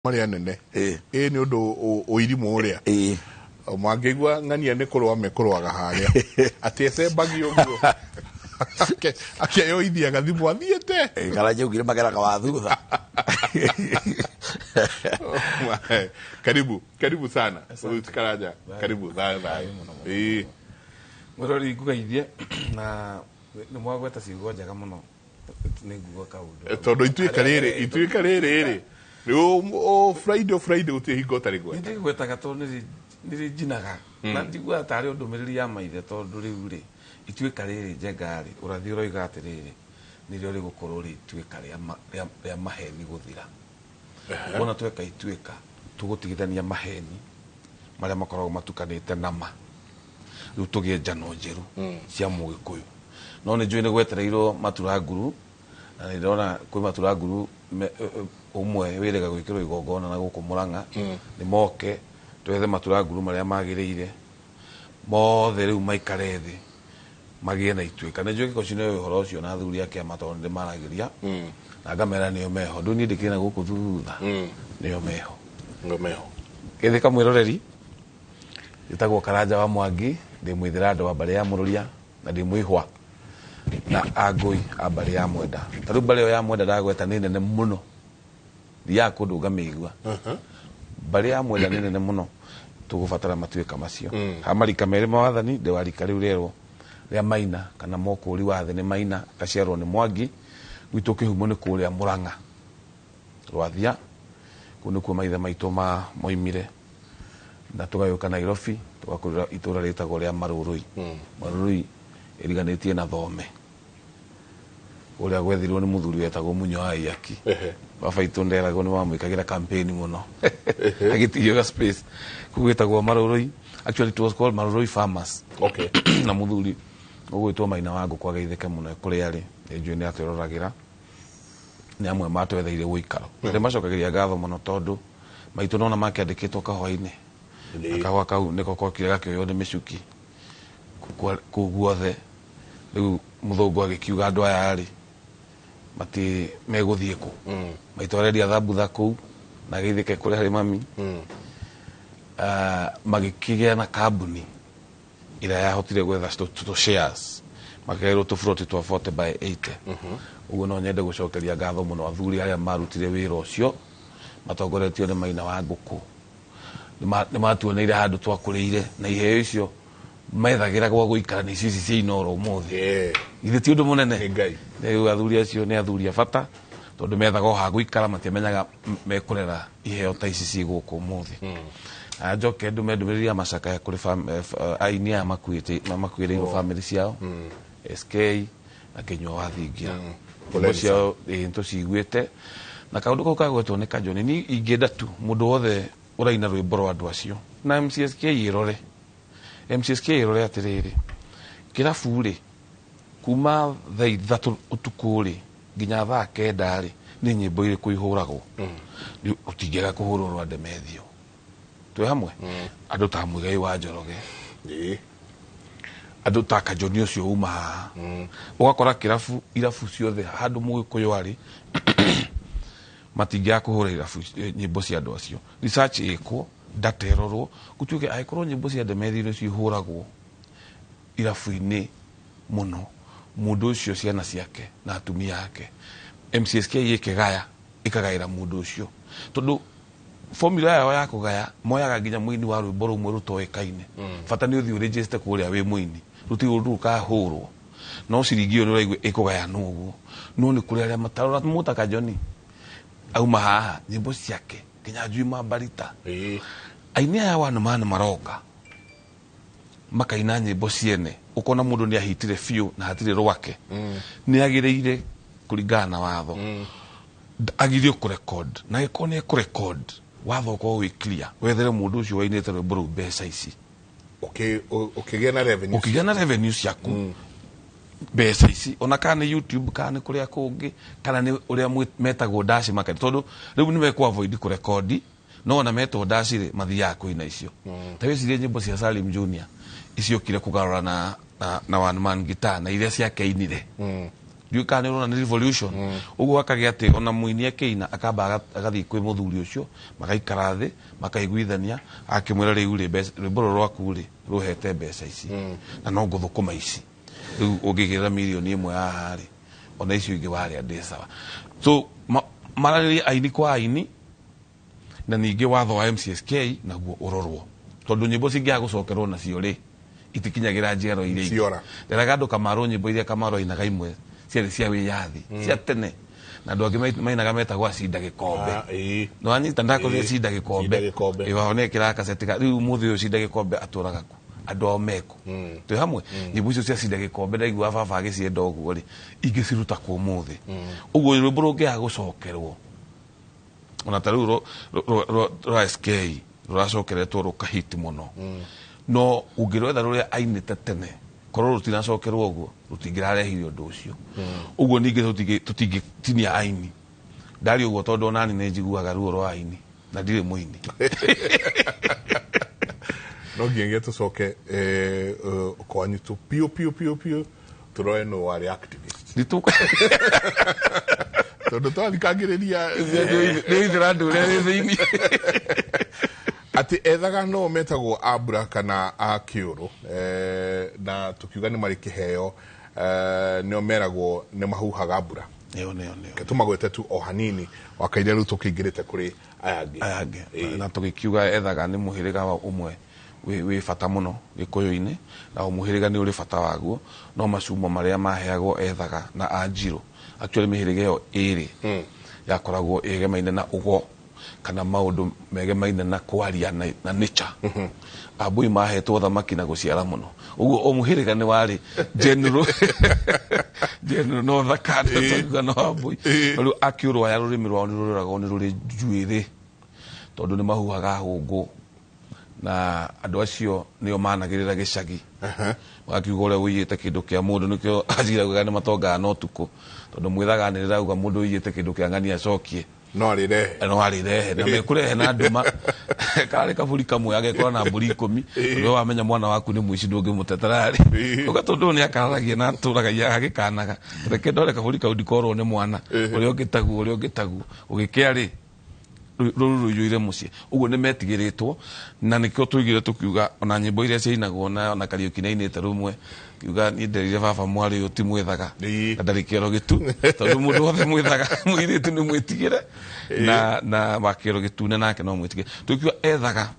Marĩa nene. Ĩĩ. Ĩ nĩ ũndũ ũirimũ ũrĩa. Ĩĩ. Mangĩigua ng'ania nĩ kũrũa mekũrũaga harĩa atĩ ecembagia ũguo akeyoithia gathimũ athiĩte. Ĩĩ, Karanja augire mageraga wa thutha. Karibu, karibu sana. Ruth Karanja, karibu. Thayũ, thayũ. Ĩĩ. Mwĩrori, ngũgeithie na nĩ mwagweta ciugo njega mũno, nĩ nguga kaũndũ. Tondũ ituĩka rĩrĩ, ituĩka rĩrĩ rĩ nĩ o Friday, o Friday gũtirĩ hingo ũtarĩ gweta. Nĩ ndĩgwetaga tondũ nĩ rĩnjinaga na njiguaga tarĩ o ndũmĩrĩri ya maithe, tondũ rĩu rĩ ituĩka rĩrĩ Njenga rĩ ũrathi ũroiga atĩrĩrĩ, nĩrĩo rĩgũkorwo rĩ ituĩka rĩa maheni gũthira. Wona tweka ituĩka, tũgũtigithania maheni marĩa makoragwo matukanĩte na ma, rĩu tũgĩe njano njerũ cia Mũgĩkũyũ. No nĩ njũĩ nĩ gwetereirwo matura nguru, na nĩ ndĩrona kwĩ matura nguru ũmwe wĩrĩga gwĩkĩrwo igongona na gũkũ Mũrang'a. Nĩ moke twethe matura nguru marĩa magĩrĩire mothe, rĩu maikare thĩ magĩe na ituĩka. Nĩ njũĩ Gĩkoci nĩ ũhoro ũcio na athuri a kĩama, tondũ nĩ ndĩmaragĩria na ngamera nĩo meho. Ndũ niĩ ndĩkĩrĩ na gũkũ thutha, nĩo meho. Ngo meho. Geithĩka mwĩroreri, njĩtagwo Karanja wa Mwangi, ndĩ mwĩthĩra wa mbarĩ ya Mũrũria na ndĩ mwĩhwa na angũi a mbarĩ ya Mwenda. Ta rĩu mbarĩ ĩyo ya Mwenda ndagweta nĩ nene mũno, thiaga kũndũ ngamĩigua. Mbarĩ ya Mwenda nĩ nene mũno, tũgũbatara matuĩka macio ha marika merĩ ma wathani. Ndĩ wa rika rĩu rĩerwo rĩa Maina kana mokũri wa thĩ nĩ Maina, akaciarwo nĩ Mwangi. Gwitũ kĩhumo nĩ kũrĩa Mũrang'a, Rwathia, kũu nĩkuo maithe maitũ ma moimire, na tũgagĩũka Nairobi, tũgakũrĩra itũra rĩtagwo rĩa Marũrũi. Marũrũi ĩriganĩtie na Thome, ũrĩa gwethirwo nĩ mũthuri wetagwo Munyo wa Iyaki. Baba itũ nderagwo nĩ mamwĩkagĩra campaign mũno, agĩtigio ga space kũu gwĩtagwo Marũrũi. Actually, it was called Marũrũi Farmers. Na mũthuri ũgwĩtwo Maina wa Ngũkũ ageithĩke mũno kũrĩa arĩ, nĩ njũĩ nĩ atwĩroragĩra, nĩ amwe matwetheire ũikaro. Na ndĩmacokagĩria ngatho mũno, tondũ maitũ nona makĩandĩkĩtwo kahũa-inĩ, na kahũa kau nĩko kokire gakĩoywo nĩ mĩcuki kũu guothe. Rĩu mũthũngũ agĩkiuga andũ aya rĩ mati megũthiĩ kũ. Maitũ arendia thambutha kũu na ageithĩke kũrĩa harĩ mami. Ah, magĩkĩgĩa na kambuni ĩrĩa yahotire gwetha tũ shares, makĩgaĩrwo tũburoti twa 40 by 80 ũguo. No nyende gũcokeria ngatho mũno athuri arĩa marutire wĩra ũcio matongoretio nĩ Maina wa Ngũkũ. Nĩ matuoneire handũ twakũrĩire, na iheo icio methagĩra gwa gũikara nĩ icio ici cia Inoro ũmũthĩ. Githĩ ti ũndũ mũnene? Nĩ Ngai. Rĩu athuri acio nĩ athuri a bata, tondũ methaga o ha gũikara, matiamenyaga mekũrera iheo ta ici ciĩ gũkũ ũmũthĩ. Na njoke ndũme ndũmĩrĩri ya macakaya kũrĩ aini aya makuĩte, makuĩrĩirwo bamĩrĩ ciao, SK na Kĩnyua wa Thingira. Nyĩmbo Poleni. ciao ĩĩ nĩtũciguĩte, na kaũndũ kau kagwetwo nĩ Kajoni, ni ingĩenda tu mũndũ wothe ũraina rwĩmbo rwa andũ acio na MCSK ĩrore, MCSK ĩrore atĩrĩrĩ, kĩrabu rĩ kuma thaa 3 ũtukũ rĩ nginya thaa 9 rĩ, nĩ nyĩmbo irĩkũ ihũragwo? Rũtingĩaga kũhũrwo rwa Ndemethio twĩ hamwe, andũ ta Mũigai wa Njoroge, andũ ta Kajoni ũcio uma haha. Ũgakora kĩrabu, irabu ciothe handũ Mũgĩkũyũ arĩ matingĩaga kũhũra irabu nyĩmbo cia andũ acio. Research ĩkwo, data ĩrorwo, gũtuĩke angĩkorwo nyĩmbo cia Ndemethio nĩcio ihũragwo irabu-inĩ mũno, mũndũ ũcio, ciana ciake na atumia ake, MCSK ĩkĩgaya, ĩkagaĩra mũndũ ũcio, tondũ formula yao ya kũgaya moyaga nginya mũini wa rwĩmbo rũmwe rũtoĩkaine. Bata nĩ ũthiĩ ũrĩnjĩcite kũrĩa wĩ mũini, rũtirĩ ũndũ rũkahũrwo, no ciringi ĩyo nĩ ũraigua ĩkũgayanwo ũguo. No nĩ kũrĩ arĩa matarora mũtaka Joni auma haha, nyĩmbo ciake nginya Njui Mambarita, aini aya one man maroka makaina nyĩmbo ciene, ũkona mũndũ nĩ ahitire biũ na hatirĩ rwake. Nĩ agĩrĩire kũringana na watho agirio kũrecord, na angĩkorwo nĩ ekũrecord, watho ũkorwo wĩ clear, wethere mũndũ ũcio wainĩte rwĩmbo rũu mbeca ici. Ũkĩgĩa na revenue. Ũkĩgĩa na revenue ciaku, mbeca ici, ona kana nĩ YouTube kana nĩ kũrĩa kũngĩ, kana nĩ ũrĩa metagwo dash market, tondũ rĩu nĩ mekũ avoid kũrekondi, no ona metwo dash rĩ, mathiaga kũina icio. Ta wĩcirie nyĩmbo cia Salim Junior iciokire kũgarũra na one man guitar na iria ciake ainire. Ndiũĩ kana nĩ ũrona nĩ revolution. Ũguo akagĩa atĩ ona mũini akĩina akamba agathiĩ kwĩ mũthuri ũcio, magaikara thĩ, makaiguithania, akĩmwĩra rĩu rĩ, rwĩmbo rũrũ rwaku rĩ rũhete mbeca ici na no ngũthũkũma ici, rĩu ũngĩgĩrĩra 1 million haha rĩ, ona icio ingĩ warĩa ndĩ sawa. So maranĩrie aini kwa aini, na ningĩ watho wa MCSK naguo ũrorwo, tondũ nyĩmbo cingĩaga gũcokerwo nacio rĩ, itikinyagĩra njiaro iria ingĩ. Ciora. Nderaga andũ Kamaru, nyĩmbo iria Kamaru ainaga imwe ciarĩ cia wĩyathi cia tene, na andũ angĩ mainaga metagwo acinda gĩkombe. Ah, ĩĩ. Nĩwanyita ndakorire Ĩĩ. cinda gĩkombe. Cinda Gĩkombe. Ĩĩ, wao nĩekĩraga kaseti ka rĩu ũmũthĩ ũyũ cinda gĩkombe atũraga ku, andũ ao meku twĩ hamwe. Nyĩmbo icio cia cinda gĩkombe ndaigua baba agĩcienda ũguo rĩ, ingĩciruta kũ ũmũthĩ? Ũguo rwĩmbo rũngĩaga gũcokerwo, ona ta rĩu rwa SK rũracokeretwo rũkahiti mũno, no ũngĩrwetha rũrĩa ainĩte tene, korwo rũtiracokerwo ũguo rũtingĩrarehire ũndũ ũcio. Ũguo ningĩ tũtingĩtinia aini ndari ũguo, tondũ onani nĩ njiguaga ruo rwa aini na ndirĩ mũini. No nginyagia tũcoke kwanyu tu piũ piũ piũ piũ, tũrore nũ warĩ activist, tondũ twathikangĩrĩria nĩ ithira andũ ũrĩa wĩ thĩinĩ. Atĩ ethaga no metagwo ambura kana a kĩũrũ, na tũkiuga nĩ marĩ kĩheo, nĩo meragwo nĩ mahuhaga mbura. Nĩo nĩo nĩo. Reke tũmagwete tu o hanini wakaire, rĩu tũkĩingĩrĩte kũrĩ aya angĩ. Aya angĩ. Na tũgĩkiuga ethaga nĩ mũhĩrĩga wa ũmwe wĩ bata mũno gĩkũyũ-inĩ, na o mũhĩrĩga nĩ ũrĩ bata waguo, no macumo marĩa maheagwo ethaga na anjirũ, actually mĩhĩrĩga ĩyo ĩrĩ yakoragwo ĩgemaine na ũgo kana maũndũ megemaine na kwaria na nature. Ambui mahetwo thamaki na gũciara mũno. Ũguo o mũhĩrĩga nĩ warĩ general general no thaka twakiuga no ambui. No rĩu akĩũrũ aya rũrĩmĩ rwao nĩ rũroragwo nĩ rũrĩ njuĩrĩ, tondũ nĩ mahuhaga hũngũ, na andũ acio nĩo managĩrĩra gĩcagi, magakiuga ũrĩa ũiyĩte kĩndũ kĩa mũndũ. Nĩkĩo aciraugaga nĩ matongaga na ũtukũ, tondũ mwĩthaga nĩ rĩrauga mũndũ ũiyĩte kĩndũ kĩa ng'ania acokie. No arĩrehe. No arĩrehe na mekũrehe na nduma karĩ kaburi kamwe agekora na mbũri 10. Ũrĩa wamenya mwana waku nĩ mũici ndũngĩmũtetera rĩ, uga tondũ ũyũ nĩ akararagia na atũraga agĩkanaga, reke ndore kaburi kau ndikorwo nĩ mwana ũrĩa ũngĩ taguo, ũrĩa ũngĩ taguo ũgĩkĩa rĩ, rũru rũiyũire mũciĩ. Ũguo nĩ metigĩrĩtwo, na nĩkĩo tũigire tũkiuga ona nyĩmbo iria ciainagwo na Kariũki nĩainĩte rũmwe kiuga niĩ nderire baba mwarĩ ũyũ ti mwĩthaga na ndarĩ kĩero gĩtu, tondũ mũndũ wothe mwĩthaga mũirĩtu nĩ mwĩtigĩre na wa kĩero gĩtune nake no mwĩtigĩre. Tũkiuga ethaga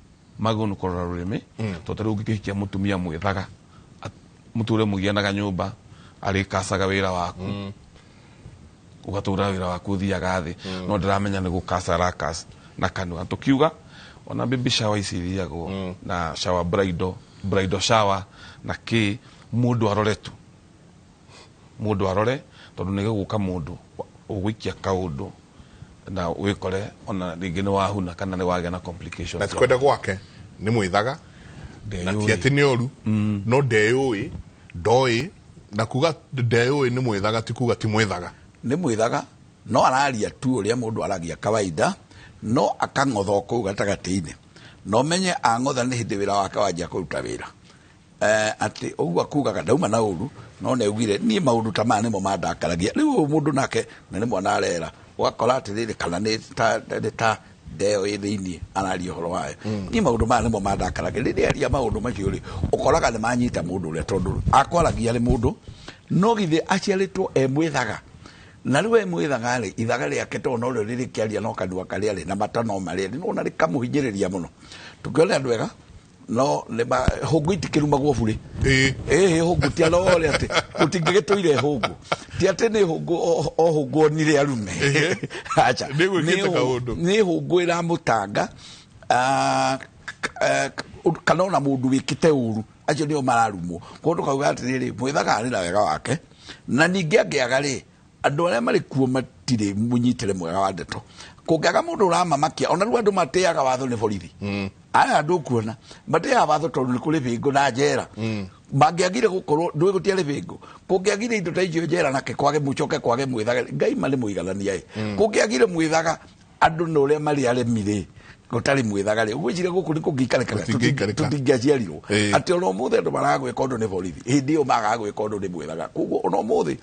magũrũ nĩ kũrora rũrĩmĩ, tondũ ta rĩu ũngĩkĩhikia mũtumia mwĩthaga, mũtũre mũgianaga nyũmba, arĩkacaga wĩra waku, ũgatũra wĩra waku ũthiaga thĩ, no ndĩramenya nĩ gũkaca arakaca na kanua. Tũkiuga ona baby shower ici ithiagwo na shower, bridal shower na kĩ, mũndũ arore tu, mũndũ arore, tondũ nĩ gũgũka mũndũ ũgũikia kaũndũ na wĩkore ona rĩngĩ nĩ wahuna kana nĩ wagĩa na complications. Na ti kwenda gwake, nĩ mwĩthaga na ti Ndeyũĩ. Atĩ nĩ ũru, no ndeyũĩ, ndoĩ na kuga ndeyũĩ nĩ mwĩthaga ti kuga ti mwĩthaga. Nĩ mwĩthaga, no araria tu ũrĩa mũndũ aragia kawaida, no akang'otha o kũu gatagatĩ-inĩ, na ũmenye ang'otha nĩ hĩndĩ wĩra wake wanjia kũruta wĩra. Atĩ ũguo akugaga ndauma na ũru, no nĩ augire niĩ maũndũ ta maya nĩmo mandakaragia. Rĩu ũyũ mũndũ nake na nĩ mwana arera, ũgakora atĩrĩrĩ, kana nĩ ta ndeo ĩ thĩiniĩ araria ũhoro wayo. Niĩ maũndũ maya nĩmo mandakaragia. Rĩrĩa aria maũndũ macio rĩ, ũkoraga nĩ manyita mũndũ ũrĩa, tondũ akwaragia arĩ mũndũ no githĩ aciarĩtwo e mwĩthaga, na rĩu e mwĩthaga rĩ, ithaga rĩake tondũ norĩo rĩrĩkĩaria no kanua karĩa rĩ na mata no marĩa rĩ nĩwona rĩkamũhinyĩrĩria mũno. Tũkĩone andũ ega no hũngũ itikĩrumagwo burĩ. Ĩhĩ, hũngũ ti arore atĩ gũtingĩgĩtũire hũngũ, ti atĩ nĩ hũngũ o hũngũ onire arume, aca. Nĩ gwĩkĩte kaũndũ. Nĩ hũngũ ĩramũtanga, kana ona mũndũ wĩkĩte ũru, acio nĩo mararumwo. Koguo tũkauga atĩrĩrĩ, mwĩthaga arĩ na wega wake, na ningĩ angĩaga rĩ, andũ arĩa marĩ kuo matirĩ mũnyitĩre mwega wa ndeto. Kũngĩaga mũndũ ũramamakia, ona rĩu andũ matĩaga watho nĩ borithi. Aya andũ ũkuona matĩaga watho tondũ nĩ kũrĩ bĩngũ na njera. Mangĩagire gũkorwo ndũĩ gũtiarĩ bĩngũ, kũngĩagire indo ta icio njera nake kwage mũcoke kwage mwĩthaga, Ngai ma nĩ mũiganania ĩ. Kũngĩagire mwĩthaga Andũ na ũrĩa marĩ aremi rĩ, gũtarĩ mwĩthaga rĩ, ũgwĩciria gũkũ nĩ kũngĩikarĩka? Gũtingĩikarĩka. Tũtingĩaciarirwo. Ĩĩ. Atĩ ona ũmũthĩ andũ maragwĩka ũndũ nĩ borithi, hĩndĩ ĩyo magaga gwĩka ũndũ nĩ mwĩthaga. Koguo ona ũmũthĩ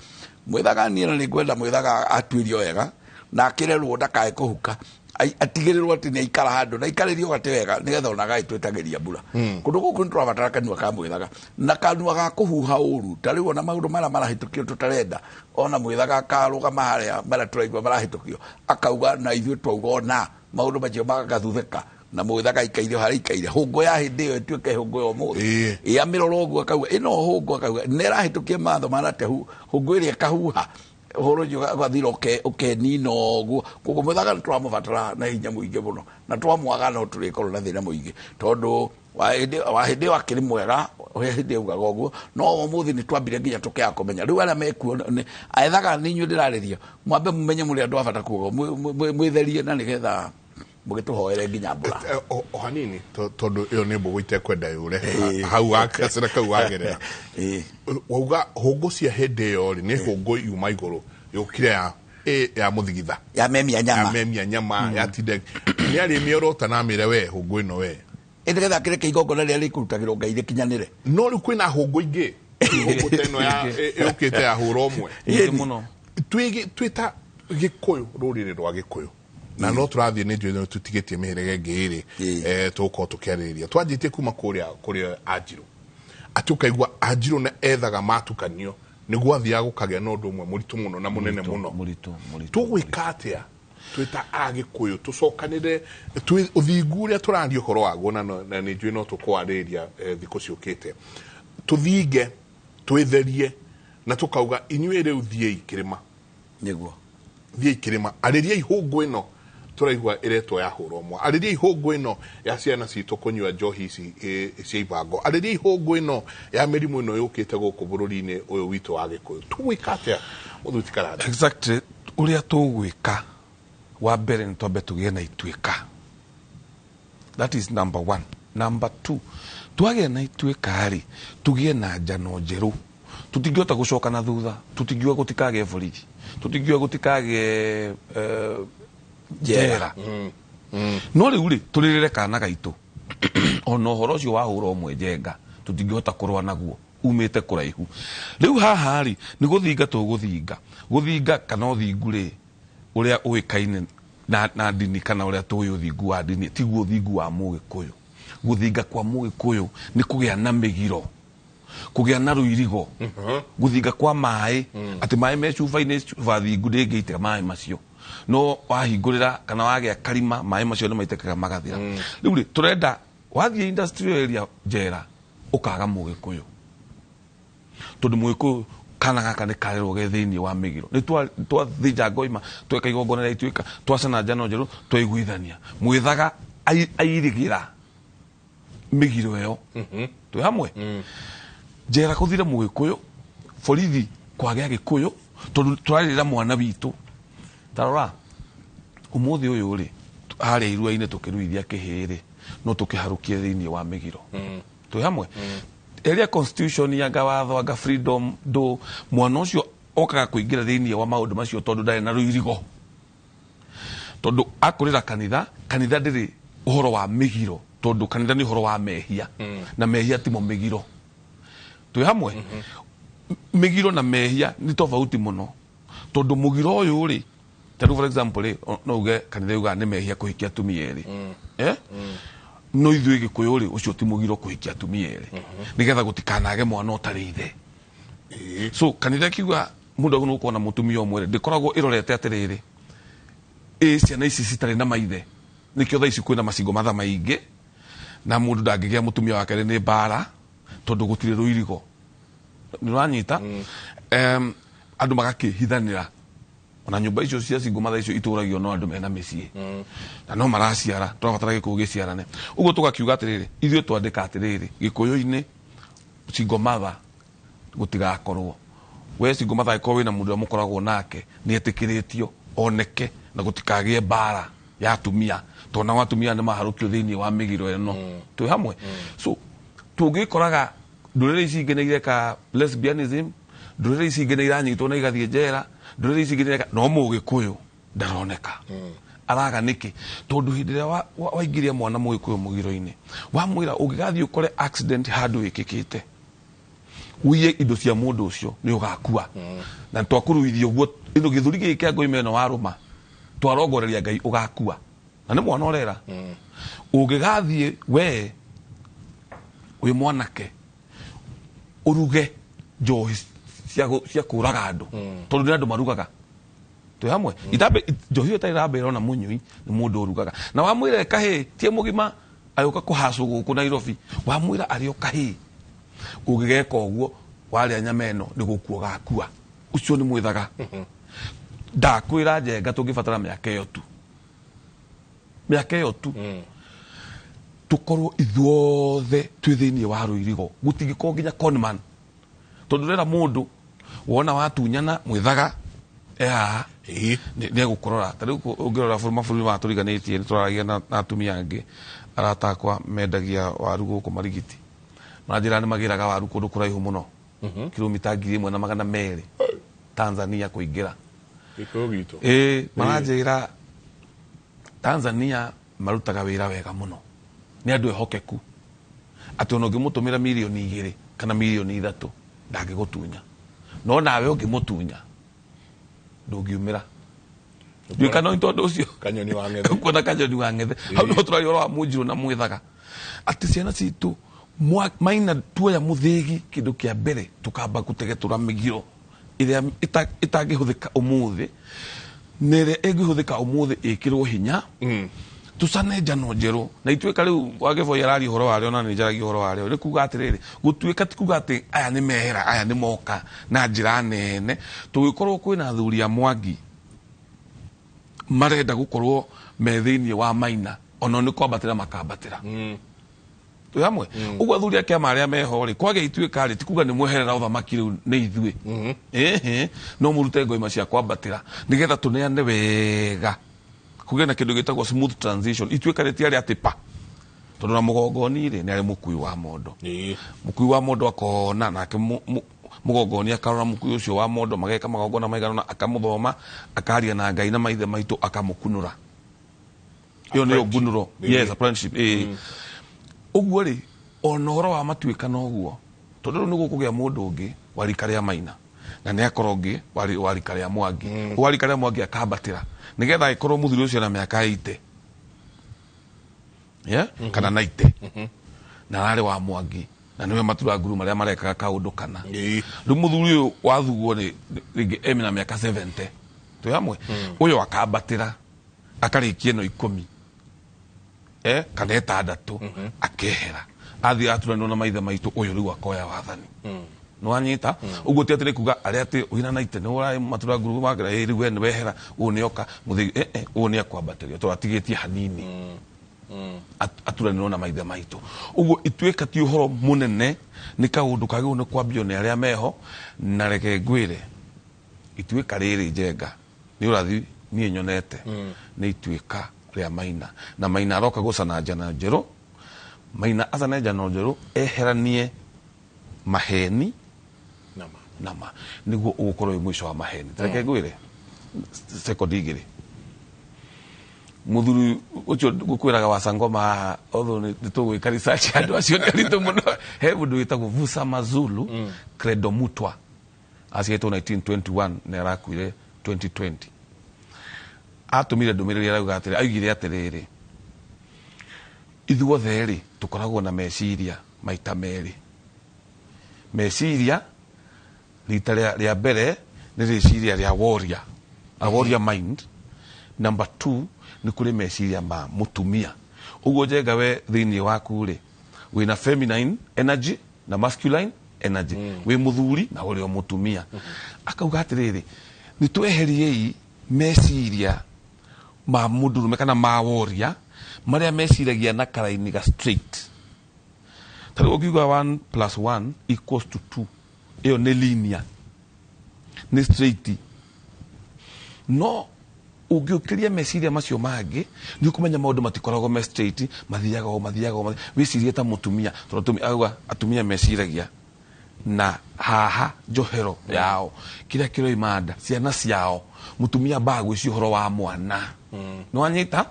mwĩthaga, niĩ na nĩngwenda mwĩthaga atuĩrio wega na akĩrerwo ndakae kũhuka. Atigĩrĩrwo atĩ nĩ aikara handũ na aikarĩrio gatĩ wega, nĩgetha ona agagĩtwĩtagĩria mbura. Kũndũ gũkũ nĩ tũrabatara kanua ka mwĩthaga na kanua ga kũhuha ũru. Ta rĩu ona maũndũ marĩa marahĩtũkio tũtarenda, ona mwĩthaga akarũgama harĩa marĩa tũraigua marahĩtũkio, akauga na ithuĩ twauga ona maũndũ macio magathuthĩka, na mwĩthaga aikaire o harĩa aikaire. Hũngũ ya hĩndĩ ĩyo ĩtuĩke hũngũ ya ũmũthĩ. Ĩĩ. Ĩ amĩrora ũguo akauga ĩno hũngũ, akauga nĩ ĩrahĩtũkia matho manatehu, hũngũ ĩrĩa ĩkahuha ũhoro ũcio ũgathira ũkenina ũguo. Koguo mwĩthaga nĩ tũramũbatara na hinya mũingĩ mũno, na twamwaga no tũrĩkorwo na thĩna mũingĩ, tondũ wa hĩndĩ ĩyo akĩrĩ mwega, hĩndĩ ĩyo augaga ũguo, no ũmũthĩ nĩ twambire nginya tũkĩaga kũmenya. Rĩu arĩa mekuo ethaga nĩ inyuĩ ndĩrarĩria, mwambe mũmenye mũrĩ andũ a bata, kuoguo mwĩtherie na nĩgetha mũgĩtũhoere nginya mbura. O hanini, tondũ ĩyo nĩ mbũgũ itekwenda yũre hau gacĩra kau wagerera. Wauga hũngũ cia hĩndĩ ĩyo rĩ, nĩ hũngũ yuma igũrũ yũkire ya ya mũthigitha. Ya memia nyama. Ya memia nyama ya tinde nĩ arĩ mĩorota na amĩre we hũngũ ĩno we. Ĩ nĩgetha kĩreke igongona rĩrĩa rĩkũrutagĩrwo Ngai rĩkinyanĩre. No rĩu kwĩna hũngũ ingĩ, hũngũ ta ĩno ya yũkĩte ya hũra ũmwe. Nyingĩ mũno. Twĩ ta gĩkũyũ, rũrĩrĩ rwa gĩkũyũ, na no tũrathiĩ nĩ njũĩ tũtigĩtie mĩhĩrĩga ĩngĩ ĩrĩ. Tũgũkorwo tũkĩarĩrĩria twanjĩtie kuma kũrĩa kũrĩa anjirũ, atĩ ũkaigua anjirũ na ethaga matukanio nĩguo athiaga gũkagĩa na ũndũ ũmwe mũritũ mũno na mũnene mũno. Mũritũ, mũritũ. Tũgwĩka atĩa twĩ ta agĩkũyũ tũcokanĩre ũthingu ũrĩa tũraria ũhoro waguo, na nĩ njũĩ no tũkwarĩrĩria thikũ ciũkĩte, tũthinge, twĩtherie, na tũkauga inyuĩ rĩu thiĩi kĩrĩma. Nĩguo. Thiĩi kĩrĩma, arĩriai hũngũ ĩno tũraigua ĩretwo ya hũra ũmwe, arĩriai hũngũ ĩno ya ciana citũ kũnyua njohi ici cia ibango, arĩriai hũngũ ĩno ya mĩrimũ ĩno yũkĩte gũkũ bũrũri-inĩ ũyũ witũ wa gĩkũyũ. Tũgwĩka atĩa, mũthuri Karanja? Exactly, ũrĩa tũgwĩka wa mbere nĩ twambe tũgĩe na ituĩka. That is number one. Number two, twagĩa na ituĩka rĩ, tũgĩe na njano njerũ. Tũtingĩhota gũcoka na thutha, tũtingiuga gũtikagĩe borithi, tũtingiuga gũtikagĩe njera, no rĩu rĩ, tũrĩrĩre kana gaitũ. Ona ũhoro ũcio wa hũra ũmwe njenga tũtingĩhota kũrũa naguo umĩte kũraihu. Rĩu haha rĩ, nĩ gũthinga, tũgũthinga gũthinga kana ũthingu rĩ, ũrĩa ũĩkaine na ndini, kana ũrĩa tũĩ ũthingu wa ndini, tiguo ũthingu wa mũgĩkũyũ. Gũthinga kwa mũgĩkũyũ nĩ kũgĩa na mĩgiro, kũgĩa na rũirigo, gũthinga kwa maĩ, atĩ maĩ me cuba-inĩ, cuba thingu ndĩngĩitĩka maĩ macio, no wahingũrĩra kana wagĩa karima, maĩ macio nĩ maitĩkaga magathira. Rĩu rĩ, tũrenda wathiĩ industrial area njera ũkaga mũgĩkũyũ, tondũ mũgĩkũyũ kana gaka nĩ karerwo ge thĩinĩ wa mĩgiro. Nĩ twathĩnja ngoima, tweka igongona rĩa ituĩka, twacana njano njerũ, twaiguithania mwĩthaga airigĩra mĩgiro ĩyo. Twĩ hamwe njera kũthire mũgĩkũyũ, borithi kwagĩa gĩkũyũ, tondũ tũrarĩrĩra mwana witũ. Tarora ũmũthĩ ũyũ rĩ, harĩa irua-inĩ tũkĩruithia kĩhĩ rĩ, no tũkĩharũkie thĩinĩ wa mĩgiro. Twĩ hamwe area constitution anga watho anga freedom ndũ mwana ũcio okaga kũingĩra thĩinĩ wa maũndũ macio, tondũ ndarĩ na rũirigo, tondũ akũrĩra kanitha. Kanitha ndĩrĩ ũhoro wa mĩgiro, tondũ kanitha nĩ ũhoro wa mehia, na mehia timo mĩgiro. Twĩ hamwe, mĩgiro na mehia nĩ tofauti mũno, tondũ mũgiro ũyũ rĩ, ta rĩu for example rĩ, no uge kanitha yugaga nĩ mehia kũhikia atumia erĩ, eh? No ithuĩ gĩkũyũ rĩ, ũcio ti mũgiro kũhikia atumia erĩ, nĩgetha gũtikanage mwana ũtarĩ ithe. So kanitha kiuga mũndũ agĩrĩirwo gũkorwo na mũtumia ũmwe rĩ, ndĩkoragwo ĩrorete atĩrĩrĩ, ĩ ciana ici citarĩ na maithe. Nĩkĩo thaa ici kwĩna macingo matha maingĩ, na mũndũ ndangĩgĩa mũtumia wake rĩ, nĩ mbara, tondũ gũtirĩ rũirigo. Nĩ ũranyita? Andũ magakĩhithanĩra ona nyũmba icio cia cingo matha icio itũragio no andũ mena mĩciĩ na no maraciara. Tũrabatara gĩkũyũ gĩciarane ũguo, tũgakiuga atĩrĩrĩ, ithuĩ twandĩka atĩrĩrĩ, gĩkũyũ-inĩ single mother gũtigakorwo. We single mother, angĩkorwo wĩna mũndũ ũrĩa mũkoragwo nake, nĩ etĩkĩrĩtio oneke, na gũtikagĩe mbara ya atumia, tondũ nao atumia nĩ maharũkio thĩinĩ wa mĩgiro ĩno. Twĩ hamwe? So tũngĩkoraga ndũrĩrĩ ici ingĩ nĩ ireka lesbianism, ndũrĩrĩ ici ingĩ nĩ iranyitwo na igathiĩ njera, ndũrĩrĩ ici ingĩ nĩ ireka, no mũgĩkũyũ ndaroneka. Araga nĩkĩ? Tondũ hĩndĩ ĩrĩa waingĩria mwana mũgĩkũyũ mũgiro-inĩ, wamwĩra ũngĩgathiĩ ũkore accident handũ ĩkĩkĩte, uiye indo cia mũndũ ũcio nĩ ũgakua. Na twakũruithia ũguo ĩno gĩthũri gĩkĩ kĩa ngoima ĩno warũma, twarongoreria Ngai ũgakua. Na nĩ mwana ũrera. Ũngĩgathiĩ we wĩ mwanake uruge njohi cia kũraga andũ, tondũ nĩ andũ marugaga twĩ hamwe. Itambe njohi ĩyo ĩtarĩ ĩrambĩra ona mũnyui nĩ mũndũ ũrugaga. Na wamwĩra kahĩ tie mũgima agĩũka kũhacwo gũkũ Nairobi, wamwĩra arĩ o kahĩ, ũngĩgeka ũguo warĩa nyama ĩno nĩ gũkua ũgakua. Ũcio nĩ mwĩthaga. Ndakwĩra Njenga tũngĩbatara mĩaka ĩyo tu, mĩaka ĩyo tu tũkorwo ithuothe twĩ thĩinĩ wa rũirigo, gũtingĩkorwo nginya conman, tondũ rĩra mũndũ wona watunyana mwĩthaga e haha nĩ egũkũrora. Ta rĩu ũngĩrora mabũrũri maya tũriganĩtie, nĩ tũraragia na atumia angĩ arata akwa mendagia waru gũkũ Marigiti, maranjĩra nĩ magĩraga waru kũndũ kũraihu mũno, kilomita 1200 Tanzania kũingĩra Gĩkũyũ gitũ. Maranjĩra Tanzania marutaga wĩra wega mũno, nĩ andũ ehokeku, atĩ ona ũngĩmũtũmĩra mirioni 2 kana mirioni 3 ndangĩgũtunya, no nawe ũngĩmũtunya ndũngiumĩra. Ndiũĩ kana nĩ tondũ ũcio Kanyoni wa ng'ethe. Kuona kanyoni wa ng'ethe hau nĩho tũraria ũhoro wa mũnjirũ na mwĩthaga, atĩ ciana citũ maina tuoya mũthĩgi, kĩndũ kĩa mbere tũkamba gũtegetũra mĩgiro ĩrĩa ĩtangĩhũthĩka ũmũthĩ na ĩrĩa ĩngĩhũthĩka ũmũthĩ ĩkĩrwo hinya, tũcane njano njerũ. Na ituĩka rĩu Wagĩboi araria ũhoro warĩo na nĩ njaragia ũhoro warĩo, nĩ kuga atĩrĩrĩ, gũtuĩka ti kuga atĩ aya nĩ mehera, aya nĩ moka na njĩra nene. Tũgĩkorwo kwĩna athuri a Mwangi marenda gũkorwo me thĩinĩ wa Maina, ona nĩ kwambatĩra makambatĩra. Twĩ hamwe ũguo athuri a kĩama arĩa meho rĩ, kwagĩa ituĩka rĩ, ti kuga nĩ mweherera ũthamaki rĩu nĩ ithuĩ. Ĩhĩ, no mũrute ngoima cia kwambatĩra nĩgetha tũneane wega, kũgĩe na kĩndũ gĩtagwo smooth transition. Ituĩka rĩtiarĩ atĩ pa, tondũ na mũgongoni rĩ nĩ arĩ mũkui wa mondo. Mũkui wa mondo akona, nake mũgongoni akarora mũkui ũcio wa mondo, mageka magongona maigana ũna, akamũthoma, akaria na Ngai na maithe maitũ, akamũkunũra. Ĩyo nĩyo ngunũro. Yes, apprenticeship. Ũguo rĩ, ona ũhoro wa matuĩka noguo, tondũ rĩu nĩ gũkũgĩa mũndũ ũngĩ wa rika rĩa Maina, na nĩ akorwo ũngĩ wa rika rĩa Mwangi, wa rika rĩa Mwangi akambatĩra, nĩgetha agĩkorwo mũthuri ũcio na mĩaka 80, yeah? Kana 90, na ararĩ wa Mwangi, na nĩwe matura nguru marĩa marekaga kaũndũ kana. Rĩu mũthuri ũyũ wathugwo nĩ rĩngĩ ena mĩaka 70, twĩ hamwe, ũyũ akambatĩra akarĩkia ĩno 10 kana 6, akehera athiĩ aturanĩrwo na maithe maitũ, ũyũ rĩu akoya wathani. Nĩwanyita ũguo? Ti atĩ nĩ kuga arĩa atĩ wĩna naite nĩ ũrarĩ matura nguru makĩra rĩu we nĩ wehera, ũyũ nĩ oka mũthĩ, ũyũ nĩ akwambatĩrio tondũ atigĩtie hanini aturanĩrwo na maithe maitũ. Ũguo ituĩka ti ũhoro mũnene, nĩ kaũndũ kagĩrĩirwo nĩ kwambio nĩ arĩa meho. Na reke ngwĩre, ituĩka rĩrĩ Njenga nĩ ũrathi niĩ nyonete nĩ ituĩka rĩa Maina, na Maina aroka gũcana njano njerũ. Maina acane njano njerũ, eheranie maheni Nama. Nama nĩguo ũgũkorwo wĩ mũico wa maheni. Reke ngwĩre sekondi igĩrĩ, mũthuri ũcio ngũkwĩraga wa Sangoma haha, although nĩ tũgwĩka research, andũ acio nĩ aritũ mũno. He mũndũ wĩtagwo Vusa Mazulu Credo Mutwa, aciaritwo 1921 na arakuire 2020. Atũmire ndũmĩrĩri, arauga atĩrĩ, augire atĩrĩrĩ, ithuothe rĩ tũkoragwo na meciria maita merĩ. Meciria rita rĩa mbere nĩ rĩciria rĩa warrior, a warrior mind. Number two nĩ kũrĩ meciria ma mũtumia. Ũguo Njenga, we thĩinĩ waku rĩ wĩna feminine energy na masculine energy, wĩ mũthuri na ũrĩ o mũtumia. Akauga atĩrĩrĩ, nĩ tweheriei meciria ma mũndũrũme kana ma warrior marĩa meciragia na karaini ga straight. Ta rĩu ũngiuga 1 plus 1 equals to 2, ĩyo nĩ linear, nĩ straight. No ũngĩũkĩria meciria macio mangĩ, nĩ ũkũmenya maũndũ matikoragwo me straight, mathiaga o mathiaga o wĩcirie ta mũtumia, tondũ auga atumia meciragia Na haha njohero yao kĩrĩa kĩroima nda, ciana ciao, mũtumia ambaga gwĩciria ũhoro wa mwana. Nĩ wanyita?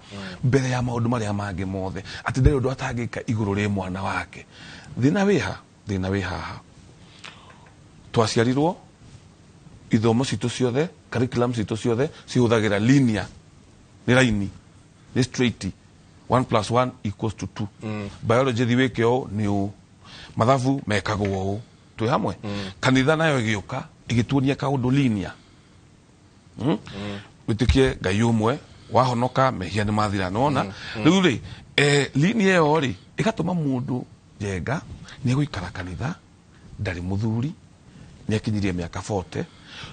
Mbere ya maũndũ marĩa mangĩ mothe, atĩ ndarĩ ũndũ atangĩka igũrũ rĩ mwana wake. Thĩna wĩha? Thĩna wĩ haha: twaciarirwo, ithomo citũ ciothe, curriculum citũ ciothe cihũthagĩra linear, nĩ raini, nĩ straight, 1 plus 1 equals to 2. Biology thi wĩke ũũ, nĩ ũũ, mathabu mekagwo ũũ. Twĩ hamwe? Kanitha nayo ĩgĩũka ĩgĩtuonia kaũndũ linear. Wĩtĩkie Ngai ũmwe, wahonoka, mehia nĩ mathira. Nĩwona rĩu rĩ, linear ĩyo rĩ, ĩgatũma mũndũ njenga nĩ egũikara kanitha, ndarĩ mũthuri, nĩ akinyirie mĩaka 40,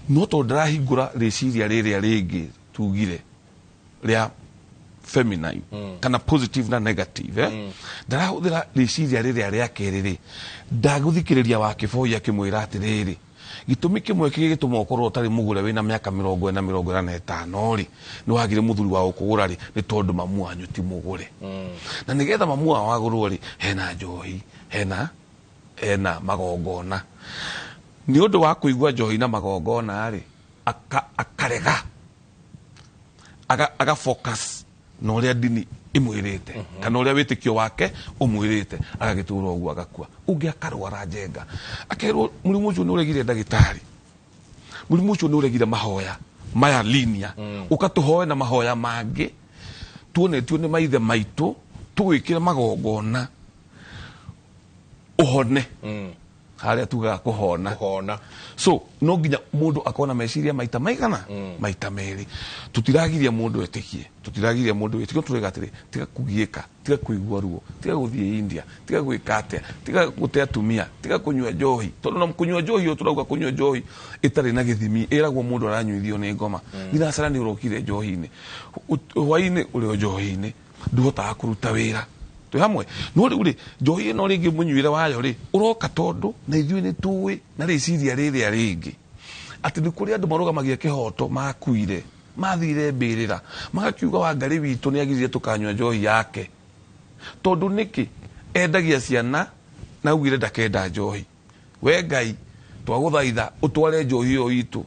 no tondũ ndarahingũra rĩciria rĩrĩa rĩngĩ tugire rĩa feminine kana positive na negative, eh? Ndarahũthĩra rĩciria rĩrĩa rĩa kerĩ rĩ, ndagũthikĩrĩria wa kĩboi akĩmwĩra atĩrĩrĩ, gĩtũmi kĩmwe kĩgĩtũma ũkorwo ũtarĩ mũgũre wĩna mĩaka 40, 45 rĩ, nĩ wagire mũthuri wa gũkũgũra rĩ, nĩ tondũ mamu wanyu ti mũgũre. Na nĩgetha mamu wao agũrwo rĩ, hena njohi, hena magongona. Nĩ ũndũ wa kũigua njohi na magongona rĩ, akarega, aga focus na ũrĩa ndini ĩmwĩrĩte kana ũrĩa wĩtĩkio wake ũmwĩrĩte, agagĩtũra ũguo, agakua. Ũngĩ akarwara njenga, akerwo mũrimũ ũcio nĩ ũregire ndagĩtarĩ, mũrimũ ũcio nĩ ũregire mahoya maya linear, ũka tũhoe na mahoya mangĩ tuonetio nĩ maithe maitũ, tũgwĩkĩre magongona ũhone. Harĩa tugaga kũhona. Kũhona. So no nginya mũndũ akona meciria maita maigana? Maita merĩ. Tũtiragiria mũndũ etĩkie, tũtiragiria mũndũ wĩtĩkie, tũrega atĩrĩ, tiga kũgiĩka, tiga kũigua ruo, tiga gũthiĩ India, tiga gwĩka atĩa, tiga gũte atumia, tiga kũnyua njohi, tondũ na kũnyua njohi ũyũ tũrauga kũnyua njohi ĩtarĩ na gĩthimi, ĩragwo mũndũ aranyuithio nĩ ngoma. Thinacara nĩ ũrokire njohi-inĩ, hwaĩ-inĩ ũrĩ o njohi-inĩ, ndũhotaga kũruta wĩra. Twĩ hamwe? No rĩu rĩ, njohi ĩno rĩngĩ mũnyuĩre wayo rĩ, ũroka tondũ na ithuĩ nĩ tũĩ na rĩciria rĩrĩa rĩngĩ atĩ nĩ kũrĩ andũ marũgamagia kĩhoto, makuire, mathire mbĩrĩra, magakiuga Wangarĩ witũ nĩ agiririe tũkanyua njohi yake, tondũ nĩkĩ endagia ciana na augire ndakenda njohi. We Ngai, twagũthaitha ũtware njohi ĩyo itũ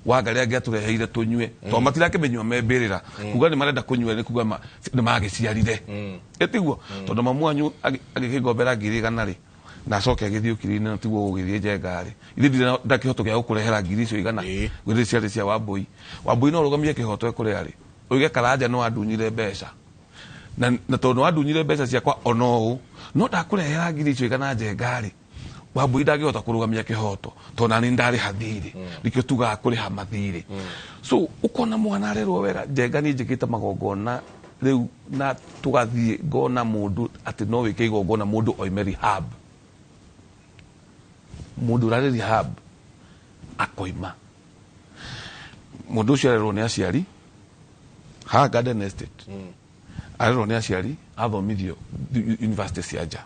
Wangarĩ angĩatũreheire tũnyue, tondũ matirakĩmĩnyua me mbĩrĩra. Kuga nĩ marenda kũnyua nĩ kuga nĩ magĩciarire, ĩtiguo? Tondũ mamu wanyu agĩkĩngombera 100,000 rĩ, na acoke agĩthiĩ ũkiri-inĩ, na tiguo gũgĩthiĩ njenga rĩ, ithe ndirĩ na kĩhoto gĩa gũkũrehera ngiri icio igana. Gũthĩ ciarĩ cia Wambũi. Wambũi no ũrũgamie kĩhoto ekũrĩa rĩ, uige Karanja nĩ wandunyire mbeca, na tondũ nĩ wandunyire mbeca ciakwa ona ũũ no ndakũrehera ngiri icio igana njenga rĩ, Wambũi ndangĩhota kũrũgamia kĩhoto tondũ nani ndarĩha thirĩ. Nĩkĩo tugaga kũrĩha mathirĩ. So ũkona mwana arerwo wega njenga, niĩ njĩkĩte magongona rĩu na tũgathiĩ ngona mũndũ atĩ no wĩke igongona mũndũ oime rehab, mũndũ ũrarĩ rehab akoima. Mũndũ ũcio arerwo nĩ aciari haha Garden Estate, arerwo nĩ aciari, athomithio university cia nja,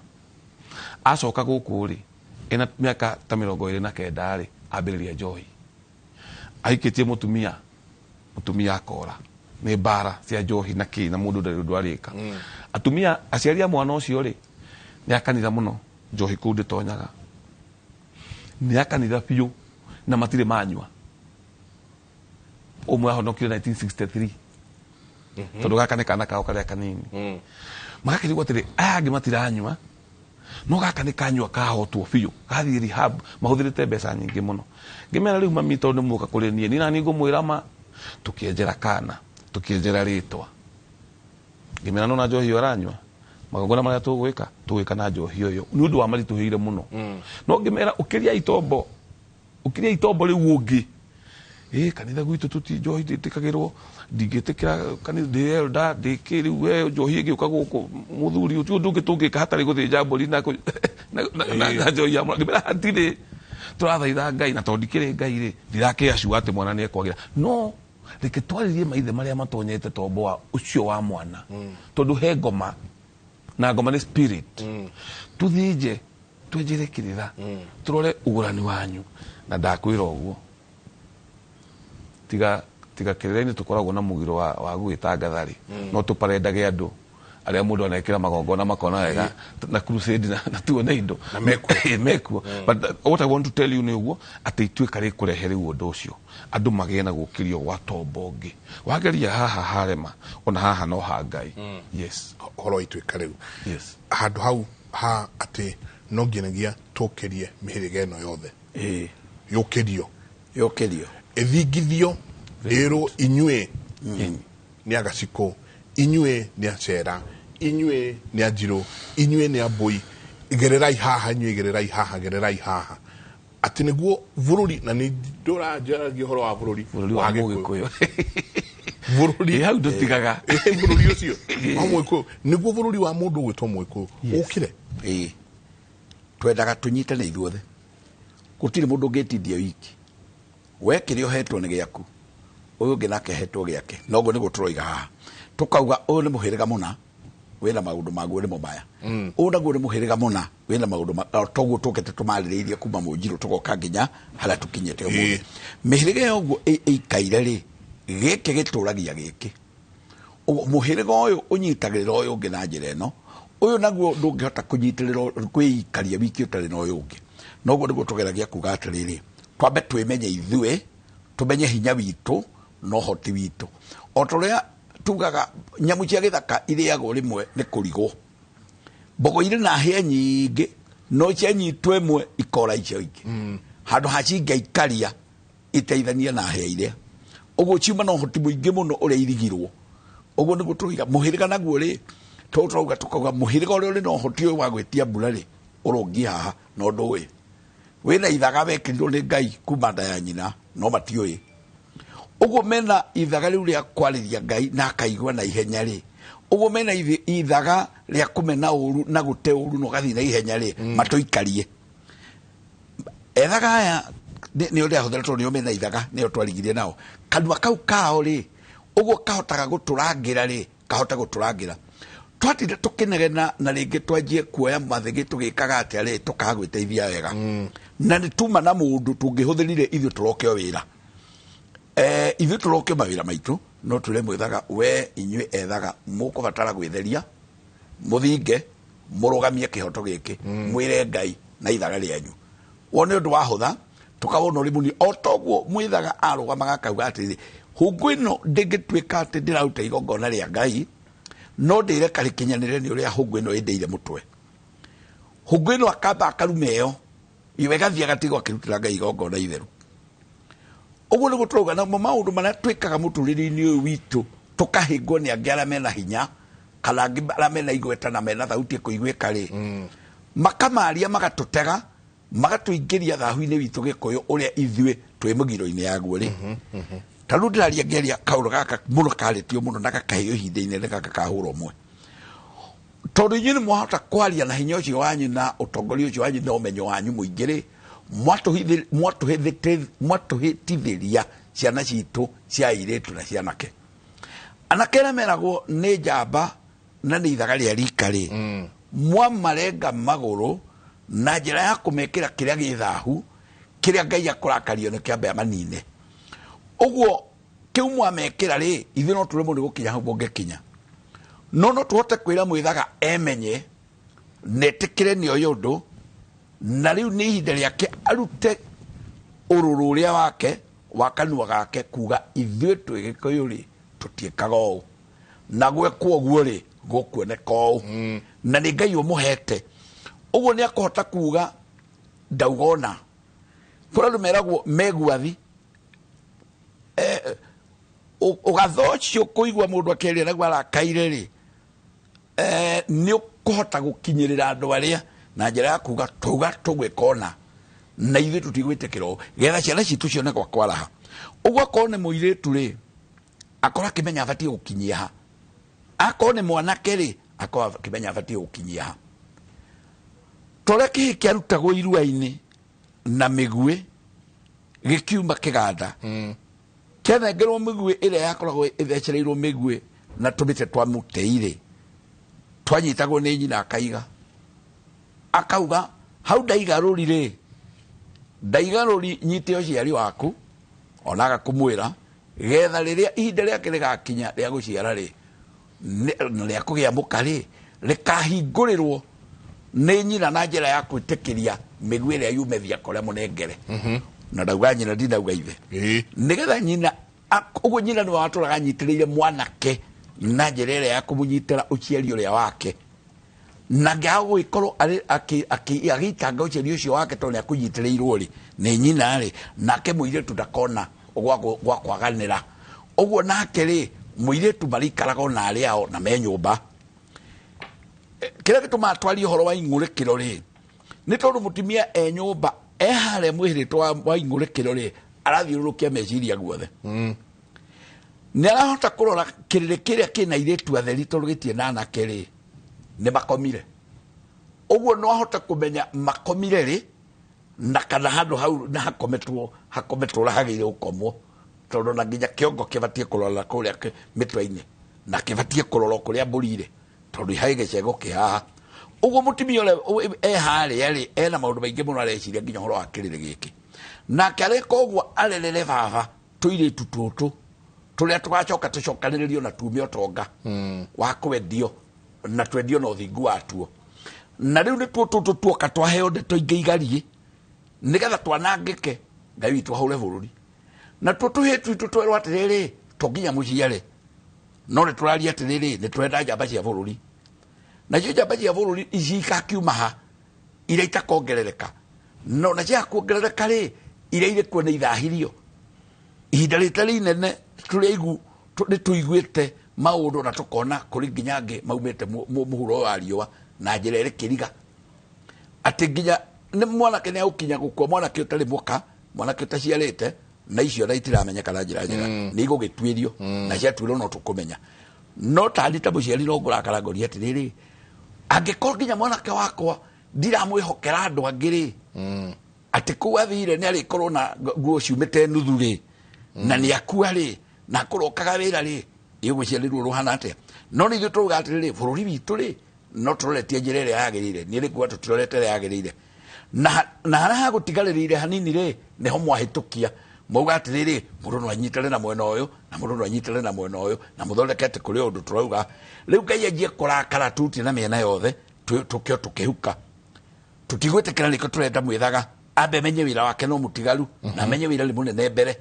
acoka gũkũ rĩ, ena mĩaka ta 29 rĩ, ambĩrĩria njohi, ahikĩtie mũtumia, mũtumia akora nĩ mbara cia njohi na kĩ, na mũndũ ndarĩ ũndũ arĩka. Atumia, aciari a mwana ũcio rĩ, nĩ a kanitha mũno, njohi kũu ndĩtonyaga, nĩ a kanitha biũ, na matirĩ manyua. Ũmwe ahonokire 1963, tondũ gaka nĩ kana kao karĩa kanini. Magakĩrigwo atĩrĩ, aya angĩ matiranyua, no gaka nĩ kanyua, kahotwo biũ, gathiĩ rehab, mahũthĩrĩte mbeca nyingĩ mũno. Ngĩmera rĩu, mami, tondũ nĩ muoka kũrĩ niĩ, niĩ nani ngũmwĩra ma, tũkĩenjera kana, tũkĩenjera rĩtwa, ngĩmera nona njohi ĩyo aranyua, magongona marĩa tũgwĩka, tũgwĩka na njohi ĩyo nĩ ũndũ wa maritũhĩire mũno. No ngĩmera, ũkĩria itombo, ũkĩria itombo rĩu ũngĩ ĩ kanitha gwitũ tũti njohi ndĩtĩkagĩrwo, ndingĩtĩkĩra kanitha, ndĩ elder, ndĩkĩ, rĩu we njohi ĩgĩũka gũkũ, mũthuri, ũti ũndũ ũngĩ tũngĩka hatarĩ gũthĩnja mbũri na njohi ya mwana. Ngĩmera hatirĩ, tũrathaitha Ngai, na tondũ ndikĩrĩ Ngai rĩ, ndirakĩacua atĩ mwana nĩ ekwagĩra. No reke twarĩrie maithe marĩa matonyete tombo wa ũcio wa mwana, tondũ he ngoma, na ngoma nĩ spirit. Tũthĩnje, twenjere kĩrĩra, tũrore ũgũrani wanyu. Na ndakwĩra ũguo, tiga tiga kĩrĩra-inĩ tũkoragwo na mũgiro wa gũgĩtangatha rĩ, no tũparendage andũ. Arĩa mũndũ anekĩra magongona makona wega na crusade na tuone indo. Na mekuo. Mekuo. But what I want to tell you nĩ ũguo atĩ ituĩka rĩkũrehe rĩu ũndũ ũcio andũ magĩe na gũkĩrio gwa tombo ũngĩ wageria haha harema ona haha no ha Ngai. Yes. Ũhoro wa ituĩka rĩu, Yes. handũ hau ha atĩ no nginyagia tũkĩrie mĩhĩrĩga ĩno yothe, yũkĩrio, yũkĩrio, ĩthingithio, ĩrwo inyuĩ nĩ agacikũ, inyuĩ nĩ acera, inyuĩ nĩ anjirũ, inyuĩ nĩ ambũi, gererai haha, inyuĩ gererai haha, gererai haha, atĩ nĩguo bũrũri, na nĩ ndũranjaragia ũhoro wa bũrũri bũrũri wa Gĩkũyũ. Mũgĩkũyũ. Bũrũri. Ĩ, hau ndũtigaga. Ĩ, bũrũri ũcio wa Mũgĩkũyũ, nĩguo bũrũri wa mũndũ ũgwĩtwo Mũgĩkũyũ ũkire. Ĩĩ, twendaga tũnyitane ithuothe, gũtirĩ mũndũ ũngĩtindia wiki. We kĩrĩa ũhetwo nĩ gĩaku, ũyũ ũngĩ nake ahetwo gĩake. Noguo nĩguo tũroiga haha, tũkauga ũyũ nĩ mũhĩrĩga mũna wĩna maũndũ maguo nĩmo maya, ũyũ naguo nĩ mũhĩrĩga mũna wĩna maũndũ toguo tũkĩte tũmarĩrĩirie kuma mũnjirũ tũgoka nginya harĩa tũkinyĩte ũmũthĩ. Mĩhĩrĩga ĩyo ũguo ĩikaire rĩ, gĩkĩ gĩtũragia gĩkĩ. Ũguo mũhĩrĩga ũyũ ũnyitagĩrĩra ũyũ ũngĩ na njĩra ĩno, ũyũ naguo ndũngĩhota kũnyitĩrĩra kwĩikaria wiki ũtarĩ na ũyũ ũngĩ. Noguo nĩguo tũgeragia kuga atĩrĩrĩ, twambe twĩmenye ithuĩ, tũmenye hinya witũ na ũhoti witũ. O ta ũrĩa tugaga nyamũ cia gĩthaka irĩagwo rĩmwe nĩ kũrigwo, mbogo irĩ na hĩa nyingĩ no cianyitwo ĩmwe ikora icio ingĩ, handũ ha cingĩikaria iteithanie na hĩa iria, ũguo ciuma na ũhoti mũingĩ mũno ũrĩa irigirwo. Ũguo nĩguo tũiga mũhĩrĩga naguo rĩ, tũrauga tũkauga mũhĩrĩga ũrĩa ũrĩ na ũhoti ũyũ wa gwĩtia mbura rĩ, ũrũngiĩ haha na ũndũ ũyũ wĩna ithaga wekĩrirwo nĩ Ngai kuma nda ya nyina, no matiũĩ. Ũguo mena ithaga rĩu rĩa kwarĩria Ngai na akaigua na ihenya rĩ, ũguo mena ithaga rĩa kũmena ũru na gũte ũru na ũgathiĩ na ihenya rĩ, matũikarie ethaga aya nĩ ũrĩa ahũthĩra, tondũ nĩo mena ithaga, nĩo twarigirie nao kanua kau kao rĩ, ũguo kahotaga gũtũrangĩra rĩ, kahota gũtũrangĩra twatinda tũkĩnegena na rĩngĩ twanjie kuoya mathĩgĩ tũgĩkaga atĩa rĩ, tũkaga gwĩteithia wega na nĩ tuma na mũndũ tũngĩhũthĩrire ithuĩ tũroke o wĩra, ithuĩ tũroke mawĩra maitũ, no twĩre mwĩthaga we inyuĩ ethaga mũkũbatara gwĩtheria, mũthinge, mũrũgamie kĩhoto gĩkĩ, mwĩre Ngai na ithaga rĩanyu wone ũndũ wahũtha, tũkawona ũrĩ mũnini. O toguo mwĩthaga arũgamaga akauga atĩrĩrĩ, hũngũ ĩno ndĩngĩtuĩka atĩ ndĩraruta igongona rĩa Ngai, no ndĩreka rĩkinyanĩre nĩ ũrĩa hũngũ ĩno ĩndĩire mũtwe. Hũngũ ĩno akamba akaruma ĩyo iwe ĩgathiĩ agatigwo akĩrutĩra Ngai igongona itheru. Ũguo nĩguo tũrauga namo maũndũ marĩa twĩkaga mũtũrĩre-inĩ ũyũ witũ, tũkahĩngwo nĩ angĩ arĩa mena hinya kana angĩ arĩa mena igweta na mena thauti ĩkũiguĩka rĩ, makamaria, magatũtega, magatũingĩria thahu-inĩ witũ Gĩkũyũ ũrĩa ithuĩ twĩ mũgiro-inĩ yaguo rĩ. Ta rĩu ndĩraria ngĩaria kaũndũ gaka mũno karĩtio mũno na gakaheo ihinda inene gaka kahũra ũmwe, tondũ inyuĩ nĩ mwahota kwaria na hinya ũcio wanyu na ũtongoria ũcio wanyu na ũmenyo wanyu mũingĩ rĩ, mwatũhĩtithĩria ciana citũ cia airĩtu na cianake. Anake arĩa meragwo nĩ njamba na nĩ ithaga rĩa rika rĩ, mwamarenga magũrũ na njĩra ya kũmekĩra kĩrĩa gĩ thahu, kĩrĩa Ngai akũrakario nĩ kĩambe amanine. Ũguo kĩu mwamekĩra rĩ, ithuĩ no tũremwo nĩ gũkinya hau mũngĩkinya, no no tũhote kwĩra mwĩthaga emenye na etĩkĩre nĩ oĩ ũndũ, na rĩu nĩ ihinda rĩake arute ũrũrũ ũrĩa wake wa kanua gake kuga ithuĩ twĩ Gĩkũyũ rĩ tũtiĩkaga ũũ, na gwekwo ũguo rĩ gũkuoneka ũũ, na nĩ Ngai ũmũhete ũguo nĩ akũhota kuga ndauga ona kũrĩ andũ meragwo meguathi ũgatho ũcio kũigua mũndũ akĩaria naguo arakaire rĩ, nĩ ũkũhota gũkinyĩrĩra andũ arĩa na njĩra ya kuga tuga tũgwĩka ona na ithuĩ tũtigwĩtĩkĩra ũũ, getha ciana citũ cione gwa kwaraha. Ũguo akorwo nĩ mũirĩtu rĩ, akorwo akĩmenya abatiĩ gũkinyia ha, akorwo nĩ mwanake rĩ, akorwo akĩmenya abatiĩ gũkinyia ha. Ta ũrĩa kĩhĩ kĩarutagwo irua-inĩ na mĩguĩ gĩkiuma kĩganda, kĩanengerwo mĩguĩ ĩrĩa yakoragwo ĩthecereirwo mĩguĩ na tũmĩtĩ twa mũtĩ-rĩ, twanyitagwo nĩ nyina akaiga, akauga hau ndaiga rũri rĩ, ndaiga rũri nyite ũciari waku, ona agakũmwĩra getha rĩrĩa ihinda rĩake rĩgakinya rĩa gũciara rĩ, Rĩa kũgĩa mũka rĩ, rĩkahingũrĩrwo nĩ nyina na njĩra ya gwĩtĩkĩria mĩguĩ ĩrĩa yume thiaka ũrĩa mũnengere. Na ndauga nyina, ndinauga ithe. Nĩgetha nyina ũguo nyina nĩwe watũraga anyitĩrĩire mwanake na njĩra ĩrĩa ya kũmũnyitĩra ũciari ũrĩa wake, na ngĩaga gũgĩkorwo agĩitanga ũciari ũcio wake tondũ nĩ akũnyitĩrĩirwo rĩ nĩ nyina rĩ, nake mũirĩtu ndakona gwa kwaganĩra. Ũguo nake rĩ, mũirĩtu marĩikaraga ona arĩ ao na me nyũmba. Kĩrĩa gĩtũmaga twarie ũhoro wa ing'ũrĩkĩro rĩ, nĩ tondũ mũtumia e nyũmba e harĩa mwĩhĩrĩtwo wa ing'ũrĩkĩro rĩ, arathiũrũrũkia meciria guothe. Nĩ arahota kũrora kĩrĩrĩ kĩrĩa kĩna airĩtu atheri tondũ gĩtirĩ na anake rĩ, nĩ makomire. Ũguo no ahote kũmenya makomire rĩ, na kana handũ hau na hakometwo, hakometwo ũrĩa hagĩrĩire gũkomwo, tondũ na nginya kĩongo kĩbatiĩ kũrora kũrĩa mĩtwe-inĩ, na kĩbatiĩ kũrora kũrĩa mbũri irĩ, tondũ harĩ gĩcego kĩ haha. Ũguo mũtumia ũrĩa e harĩa rĩ, ena maũndũ maingĩ mũno areciria nginya ũhoro wa kĩrĩrĩ gĩkĩ. Nake areka ũguo arerere baba tũirĩtu tũtũ tũrĩa tũgacoka tũcokanĩrĩrio na tume ũtonga wa kwendio, na twendio na ũthingu watuo. Na rĩu nĩtuo tũtũ tuoka twaheo ndeto ingĩ igariĩ nĩgetha twanangĩke, Ngai witũ ahũre bũrũri. Na tuo tũhĩĩ twitũ twerwo atĩrĩrĩ, to nginya mũciare, no nĩ tũraria atĩrĩrĩ, nĩ tũrenda njamba cia bũrũri. Nacio njamba cia bũrũri ici ikakiuma ha iria itakongerereka, no na cia kuongerereka rĩ, iria irĩ kuo nĩ ithahirio. Ihinda rĩtarĩ inene tũrĩaigu, nĩ tũiguĩte maũndũ na tũkona kũrĩ nginya angĩ maumĩte mũhuro wa riũa na njĩra ĩrĩ kĩriga, atĩ nginya nĩ mwanake nĩ agũkinya gũkua, mwanake ũtarĩ mũka, mwanake ũtaciarĩte, na icio na itiramenyeka na njĩra njega, nĩ igũgĩtuĩrio, na ciatuĩrwo no tũkũmenya. No tani ta mũciari no ngũrakara ngoria atĩrĩrĩ, angĩkorwo nginya mwanake wakwa ndiramwĩhokera andũ angĩ rĩ, atĩ kũu athire nĩ arĩkorwo na nguo ciumĩte nuthu rĩ, na nĩ akua rĩ, na akũrokaga wĩra rĩ, ĩgũciarĩrwo rũhana atĩa? No nĩ ithuĩ tũrauga atĩrĩrĩ, bũrũri witũ rĩ, no tũroretie njĩra ĩrĩa yagĩrĩire. Niĩ rĩ nguga tũtirorete ĩrĩa yagĩrĩire. Na harĩa hagũtigarĩrĩire hanini rĩ, nĩho mwahĩtũkia. Mwauga atĩrĩrĩ, mũndũ no anyitane na mwena ũyũ, na mũndũ no anyitane na mwena ũyũ, na mũthondeke atĩ kũrĩ ũndũ tũrauga. Rĩu Ngai anjie kũrakara tuti na mĩena yothe, tũkĩo tũkĩhuka. Tũtigwĩtĩkĩra nĩkĩo tũrenda mwĩthaga, ambe amenye wĩra wake no mũtigaru, na amenye wĩra nĩ mũnene mbere.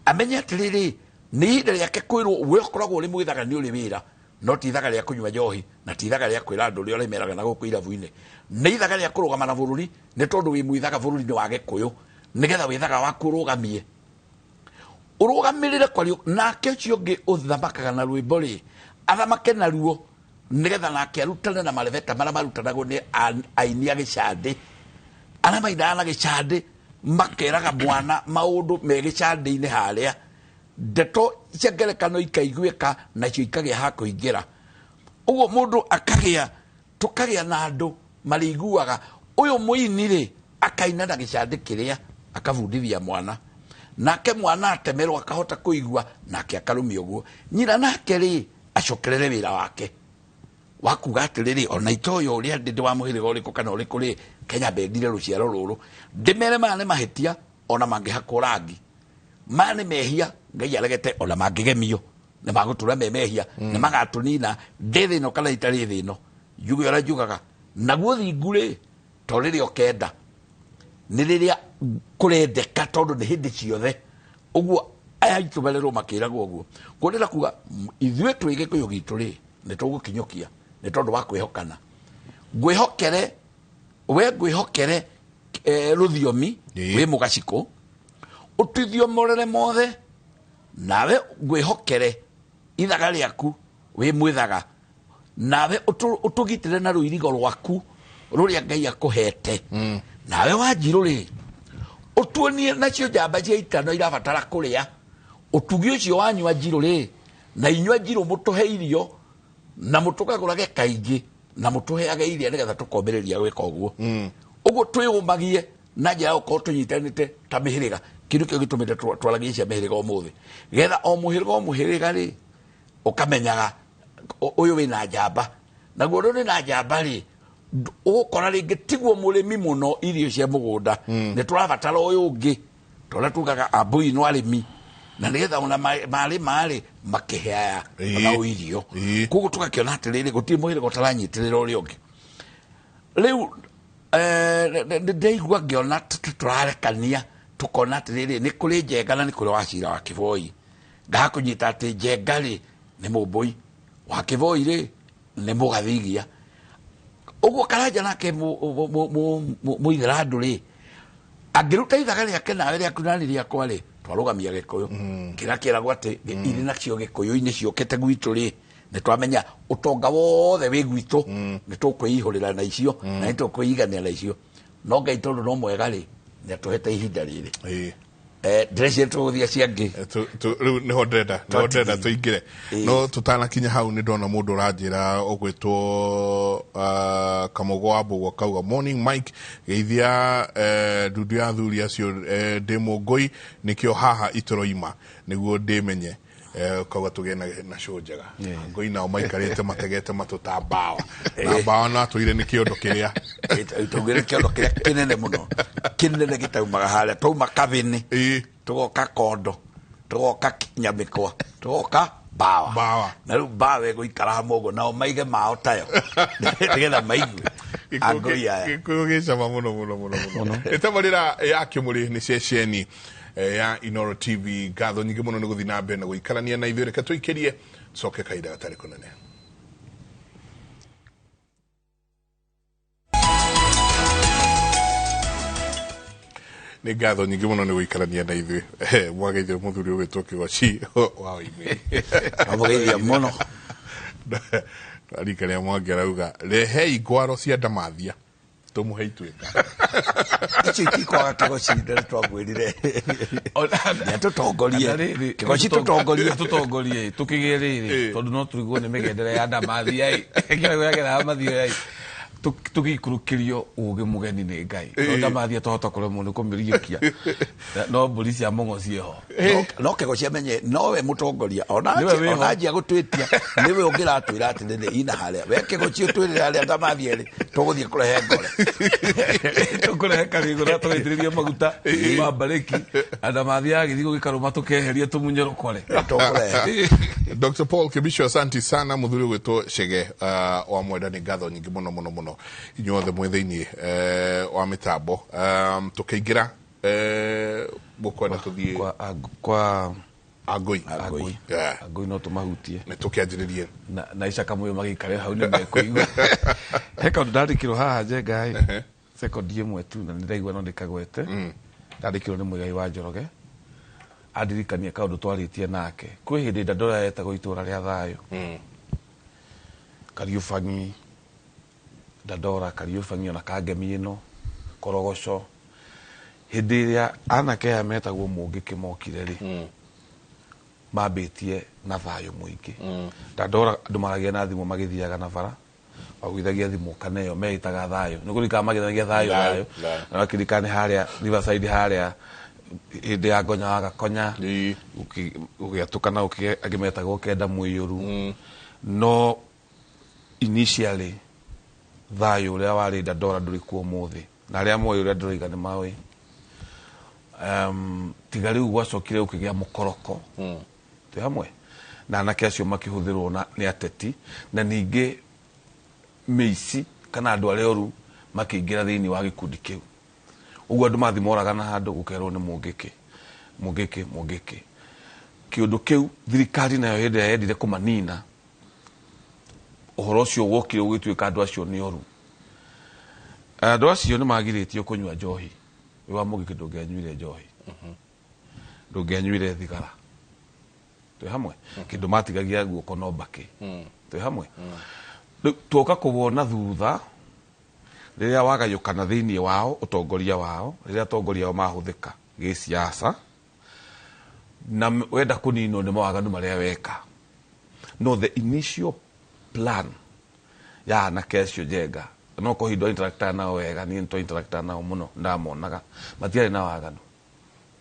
Amenye atĩrĩrĩ, nĩ ihinda rĩake kwĩrwo we ũkoragwo ũrĩ mwĩthaga nĩ ũrĩ wĩra, no ti ithaga rĩa kũnyua njohi, na ti ithaga rĩa kwĩra andũ ũrĩa ũrĩmeraga na gũkũ irabu-inĩ. Nĩ ithaga rĩa kũrũgama na bũrũri, nĩ tondũ wĩ mwĩthaga bũrũri-inĩ wa Gĩkũyũ, nĩgetha wĩthaga waku ũrũgamie. Ũrũgamĩrĩre kwario, nake ũcio ũngĩ ũthamakaga na rwĩmbo rĩ, athamake naruo, nĩgetha nake arutane na marebeta marĩa marutanagwo nĩ aini a gĩcandĩ. Arĩa mainaga na gĩcandĩ, makeraga mwana maũndũ me gĩcandĩ-inĩ harĩa. Ndeto cia ngerekano ikaiguĩka, nacio ikagĩa ha kũingĩra. Ũguo mũndũ akagĩa, tũkagĩa na andũ marĩiguaga. Ũyũ mũini rĩ, akaina na gĩcandĩ kĩrĩa, akabundithia mwana. Nake mwana atemerwo akahota kũigua, nake akarũmia ũguo. Nyina nake rĩ, acokerere wĩra wake. Wa kuga atĩrĩrĩ, ona itoyo ũrĩa ndĩ wa mũhĩrĩga ũrĩkũ kana ũrĩkũ rĩ, Kenya mbendire rũciaro rũrũ. Ndĩmere maya nĩ mahĩtia, ona mangĩhakwo rangi. Maya nĩ mehia, Ngai aregete ona mangĩgemio. Nĩ magũtũra me mehia, nĩ magatũnina, ndĩ thĩ ĩno kana itarĩ thĩ ĩno. Njuge ũrĩa njugaga. Naguo thingu rĩ, to rĩrĩa ũkenda. Nĩ rĩrĩa kũrendeka tondũ nĩ hĩndĩ ciothe. Ũguo aya aitũ marerwo makĩragwo ũguo. Kuonera kuga, ithuĩ twĩ Gĩkũyũ gitũ rĩ, nĩ tũgũkinyũkia, nĩ tondũ wa kwĩhokana. Ngwĩhokere, we ngwĩhokere, rũthiomi, wĩ mũgacikũ, ũtithiomorere mothe, nawe ngwĩhokere ithaga rĩaku, wĩ mwĩthaga, nawe ũtũgitĩre na rũirigo rwaku rũrĩa Ngai akũhete. Nawe Wanjirũ rĩ, ũtuonie nacio njamba cia itano irabatara kũrĩa. Ũtugi ũcio wanyu Wanjirũ rĩ, na inyuĩ Wanjirũ mũtũhe irio, na mũtũgagũrage kaingĩ, na mũtũheage irio nĩgetha tũkomĩrĩria gwĩka ũguo. Ũguo twĩyũmagie na njĩra ya gũkorwo tũnyitanĩte ta mĩhĩrĩga. Kĩndũ kĩu gĩtũmĩte twaragie cia mĩhĩrĩga ũmũthĩ. Getha o mũhĩrĩga o mũhĩrĩga rĩ, ũkamenyaga ũyũ wĩna njamba. Naguo ũrĩa wĩna njamba rĩ, ũgũkora rĩngĩ tiguo mũrĩmi mũno irio cia mũgũnda. Nĩ tũrabatara ũyũ ũngĩ. Tũrĩa tugaga ambui no arĩmi. Na nĩgetha ona marĩ marĩ makĩheaya ona irio. Koguo tũgakĩona atĩrĩrĩ, gũtirĩ mũhĩrĩga ũtaranyitĩrĩra ũrĩa ũngĩ. Rĩu ndĩraigua ngĩona tũrarekania, tũkona atĩrĩrĩ, nĩ kũrĩ Njenga na nĩ kũrĩ Wachira wa Kĩboi. Ngaga kũnyita atĩ Njenga rĩ nĩ Mũmbũi, wa Kĩboi rĩ nĩ Mũgathigia. Ũguo Karanja nake Mũithĩrandũ rĩ, angĩruta ithaga rĩake nawe rĩaku nani rĩakwa rĩ, twarũgamia Gĩkũyũ. Kĩrĩa kĩragwo atĩ irĩ nacio Gĩkũyũ-inĩ ciũkĩte gwitũ rĩ, nĩ twamenya ũtonga wothe wĩ gwitũ, nĩ tũkwĩihũrĩra na icio, na nĩ tũkwĩiganĩra na icio. No Ngai tondũ no mwega rĩ, nĩ atũhete ihinda rĩrĩ. Ndĩreciria tũgũthiĩ acio angĩ. Rĩu nĩho ndĩrenda, nĩho ndĩrenda tũingĩre. No tũtanakinya hau nĩ ndona mũndũ ũranjĩra ũgwĩtwo Kamũgo wa Mbũgũ akauga morning Mike, geithia ndundu ya athuri acio, ndĩ Mũngũi nĩkĩo haha itũroima nĩguo ndĩmenye. Kauga tũgĩe na show njega. Ngũi nao maikarĩte mategete matũ ta mbawa. Na mbawa no atwĩre nĩ kĩondo kĩrĩa. Tũgĩre kĩondo kĩrĩa kĩnene mũno. Kĩnene gĩtaumaga harĩa. Twauma Kabini, tũgoka Kondo, tũgoka Nyamĩkwa, tũgoka Mbawa. Mbawa. Na rĩu mbawa ĩgũikara hamwe ũguo, nao maige mao tayo. Nĩgetha maigue. Angũi aya. Gĩkũyũ gĩcama mũno mũno mũno mũno. Ĩtabarĩra ya Kĩmũrĩ nĩ ceceni ya Inooro TV. Ngatho nyingĩ mũno nĩ gũthiĩ na mbere na gũikarania na ithuĩ. Reke tũikĩrie, tũcoke kahinda gatarĩ kũnene. Nĩ ngatho nyingĩ mũno nĩ gũikarania na ithuĩ. Mwageithio mũthuri ũgwĩtwo Kĩgoci wa Oimĩri. Amũgeithia mũno. Rika rĩa Mwangi arauga, rehei ngwaro cia Ndamathia tũmũhe ituĩka. Icio itikwaga Kĩgoci, nĩ twamwĩrire. Nĩatũtongorie. Kĩgoci tũtongorie. Tũtongorie, tũkĩgĩe rĩrĩ, tondũ no tũrigwo nĩ mĩgendere ya Ndamathia ĩ. Kĩrĩa gĩageraga mathioya ĩ. Tũgĩikũrũkĩrio ũgĩ mũgeni nĩ Ngai. No Ndamathia twahota kũremwo nĩ kũmĩriũkia. No mbũri cia mũng'o ciĩho. No Kĩgoci amenye nowe mũtongoria. Ona anjia gũtwĩtia, nĩwe ũngĩratwĩra atĩrĩrĩ, ina harĩa. We Kĩgoci ũtwĩrĩre harĩa Ndamathia ĩrĩ, tũgũthiĩ kũrehe ngore. Tũkũrehe karĩgũ na tũgaitĩrĩria maguta ma mbarĩki. Na Ndamathia agĩthiĩ gũgĩkarũma tũkeheria tũmunye rũkore. Tũkũrehe. Dr. Paul Kibicho, asante sana. Mũthuri ũgwĩtwo Chege wa Mwenda, nĩ ngatho nyingĩ mũno mũno mũno inyuothe mwĩ thĩinĩ wa mĩtambo. Tũkĩingĩra mũkwenda tũthiĩ kwa Angũi. Angũi. Angũi no tũmahutie. Nĩ tũkĩanjĩrĩrie. Na Isha Kamũyũ magĩikare hau nĩ mekũigua. He kaũndũ ndandĩkĩrwo haha Njenga ĩ. Sekondi ĩmwe tu na nĩndaigua no ndĩkagwete. Ndandĩkĩrwo nĩ Mũigai wa Njoroge. Andirikania kaũndũ twarĩtie nake. Kwĩ hĩndĩ Dandora yetagwo itũra rĩa thayũ. Kariũbangi, Dandora, Kariũbangi ona Kangemi ĩno, Korogoco. Hĩndĩ ĩrĩa anake aya metagwo Mũngĩkĩ mokire rĩ, mambĩtie na thayũ mũingĩ. Dandora andũ maragia na thimũ magĩthiaga na bara, magũithagia thimũ kana ĩyo meĩtaga thayũ. Nĩ kũririkana magĩthagia thayũ, thayũ. Na makĩririkana nĩ harĩa Riverside harĩa hĩndĩ ya Ngonya wa Gakonya, ũgĩatũkana angĩ metagwo Kenda Mũiyũru. No initially thayũ ũrĩa warĩ Dandora ndũrĩ kuo ũmũthĩ. Na arĩa moĩ ũrĩa ndĩroiga nĩ maũĩ. Tiga rĩu gwacokire gũkĩgĩa mũkoroko. Twĩ hamwe. Na anake acio makĩhũthĩrwo nĩ ateti. Na ningĩ mĩici kana andũ arĩa oru makĩingĩra thĩinĩ wa gĩkundi kĩu. Ũguo andũ mathiĩ moragana handũ gũkerwo nĩ Mũngĩkĩ. Mũngĩkĩ, Mũngĩkĩ. Kĩũndũ kĩu thirikari nayo hĩndĩ ĩrĩa yendire kũmanina, ũhoro ũcio wokire ũgĩtuĩka andũ acio nĩ oru. Andũ acio nĩ magirĩtio kũnyua njohi. Wĩ wa Mũngĩkĩ ndũngĩanyuire njohi. Ndũngĩanyuire thigara. Twĩ hamwe. Kĩndũ matigagia guoko no mbakĩ. Twĩ hamwe. Rĩu tuoka kũwona thutha rĩrĩa wagayũkana thĩinĩ wao, ũtongoria wao, rĩrĩa atongoria ao mahũthĩka gĩsiasa, na wenda kũninwo nĩ mawaganu marĩa weka. No the initial plan ya anake acio Njenga, no kũhindwo interactaga nao wega, niĩ nĩtwa interactaga nao mũno, ndamonaga matiarĩ na waganu.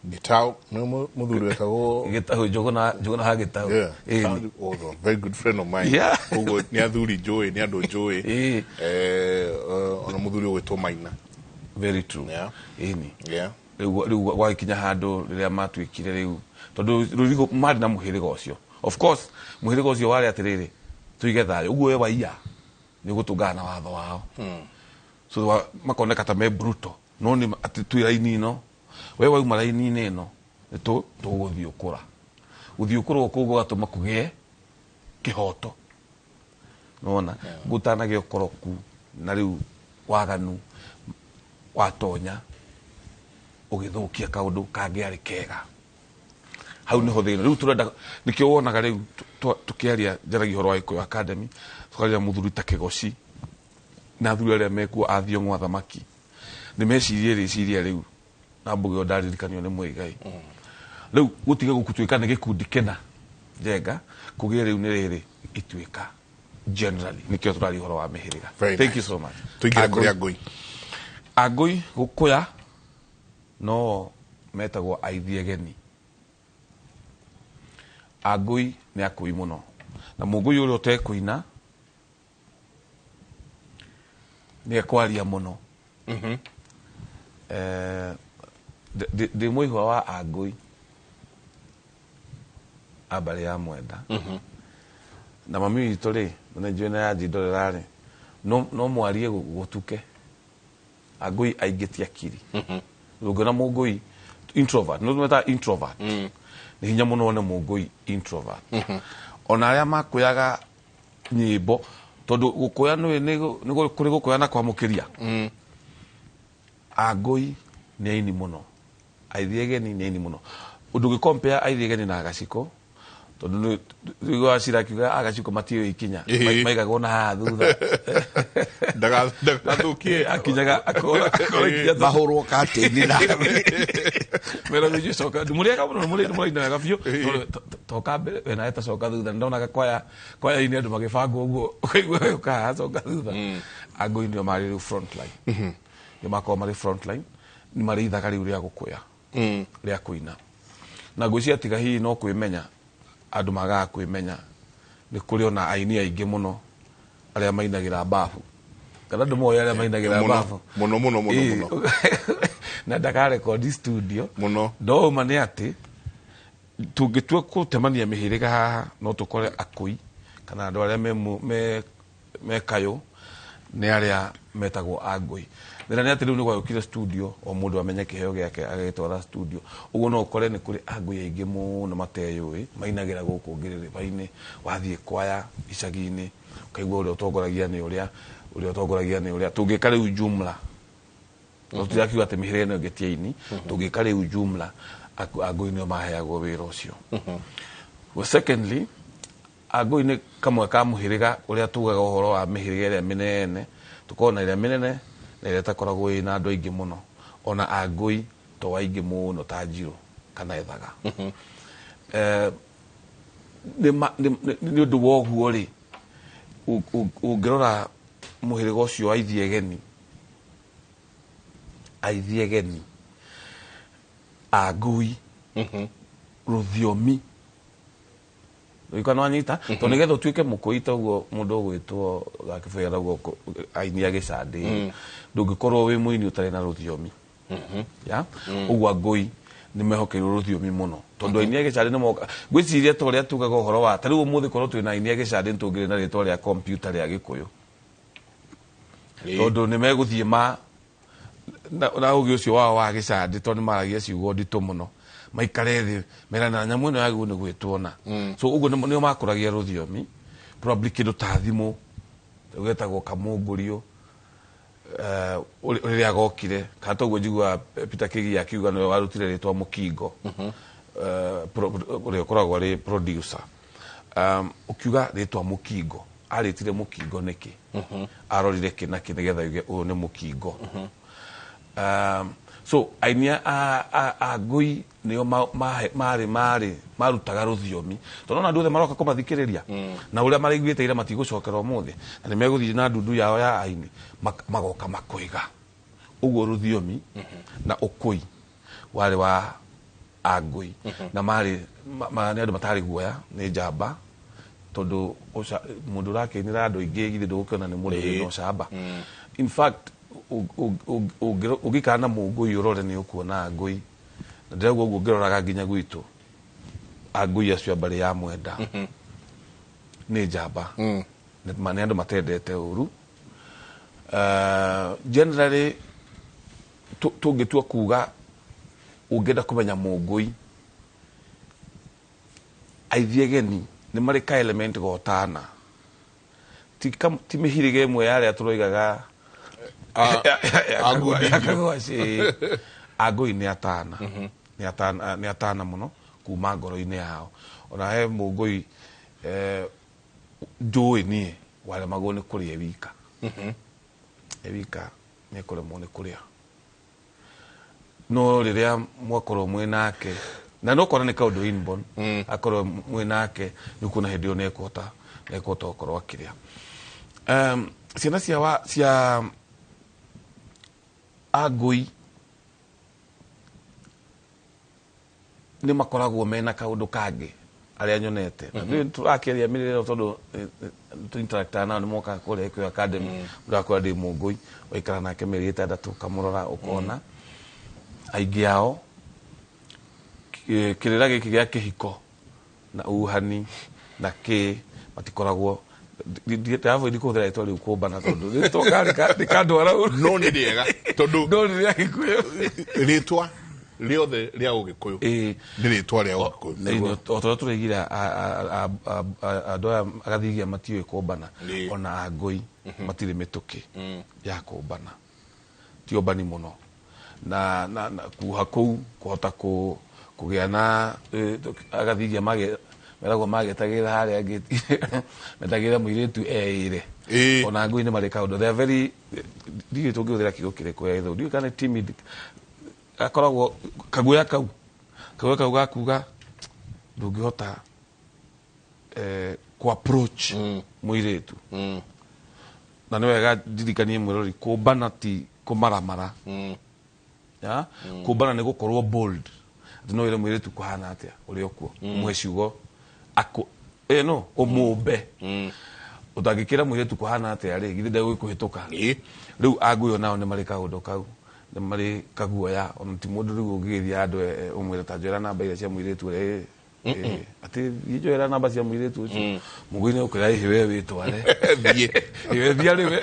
Gitau, nĩ mũthuri wetagwo Gitau, Njũgũna wa Gitau. Yeah. Was a very good friend of mine. Koguo nĩ athuri njũĩ, nĩ andũ njũĩ. Ona mũthuri ũgwĩtwo Maina. Very true. Ĩni. Rĩu gwagĩkinya handũ rĩrĩa matuĩkire rĩu tondũ rũrigo marĩ na mũhĩrĩga ũcio, of course mũhĩrĩga ũcio warĩ atĩrĩrĩ, tuige thayũ ũguo we waiya nĩ ũgũtũngana na watho wao. So makoneka ta me brutal, no nĩ atĩ twĩ raini ĩno, we wauma raini-inĩ ĩno nĩ tũgũthiũkũra gũthiũkũra kũu gũgatũma kũgĩe kĩhoto nona gũtanagĩa ũkoroku na rĩu waganu watonya ũgĩthũkia kaũndũ kangĩarĩ kega. Hau niho thĩna rĩu tũrenda, nĩkĩo wonaga rĩu tũkĩaria njaragia ũhoro wa Gĩkũyũ Academy, tũkaria mũthuri ta Kĩgoci na athuri arĩa mekuo a Thiong'o athamaki nĩ mecirie rĩciria rĩu na mbũgĩ ĩyo ndaririkanio nĩ Mũigai. Rĩu gũtige gũtuĩka nĩ gĩkundi kĩna njenga kũgĩe rĩu nĩ rĩrĩ ituĩka generally, nĩkĩo tũraria ũhoro wa mĩhĩrĩga. Very Thank nice. you so much. Tũingĩre kũrĩ Angũi. Angũi gũkũya no metagwo aithiegeni. Angũi nĩ akũi mũno, na mũngũi ũrĩa ũtekũina nĩ ekwaria mũno. Ndĩ mũihwa wa Angũi a mbarĩ ya Mwenda, na mami witũ rĩ, na nĩ njũĩ na yanjindorera rĩ, no mwarie gũtuke. Angũi aingĩ ti akiri. Ũngĩona mũngũi introvert, no metaga introvert, nĩ hinya mũno wone mũngũi introvert. Ona arĩa makũyaga nyĩmbo, tondũ gũkũya nĩ kũrĩ gũkũya na kwamũkĩria. Angũi nĩ aini mũno, aithiegeni nĩ aini mũno. Ndũngĩkompea aithiegeni na agaciko, tondũ nĩ wacira akiuga agaciko matiũĩ ikinya. Maigagwo na haha thutha. Ndagathũkie. Akinyaga akora akora ikinya. Mahũrwo katĩini na mera gũthiĩ coka mũrĩega mũno, mũrĩ mũraina wega biũ. Toka mbere we nawe tacoka thutha. Ndonaga kwaya kwaya-inĩ andũ magĩbangwo ũguo, ũkaigua we ũka haha coka thutha. Angũi nĩo marĩ rĩu front line, nĩo makoragwo marĩ front line, nĩ marĩ ithaga rĩu rĩa gũkũya rĩa kũina na ngwĩciria tiga hihi no kwĩmenya andũ magaga kwĩmenya, nĩ kũrĩ ona aini aingĩ mũno arĩa mainagĩra babu, kana andũ moĩ arĩa mainagĩra Mũno, babu. Mũno mũno mũno. Mũno. Na ndakarekondi studio. Mũno. No ũma nĩ atĩ tũngĩtua gũtemania mĩhĩrĩga haha no tũkore akũi kana andũ arĩa me kayũ nĩ arĩa metagwo angũi. Thĩna nĩ atĩ rĩu nĩ gwagĩũkire studio, o mũndũ amenye kĩheo gĩake agagĩtwara studio. Ũguo no ũkore nĩ kũrĩ angũi aingĩ mũno mateyũĩ mainagĩra gũkũ ngĩrĩrĩba-inĩ, wathiĩ kwaya icagi-inĩ ũkaigua ũrĩa ũtongoragia nĩ ũrĩa ũrĩa ũtongoragia nĩ ũrĩa. Tũngĩka rĩu jumla, tũtirakiuga atĩ mĩhĩrĩga ĩno ĩngĩ ti aini, tũngĩka rĩu jumla angũi nĩo maheagwo wĩra ũcio. Well, secondly, angũi nĩ kamwe ka mũhĩrĩga ũrĩa tugaga ũhoro wa mĩhĩrĩga ĩrĩa mĩnene, tũkorwo na ĩrĩa mĩnene na ĩrĩa ĩtakoragwo ĩna andũ aingĩ mũno. Ona angũi to aingĩ mũno ta njirũ kana ethaga. Nĩ ũndũ wa ũguo rĩ, ũngĩrora mũhĩrĩga ũcio wa ithiegeni, aithiegeni, angũi, rũthiomi rũika no anyita, tondũ nĩgetha ũtuĩke mũkũi ta ũguo mũndũ ũgwĩtwo Gakĩbũya arauga aini a gĩcandĩ, ndũngĩkorwo wĩ mũini ũtarĩ na rũthiomi ya ũguo. Angũi nĩ mehokeirwo rũthiomi mũno tondũ aini a gĩcandĩ nĩ moka ngwĩciria ta ũrĩa tugaga ũhoro wa ta rĩu ũmũthĩ korwo twĩna aini a gĩcandĩ nĩ tũngĩrĩ na rĩtwa rĩa kompiuta rĩa Gĩkũyũ, tondũ nĩ megũthiĩ ma na ũgĩ ũcio wao wa gĩcandĩ, tondũ nĩ maragia ciugo nditũ mũno, maikare thĩ merana nyamũ ĩno yagĩrĩirwo nĩ gwĩtwo na so ũguo nĩo makũragia rũthiomi, probably kĩndũ ta thimũ getagwo kamũngũrio rĩrĩa gokire, kana toguo njiguaga Peter Kĩgia akiuga nĩwe warutire rĩtwa mũkingo. Ũrĩa ũkoragwo arĩ producer, ũkiuga rĩtwa mũkingo arĩtire mũkingo nĩkĩ, arorire kĩ na kĩ nĩgetha yuge ũyũ nĩ mũkingo. So aini a ngũi nĩo marĩ marĩ marutaga rũthiomi, tondũ ona andũ othe maroka kũmathikĩrĩria na ũrĩa maraiguĩte ira matigũcokera ũmũthĩ, na nĩ megũthiĩ na ndundu yao ya aini magoka makoiga ũguo. Rũthiomi na ũkũi warĩ wa angũi na marĩ nĩ andũ matarĩ guoya, nĩ njamba, tondũ mũndũ ũrakĩinĩra andũ aingĩ githĩ ndũgũkĩona nĩ mũndũ wĩna ũcamba. In fact, Ũngĩikara na Mũngũi ũrore nĩ ũkuona Ngũi, na ndĩrauga ũguo ngĩroraga nginya gwitũ, Angũi acio a mbarĩ ya Mwenda nĩ njamba. Nĩ andũ matendete ũru. Generally tũngĩtua kuga ũngĩenda kũmenya Mũngũi, aithiegeni nĩ marĩ ka element gotana, ti ti mĩhĩrĩga ĩmwe ya arĩa tũroigaga. Angũi. Angũi nĩ atana, nĩ atana, nĩ atana mũno kuma ngoro-inĩ yao. Ona he Mũngũi njũĩ niĩ waremagwo nĩ kũrĩa e wika, e wika nĩ ekũremwo nĩ kũrĩa, no rĩrĩa mwakorwo mwĩ nake, na no kona nĩ kaũndũ inborn, akorwo mwĩ nake nĩ ũkuona hĩndĩ ĩyo nĩ ekũhota gũkorwo akĩrĩa. Ciana cia cia Angũi nĩ makoragwo mena kaũndũ kangĩ arĩa nyonete. Na nĩ tũrakĩaria mĩrĩre ĩno tondũ tũ-interactaga nao, nĩ mokaga kũrĩa Gĩkũyũ Academy. Mũndũ akwĩra ndĩ Mũngũi, waikara nake mĩeri 6 ũkamũrora ũkona aingĩ ao kĩrĩra gĩkĩ gĩa kĩhiko na uhani na kĩ matikoragwo. Ndĩravoid kũhũthĩra rĩtwa rĩu kũmbana tondũ rĩtwa rĩkandwara ũru. No nĩ rĩega tondũ no nĩ rĩa Gĩkũyũ. Rĩtwa rĩothe rĩa Ũgĩkũyũ nĩ rĩtwa rĩa Ũgĩkũyũ. Ĩĩ, o ta ũrĩa tũraigire andũ aya agathigia matiũĩ kũmbana, ona Angũi matirĩ mĩtũkĩ ya kũmbana, ti ombani mũno na kuha kũu kũhota kũgĩa na agathigia meragwo magetagĩra harĩa ngĩti metagĩra mũirĩtu eĩre. Ona Ngũi nĩ marĩ kaũndũ, they are very, ndiũĩ tũngĩhũthĩra kiugo kĩrĩkũ ya gĩthũngũ, ndiũĩ kana nĩ timid, akoragwo kaguoya kau, kaguoya kau gakuga ndũngĩhota ku approach mũirĩtu. Na nĩ wega ndirikanie mwĩrori, kũmbana ti kũmaramara. Ya? Kũmbana nĩ gũkorwo bold atĩ no wĩre mũirĩtu kũhana atĩa ũrĩa ũkuo, ũmũhe ciugo akũ no ũmũmbe. Ũtangĩkĩra mũirĩtu kũhana atĩa rĩ, githĩ ndegũgĩkũhĩtũka? Rĩu Angũyũ nao nĩ marĩ kaũndũ kau, nĩ marĩ kaguoya. Ona ti mũndũ rĩu ũngĩgĩthiĩ handũ ũmwĩre ta njoera namba iria cia mũirĩtu ũrĩa atĩ thiĩ njoera namba cia mũirĩtu ũcio. Mũngũi nĩ ũkwĩra ĩhĩ we wĩtware. Thiĩ. Ĩwe thia rĩwe.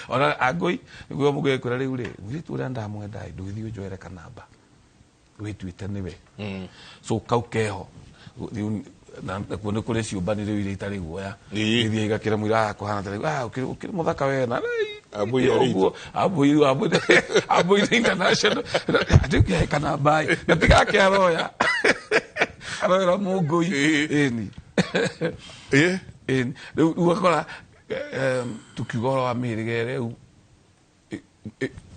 Ona Angũi nĩguo mũngũi ekwĩra rĩu rĩ, mũirĩtu ũrĩa ndamwenda ĩ, ndũgĩthiĩ ũnjoere kanamba wĩtuĩte nĩwe. So kau keho rĩu nakuo nĩ kũrĩ ciũmbani rĩu iria itarĩ guoya. Ithiĩ igakĩra mũira kũhana ta rĩu ũkĩrĩ mũthaka we na Ambũi ya ũguo ambũi ambũi ambũi nĩ international atĩ ũkĩhe kanamba ĩ, na tigake aroya aroera Mũngũi. Ĩni. Ĩni, rĩu ũgakora tukiuga ũhoro wa mĩhĩrĩga ĩrĩa rĩu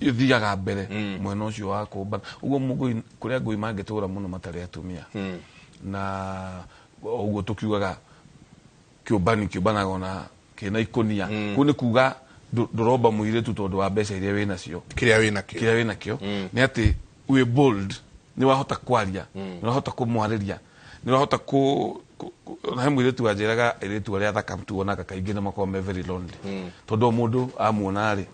ĩthiaga mbere mwena ũcio wa kũmbana ũguo, Mũngũi kũrĩa ngũi mangĩtũra mũno matarĩ atumia, na ũguo tũkiugaga kĩũmbani kĩũmbanaga ona kĩna ikũnia, kũu nĩ kuga ndũromba mũirĩtu tondũ wa mbeca iria wĩ nacio. Kĩrĩa wĩ nakĩo. Kĩrĩa wĩ nakĩo nĩ atĩ wĩ bold, nĩ wahota kwaria, nĩ wahota kũmwarĩria, nĩ wahota ona he mũirĩtu wanjĩraga airĩtu arĩa athaka tuonaga kaingĩ nĩ makoragwo me very lonely, tondũ o mũndũ amuona rĩ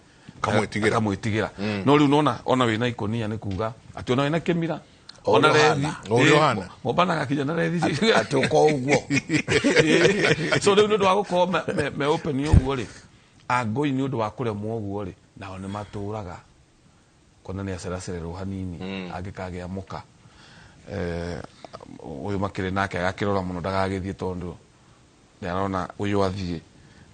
Akamwĩtigĩra. Akamwĩtigĩra. No rĩu nona ona wĩna ikũnia nĩ kuga atĩ ona wĩna kĩmira, O ona ũrĩa rethi. ũhana. O ũrĩa ũhana. Mombanaga kinya na rethi. Atĩ ũkorwo ũguo. So rĩu nĩ ũndũ wa gũkorwo me open ũguo rĩ, Angũi nĩ ũndũ wa kũremwo ũguo rĩ, nao nĩ matũraga kuona nĩ aceracererwo hanini angĩkagĩa mũka. Ũyũ makĩrĩ nake agakĩrora mũno ndagagĩthiĩ, tondũ nĩ arona ũyũ athiĩ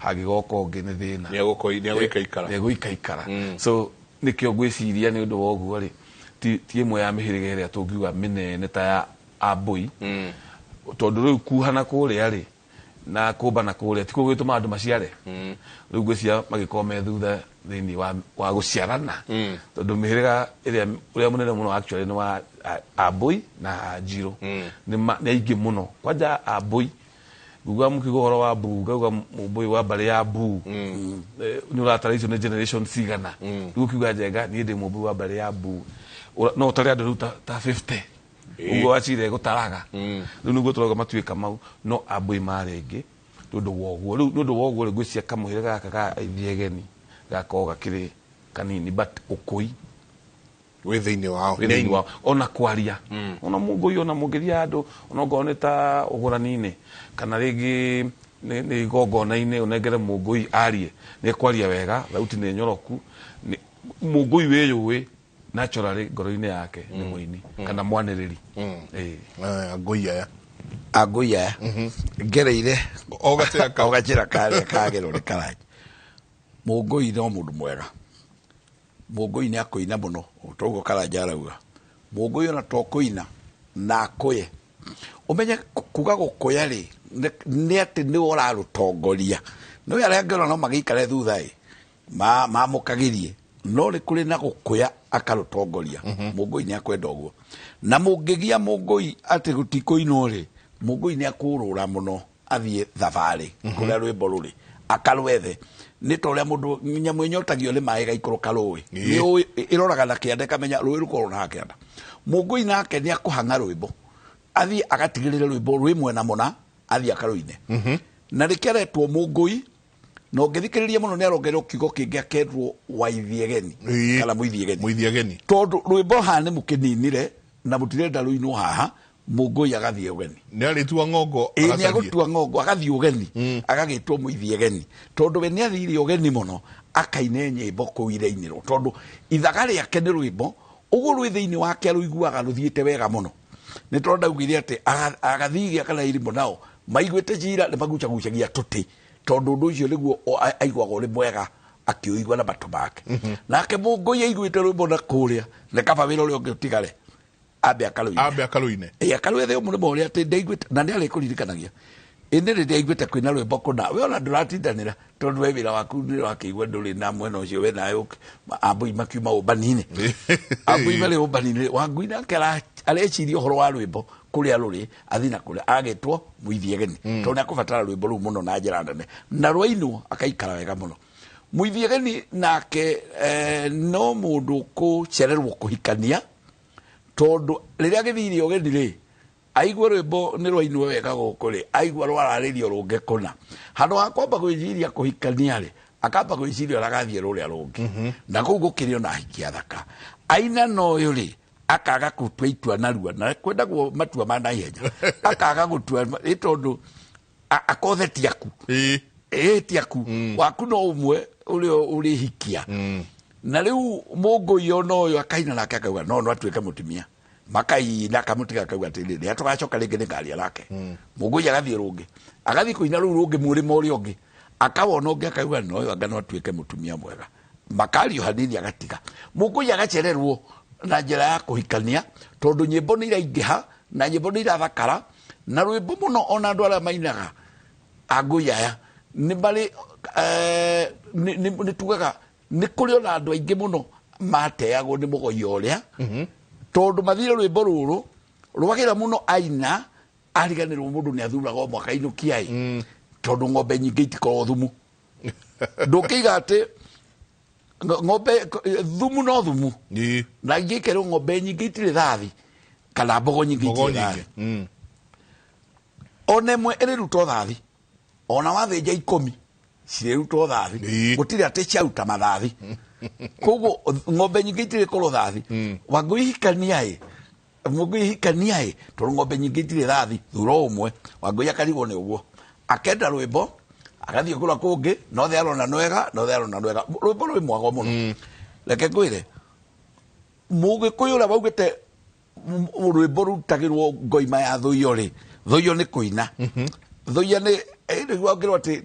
hangĩgoka ũngĩ nĩ thĩna. Nĩegũikaikara. Nĩegũikaikara. So nĩkĩo ngwĩciria nĩ ũndũ wa ũguo rĩ, ti ĩmwe ya mĩhĩrĩga ĩrĩa tũngiuga mĩnene ta ya Ambũi, tondũ rĩu kuhana kũrĩa rĩ na kũmbana kũrĩa tikuo gũgĩtũma andũ maciare. Rĩu ngwĩciria magĩkorwo me thutha thĩinĩ wa gũciarana, tondũ mĩhĩrĩga ĩrĩa ũrĩa mũnene mũno actually nĩ wa Ambũi na Anjirũ, nĩ aingĩ mũno kwanja Ambũi. Nguga mũkiuga ũhoro wa mbu, ngauga mũmbũi wa mbarĩ ya mbu. Nĩ ũratara icio nĩ generation cigana. Rĩu ũkiuga njenga niĩ ndĩ mũmbũi wa mbarĩ ya mbu, no ũtare andũ rĩu ta 50 ũguo wacire gũtaraga. Rĩu nĩguo tũrauga matuĩka mau, no Ambũi marĩ aingĩ. Nĩ ũndũ wa ũguo rĩu, nĩ ũndũ wa ũguo rĩ, ngwĩciria kamũhĩrĩga gaka ka Aithiegeni Gakoragwo gakĩrĩ kanini, but ũkũi wĩ thĩinĩ wao. Wĩ thĩinĩ wao, ona kwaria, ona mũngũi, ona mũngĩria andũ, ona ongorwo nĩ ta ũgũrani-inĩ kana rĩngĩ nĩ igongona-inĩ, ũnengere mũngũi arie, nĩ kwaria wega, thauti nĩ nyoroku. Mũngũi wĩyũĩ naturally ngoro-inĩ yake nĩ mũini kana mwanĩrĩri. Ĩĩ. Ngũi aya. Angũi aya ngereire o gacĩra o gacĩra karĩa kagĩrwo nĩ Karanja. Mũngũi no mũndũ mwega, mũngũi nĩ akũina mũno toguo Karanja arauga. Mũngũi ona to kũina na akũye, ũmenye kuga gũkũya rĩ, nĩ atĩ nĩwe ũrarũtongoria. Nĩwe arĩa angĩ ona no magĩikare thutha ĩ mamũkagĩrie, no nĩ kũrĩ na gũkũya akarũtongoria. Mũngũi nĩ akwenda ũguo, na mũngĩgia mũngũi atĩ gũtikũinwo rĩ, mũngũi nĩ akũrũra mũno athiĩ thabarĩ kũrĩa rwĩmbo rũrĩ akarwethe. Nĩ ta ũrĩa mũndũ nyamũ ĩnyotagio nĩ maĩ ĩgaikũrũka rũĩ. Nĩ ũĩ ĩroraga na kĩanda ĩkamenya rũĩ rũkorwo na kĩanda. Mũngũi nake nĩ akũhang'a rwĩmbo athiĩ agatigĩrĩre rwĩmbo rwĩ mwena mũna, athiĩ akarũine. Na rĩkĩ aretwo mũngũi, na ũngĩthikĩrĩria mũno nĩ arongererwo kiugo kĩngĩ akerwo waithiegeni kana mũithiegeni. Mũithiegeni. Tondũ rwĩmbo haha nĩ mũkĩninire na mũtirenda rũinwo haha, mũngũi agathiĩ ũgeni. Nĩ arĩtua ng'ongo. Ĩĩ, nĩ agacarie. Agũtua ng'ongo agathiĩ ũgeni, agagĩtwo mũithiegeni tondũ we nĩ athire ũgeni mũno akaine nyĩmbo kũu irainĩrwo, tondũ ithaga rĩake nĩ rwĩmbo ũguo rwĩ thĩinĩ wake, arũiguaga rũthiĩte wega mũno. Nĩ tondũ ndaugire atĩ agathigia kana irimũ nao maiguĩte cira nĩ magucagucagia tũtĩ, tondũ ũndũ ũcio nĩguo aiguaga ũrĩ mwega akĩũigua na matũ make. Nake mũngũi aiguĩte rwĩmbo na kũrĩa nĩ kaba wĩra ũrĩa ũngĩ ũtigare ambe akarũine. Ambe akarũine. Ĩ, akarwethe mũrĩmo ũrĩa atĩ ndaiguĩte na nĩ arĩkũririkanagia ĩ nĩ rĩrĩa aiguĩte kwĩna rwĩmbo kũna. We ona ndũratindanĩra tondũ we wĩra waku nĩ wakĩigua ndũrĩ na mwena ũcio we nawe. Ambũi makiuma ũmbani-inĩ, ambũi marĩ ũmbani-inĩ, Wangui nake areciria ũhoro wa rwĩmbo kũrĩa rũrĩ, athiĩ na kũrĩa agĩtwo mũithiegeni tondũ nĩ akũbatara rwĩmbo rũu mũno na njĩra nene, na rwainwo akaikara wega mũno. Mũithiegeni nake no mũndũ kũcererwo kũhikania, tondũ rĩrĩa agĩthire ũgeni rĩ, aigua rwĩmbo nĩ rwainwo wega gũkũ rĩ, aigua rwararĩrio rũngĩ kũna, handũ ha kwamba gwĩciria kũhikania rĩ, akamba gwĩciria ũrĩa agathiĩ rũrĩa rũngĩ na kũu gũkĩrĩ ona ahiki athaka aina. Na ũyũ rĩ, akaga gũtua itua narua, na kwendagwo matua ma naihenya, akaga gũtua ĩ tondũ akothe ti aku. Ĩ ti aku, waku no ũmwe ũrĩa ũrĩhikia. Na rĩu mũngũi ona ũyũ akaina nake akauga no no atuĩke mũtumia, makaina, akamũtiga, akauga atĩrĩrĩ, rĩrĩa tũgacoka rĩngĩ nĩ ngaria nake. Mũngũi agathiĩ rũngĩ, agathiĩ kũina rũu rũngĩ mũrĩmo ũrĩa ũngĩ, akawona ũngĩ, akauga no ũyũ anga no atuĩke mũtumia mwega, makario hanini, agatiga. Mũngũi agacererwo na njĩra ya kũhikania tondũ nyĩmbo nĩ iraingĩha na nyĩmbo nĩ irathakara na rwĩmbo mũno. Ona andũ arĩa mainaga angũi aya nĩ marĩ nĩ tugaga nĩ kũrĩ ona andũ aingĩ mũno mateagwo nĩ mũgoi ũrĩa, tondũ mathire rwĩmbo rũrũ rwagĩra mũno, aina ariganĩrwo mũndũ nĩ athuraga o mwaka inũkia ĩ, tondũ ng'ombe nyingĩ itikoragwo thumu. Ndũkĩiga atĩ ng'ombe thumu no thumu na ingĩkerwo ng'ombe nyingĩ itirĩ thathi kana mbogo nyingĩ Mbogo itirĩ thathi. nyingĩ. Ona ĩmwe ĩrĩrutwo thathi, ona wathĩnja 10 cirĩrutwo thathi. Gũtirĩ atĩ ciaruta mathathi, koguo ng'ombe nyingĩ itirĩ korwo thathi. Wangũi hikania ĩ, mũngũi hikania ĩ, tondũ ng'ombe nyingĩ itirĩ thathi, thura ũmwe. Wangũi akarigwo nĩ ũguo, akenda rwĩmbo, agathiĩ kũrĩa kũngĩ, nothe arona nwega, nothe arona nwega, rwĩmbo rwĩ mwago mũno. Reke ngwĩre, mũgĩkũyũ ũrĩa waugĩte rwĩmbo rutagĩrwo ngoima ya thũiyo rĩ, thũiyo nĩ kũina, thũiya nĩ nĩguo angĩrwo atĩ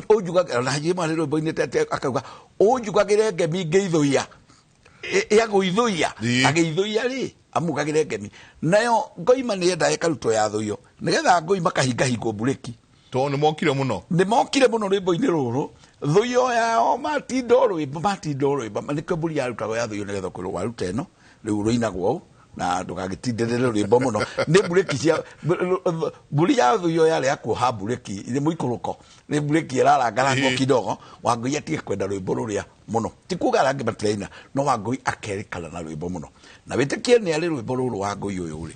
ũnjugagĩra na hajĩ marĩ rwĩmbo-inĩ tete, akauga ũnjugagĩre ngemi ngĩithũiya ya gũithũiya. Agĩithũiya rĩ, amugagĩre ngemi, nayo ngoima nĩ yendaga ĩkarutwo ya thũiyo nĩgetha ngũi makahingahingwo mburĩki. Tondũ nĩ mokire mũno. Nĩ mokire mũno rwĩmbo-inĩ rũrũ, thũiyo yao matinda o rwĩmbo, matinda o rwĩmbo. Nĩkĩo mbũri yarutagwo ya thũiyo nĩgetha kwĩrwo waruta ĩno rĩu rũinagwo ũũ na ndũgagĩtindĩrĩre rwĩmbo mũno, nĩ mburĩki cia mbũri ya thũiyo yarĩ ya kuoha mburĩki, nĩ mũikũrũko, nĩ mburĩki ĩrarangarangwo kidogo. Wangũi atige kwenda rwĩmbo rũrĩa mũno, ti kuga arĩa angĩ matiraina, no Wangũi akerĩkana na rwĩmbo mũno, na wĩtĩkie nĩ arĩ rwĩmbo rũrũ. Wangũi ũyũ rĩ,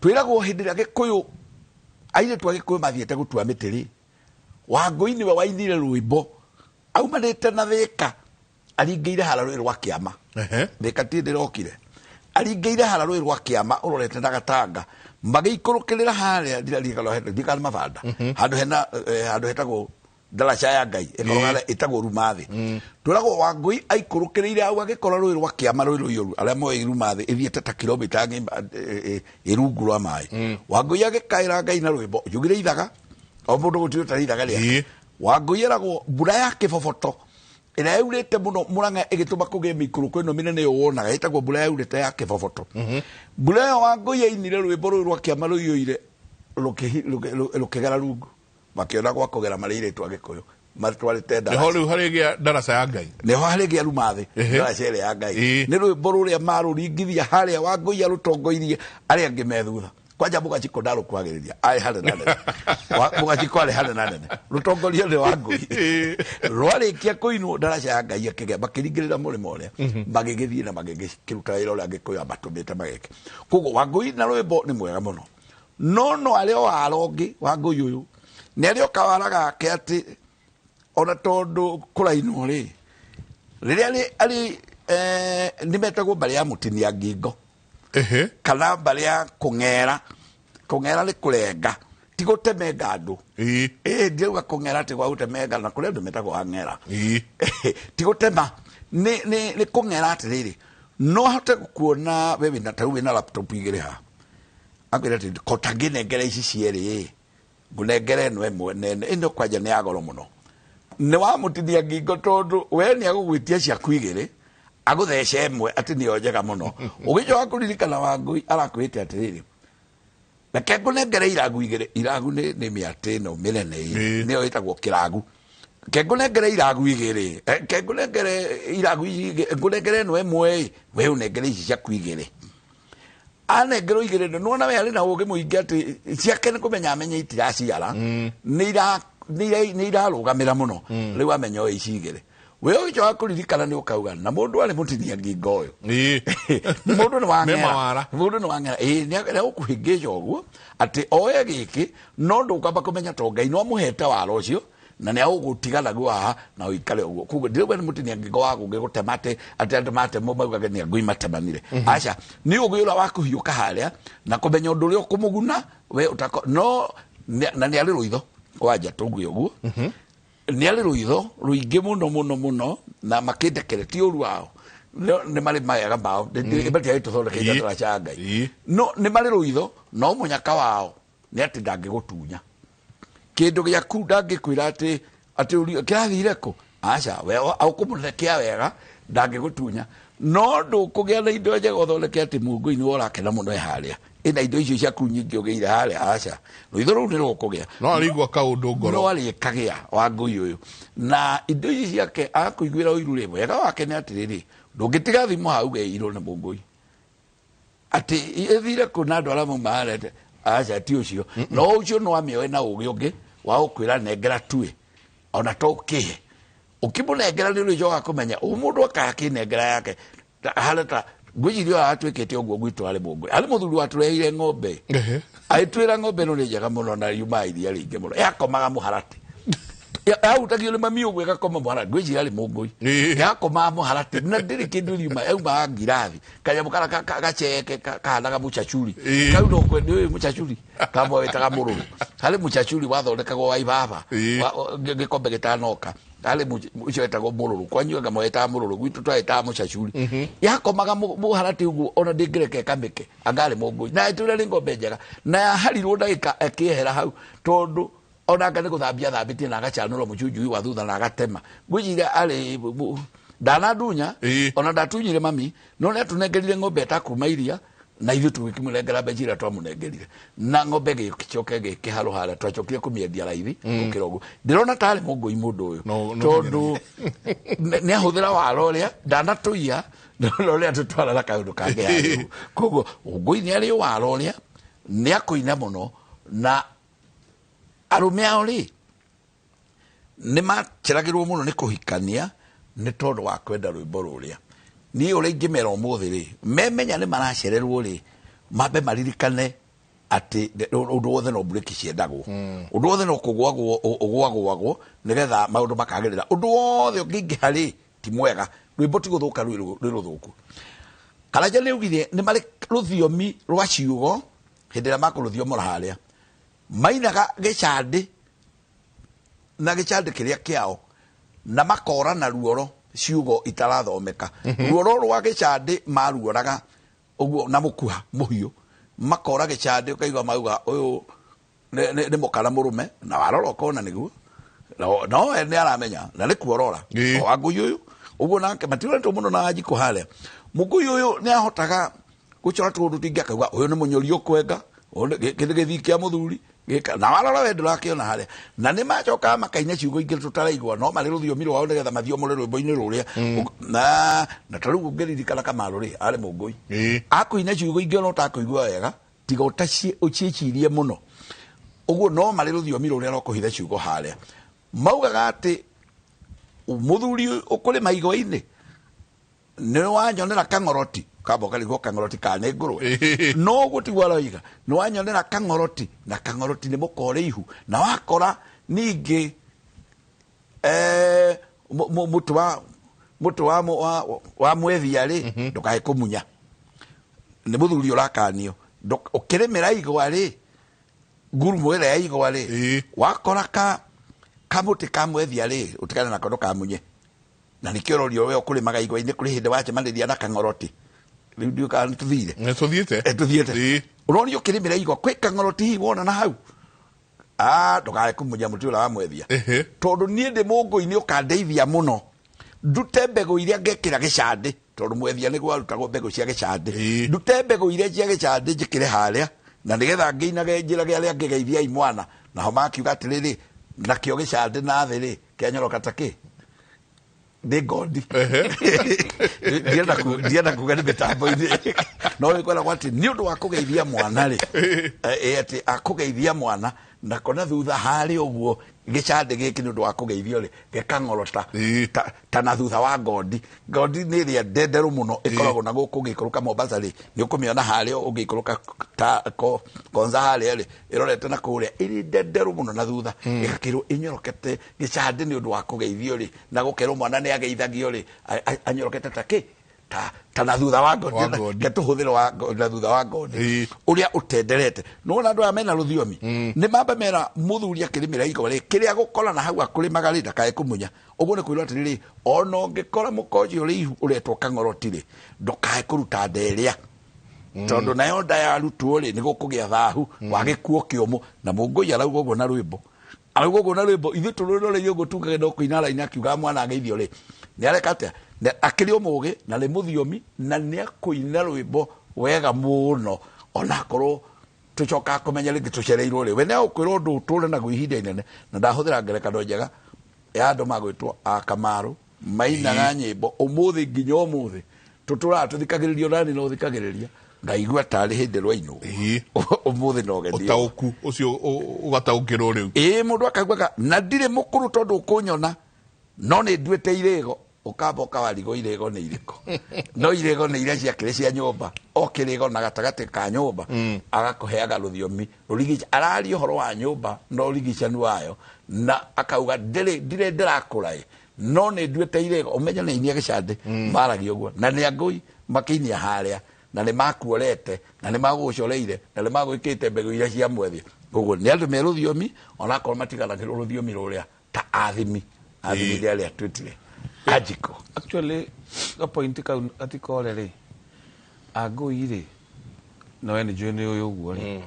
twĩragwo hĩndĩ ĩrĩa Gĩkũyũ, airĩtu a Gĩkũyũ mathiĩte gũtua mĩtĩ rĩ, Wangũi nĩwe wainire rwĩmbo aumanĩte na Thĩka aringĩire hara rũĩ rwa Kĩama. Thĩka ti ndĩrokire, aringĩire hara rũĩ rwa Kĩama ũrorete na Gatanga, magĩikũrũkĩrĩra harĩa ndirikana mabanda handũ hena handũ hetagwo ndaraca ya Ngai ĩkoragwo ĩtagwo Rumathĩ. Twĩragwo Wangũi aikũrũkĩrĩire hau agĩkora rũĩ rwa Kĩama rũĩ rũiyũru, arĩa moĩ Rumathĩ ĩthiĩte ta kilomita ng'ima ĩrungu rwa maĩ. Wangũi agĩkaĩra Ngai na rwĩmbo njugire ithaga o mũndũ gũtirĩ ũtarĩ ithaga rĩake. Wangũi eragwo mbura ya kĩboboto ĩrĩa yaurĩte mũno Mũrang'a ĩgĩtũma kũgĩe mĩikũrũko ĩno mĩnene ĩyo wonaga ĩtagwo mbura yaurĩte ya kĩboboto. Mbura ĩyo Wangũi ainire rwĩmbo rũu rwa Kĩama rũiyũire rũkĩgera rungu, makĩona gwa kũgera marĩ airĩtu a Gĩkũyũ matwarĩte ndaraca. Nĩho rĩu harĩgĩa ndaraca ya Ngai. Nĩho harĩgĩa Rumathĩ ndaraca ĩrĩa ya Ngai. Nĩ rwĩmbo rũrĩa marũringithia harĩa Wangũi arũtongoirie arĩa angĩ me thutha. Kwanja Mũgaciko ndarũkuhagĩrĩria, arĩ hanene nene. Mũgaciko arĩ hanene nene, rũtongorio nĩ Wangũi. Rwarĩkia kũinwo ndaraca ya Ngai akĩgĩa, makĩringĩrĩra mũrĩmo ũrĩa, magĩgĩthiĩ na magĩgĩkĩruta wĩra ũrĩa Gĩkũyũ amatũmĩte mageke. Koguo Wangũi na rwĩmbo nĩ mwega mũno, no no arĩ o wara ũngĩ. Wangũi ũyũ nĩ arĩ o kawara gake atĩ ona tondũ kũrainwo rĩ, rĩrĩa arĩ nĩ metagwo mbarĩ ya mũtinia ngingo kana mbarĩ ya kũng'era. Kũng'era nĩ kũrenga, ti gũtemenga andũ. Ĩĩ, ndirauga kũng'era atĩ gwa gũtemenga, na kũrĩ andũ metagwo ang'era. Ti gũtema, nĩ kũng'era. Atĩrĩrĩ, no hote kuona we wĩna ta rĩu wĩna laptop igĩrĩ haha, akwĩra atĩ ko tangĩnengera ici cierĩ ĩ, ngũnengere ĩno ĩmwe nene, ĩno kwanja nĩ ya goro mũno. Nĩ wamũtinia ngingo, tondũ we nĩ agũgwĩtia ciaku igĩrĩ, agũthece ĩmwe atĩ nĩyo njega mũno. Ũgĩcoka kũririkana Wangũi arakwĩte atĩrĩrĩ, reke ngũnengere iragu igĩrĩ. Iragu nĩ mĩatĩ ĩno mĩnene ĩ, nĩyo ĩtagwo kĩragu. Ke ngũnengere iragu igĩrĩ, ke ngũnengere iragu ici igĩrĩ, ngũnengere ĩno ĩmwe ĩ, we ũnengere ici ciaku igĩrĩ. Anengerwo igĩrĩ, nĩwona we arĩ na ũgĩ mũingĩ atĩ ciake nĩ kũmenya amenye itiraciara, nĩ irarũgamĩra mũno. Rĩu amenya oe ici igĩrĩ, we ũgĩcoka kũririkana nĩ ũkauga na mũndũ arĩ mũtinia ngingo ũyũ. Mũndũ nĩ wang'era. Me mawara. Mũndũ nĩ wang'era, ĩĩ, nĩ agũkũhĩngĩca ũguo atĩ oe gĩkĩ, no ndũkwamba kũmenya to Ngai no amũhete wara ũcio na nĩ agũgũtiga naguo haha na ũikare ũguo. Koguo ndirauga nĩ mũtinia ngingo wa gũngĩ gũtema atĩ andũ matemwo maugage nĩ angui matemanire. Aca, nĩ ũgĩ ũrĩa wa kũhiũka harĩa na kũmenya ũndũ ũrĩa ũkũmũguna we ũtako no na nĩ arĩ rũitho kwanja tũgue ũguo, nĩ arĩ rũitho rũingĩ mũno mũno mũno, na makĩndekere ti ũru wao. No, nĩ marĩ mawega mao, matiarĩ tũthondekeire ndaraca ya Ngai. No nĩ marĩ rũitho, no mũnyaka wao nĩ atĩ ndangĩgũtunya kĩndũ gĩaku, ndangĩkwĩra atĩ kĩrathire kũ. Aca, we ũkũmũrekea wega, ndangĩgũtunya. No ndũkũgĩa na indo njega ũthondeke atĩ mũngũi nĩwe ũrakena mũno e harĩa ĩna indo icio ciaku nyingĩ ũgĩire harĩa. Aca, rũitho rũu nĩ rũkũgĩa. No arĩigua kaũndũ ngoro. No arĩkagĩa Wangũi ũyũ na indo ici ciake akũiguĩra ũiru rĩ. Wega wake nĩ atĩrĩrĩ, ndũngĩtiga thimũ hau geirwo nĩ mũngũi atĩ ĩthire kũ na andũ arĩa mauma harĩa. Aca, ti ũcio. No ũcio no amĩoe na ũgĩ ũngĩ wa gũkwĩra nengera tuĩ, ona to ũkĩhe ũkĩmũnengera nĩ ũrĩcoka kũmenya ũ mũndũ akakĩnengera yake. Harĩa ta ngwĩciria ũyũ atuĩkĩte ũguo gwitũ arĩ mũngũi, arĩ mũthuri watũreheire ng'ombe, agĩtwĩra ng'ombe ĩno nĩ njega mũno na yumaga iria rĩingĩ mũno, yakomaga mũharatĩ, yahutagio nĩ mami ũguo ĩgakoma mũharatĩ. Ngwĩciria arĩ mũngũi. Yakomaga mũharatĩ na ndĩrĩ kĩndũ riuma, yaumaga ngirathi, kanyamũ karĩa gaceke kahanaga mũcacuri. Kau no nĩ ũyũ mũcacuri kamwe wĩtaga mũrũrũ. Harĩ mũcacuri wathondekagwo wa ibaba, gĩkombe gĩtanoka, harĩ ũcio wetagwo mũrũrũ. Kwanyu anga mwetaga mũrũrũ, gwitũ twawĩtaga mũcacuri. Yakomaga mũharatĩ ũguo, ona ndĩngĩreke ĩkamĩke. Anga arĩ mũngũi na ĩtũra nĩ ng'ombe njega na yaharirwo ndagĩka ĩkĩehera hau, tondũ onanga nĩ gũthambia athambĩtie na agacanũra mũcunjui wa thutha na agatema. Ngwĩciria arĩ ndanandunya. Ona ndatunyire mami, no nĩ atũnengerire ng'ombe ĩtakuma iria, na ithuĩ tũgĩkĩmũnengera mbeca iria twamũnengerire, na ng'ombe gĩcoke gĩkĩharwo harĩa twacokire kũmĩendia raithi gũkĩra ũguo. Ndĩrona tarĩ mũngũi mũndũ ũyũ. No, tondũ nĩ ahũthĩra wara ũrĩa ndanatũiya, no ũrĩa tũtwara na kaũndũ kangĩ harĩa ũguo. Koguo ũngũi nĩ arĩ wara ũrĩa nĩ akũina mũno, na arũme ao rĩ nĩ maceragĩrwo mũno nĩ kũhikania nĩ tondũ wa kwenda rwĩmbo rũrĩa. Niĩ ũrĩa ingĩmera ũmũthĩ rĩ, memenya nĩ maracererwo rĩ, mambe maririkane. Atĩ ũndũ wothe no breki ciendagwo, ũndũ wothe no kũgwagwo ũgwagwagwo nĩgetha maũndũ makagĩrĩra. Ũndũ wothe ũngĩingĩha rĩ, ti mwega. Rwĩmbo ti gũthũka rwĩ rũthũku. Karanja nĩ augire nĩ marĩ rũthiomi rwa ciugo hĩndĩ ĩrĩa makũrũthiomora harĩa mainaga gĩcandĩ na gĩcandĩ kĩrĩa kĩao na makora na ruoro ciugo itarathomeka. Ruoro rwa gĩcandĩ maruoraga ũguo na mũkuha mũhiũ, makora gĩcandĩ, ũkaigua mauga ũyũ nĩ mũkara mũrũme, na warora ũkona nĩguo no we nĩ aramenya na nĩ kuorora. O Wangũi ũyũ ũguo nake matironetwo mũno na Wanjikũ harĩa. Mũngũi ũyũ nĩ ahotaga gũcora tũũndũ tũingĩ, akauga ũyũ nĩ mũnyũri ũkwenga, ũyũ gĩkĩ nĩ gĩthii kĩa mũthuri gĩka, na warora we ndũrakĩona harĩa. Na nĩ macokaga makaina ciugo ingĩ tũtaraigua, no marĩ rũthiomi rwao nĩgetha mathiomore rwĩmbo-inĩ rũrĩa. Na ta rĩu ũngĩririkana Kamarũ rĩ, arĩ mũngũi, akũina ciugo ingĩ ona ũtakũigua wega, tiga ũciĩcirie mũno ũguo, no marĩ rũthiomi rũrĩa rwa kũhitha ciugo harĩa. Maugaga atĩ mũthuri ũkũrĩma igwa-inĩ nĩ wanyonera kang'oroti, kamba ũkarigwo kang'oroti kana nĩ ngũrwe, no ũguo tiguo aroiga. Nĩ wanyonera kang'oroti, na kang'oroti nĩ mũkore ihu, na wakora ningĩ mũtĩ wa mwethia rĩ, ndũkae kũmunya. Nĩ mũthuri ũrakanio. Ũkĩrĩmĩra igwa rĩ, ngurumo ĩrĩa ya igwa rĩ, wakora ka kamũtĩ ka mwethia rĩ, ũtigane nako, ndũkamunye. Na nĩkĩo ũrorio we ũkũrĩmaga igwa-inĩ, kũrĩ hĩndĩ wacemanĩria na kang'oroti. Rĩu ndiũĩ kana nĩtũthire. Nĩ tũthiĩte. Tũthiĩte. Ũrorio ũkĩrĩmĩra igwa kwĩ kang'oroti hihi wona na hau, ndũkae kũmunya mũtĩ ũrĩa wa mwethia, tondũ niĩ ndĩ mũngũi, nĩ ũkandeithia mũno ndute mbegũ iria ngekĩra gĩcandĩ, tondũ mwethia nĩguo arutagwo mbegũ cia gĩcandĩ. Ndute mbegũ iria cia gĩcandĩ njĩkĩre harĩa, na nĩgetha ngĩinage njĩrage arĩa ngĩgeithiai mwana. Naho makiuga atĩrĩrĩ, nakĩo gĩcandĩ na thĩ rĩ, kĩanyoroka ta kĩ nĩ ngondi. Ndienda kuga nĩ mĩtambo-inĩ, no nĩ kwĩragwo atĩ nĩ ũndũ wa kũgeithia mwana rĩ, atĩ akũgeithia mwana nako na thutha harĩ ũguo gĩcandĩ gĩkĩ nĩ ũndũ wa kũgeithio rĩ, gĩkang'orota ta na thutha wa ngondi. Ngondi nĩ ĩrĩa ndenderũ mũno ĩkoragwo na gũkũ ũgĩikũrũka Mombasa rĩ, nĩ ũkũmĩona harĩa ũngĩikũrũka ta Konza harĩa rĩ, ĩrorete na kũrĩa, ĩrĩ ndenderũ mũno na thutha, ĩgakĩrwo ĩnyorokete gĩcandĩ nĩ ũndũ wa kũgeithio rĩ, na gũkerwo mwana nĩ ageithagio rĩ, anyorokete ta kĩ ta na thutha wa ngondi. Wa ngondi. Ke tũhũthĩro wa na thutha wa ngondi ũrĩa ũtenderete. Nĩwona andũ aya mena rũthiomi nĩ mambe mera mũthuri akĩrĩmĩra igwa rĩ, kĩrĩa gũkora na hau akũrĩmaga rĩ, ndakae kũmunya. Ũguo nĩ kwĩrwo atĩrĩrĩ, ona ũngĩkora mũkonji ũrĩ ihu ũretwo kang'oroti rĩ, ndũkae kũruta nda ĩrĩa, tondũ nayo nda yarutwo rĩ, nĩ gũkũgĩa thahu wa gĩkuo kĩũmũ. Na mũngũi arauga ũguo na rwĩmbo, arauga ũguo na rwĩmbo. Ithuĩ tũrũroreire ũguo tugage no kũina araina akiugaga mwana ageithio rĩ, nĩ areka atĩa? Akĩrĩ o mũgĩ na nĩ mũthiomi na nĩ akũina rwĩmbo wega mũno, onakorwo tũcokaga kũmenya rĩngĩ tũcereirwo rĩ, we nĩ agũkwĩra ũndũ ũtũre naguo ihinda inene. Na ndahũthĩra ngerekano njega ya andũ magwĩtwo a Kamaru, mainaga nyĩmbo ũmũthĩ nginya ũmũthĩ tũtũraga tũthikagĩrĩrio, nani no thikagĩrĩria ngaigua tarĩ hĩndĩ rwainwo ũmũthĩ no gerio. Ũtaũku ũcio ũgataũkĩrwo rĩu. Ĩĩ, mũndũ akaiguaga na ndirĩ mũkũrũ tondũ ũkũnyona no nĩ nduĩte irĩgo, ũkamba ũkawarigwo irĩgo nĩ irĩkũ, no irĩgo nĩ iria ciakĩrĩ cia nyũmba, o kĩrĩgo na gatagatĩ ka nyũmba, agakũheaga rũthiomi rũrigica, araria ũhoro wa nyũmba na ũrigicanu wayo, na akauga ndirĩ ndĩrakũra ĩ, no nĩ nduĩte irĩgo. Ũmenye nĩ inia gĩcandĩ maragia ũguo, na nĩ angũi makĩinia harĩa, na nĩ makuorete na nĩ magũcoreire na nĩ magwĩkĩte mbegũ iria cia mwethia. Koguo nĩ andũ me rũthiomi, onakorwo matiganagĩrwo rũthiomi rũrĩa ta athimi athimi nĩ arĩa twĩtire anjiko. Actually, ga point kau gatikore rĩ, angũi rĩ, na we nĩ njũĩ nĩ ũyũ ũguo rĩ,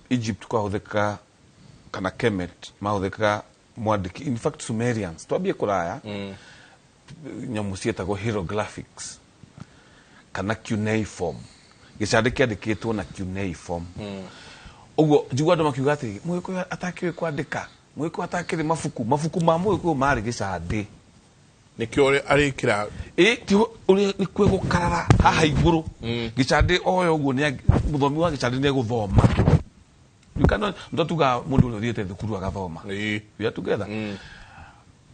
Egypt kwahũthĩkaga kana Kemet mahũthĩkaga mwandĩki, in fact Sumerians, twambie kũraya, nyamũ ciĩtagwo hieroglyphics kana cuneiform, gĩcandĩ kĩandĩkĩtwo na cuneiform. Ũguo njigua andũ makiuga atĩ mũgĩkũyũ atakĩũĩ kwandĩka, mũgĩkũyũ atakĩrĩ mabuku, mabuku ma mũgĩkũyũ marĩ gĩcandĩ. Nĩkĩo arĩkĩra. Ĩ ti ũrĩa nĩ kwĩgũkarara haha igũrũ gĩcandĩ oyo ũguo nĩ mũthomi wa gĩcandĩ nĩ egũthoma. You cannot, ndo tuga mũndũ ũrĩa ũthiĩte thukuru agathoma. We are together.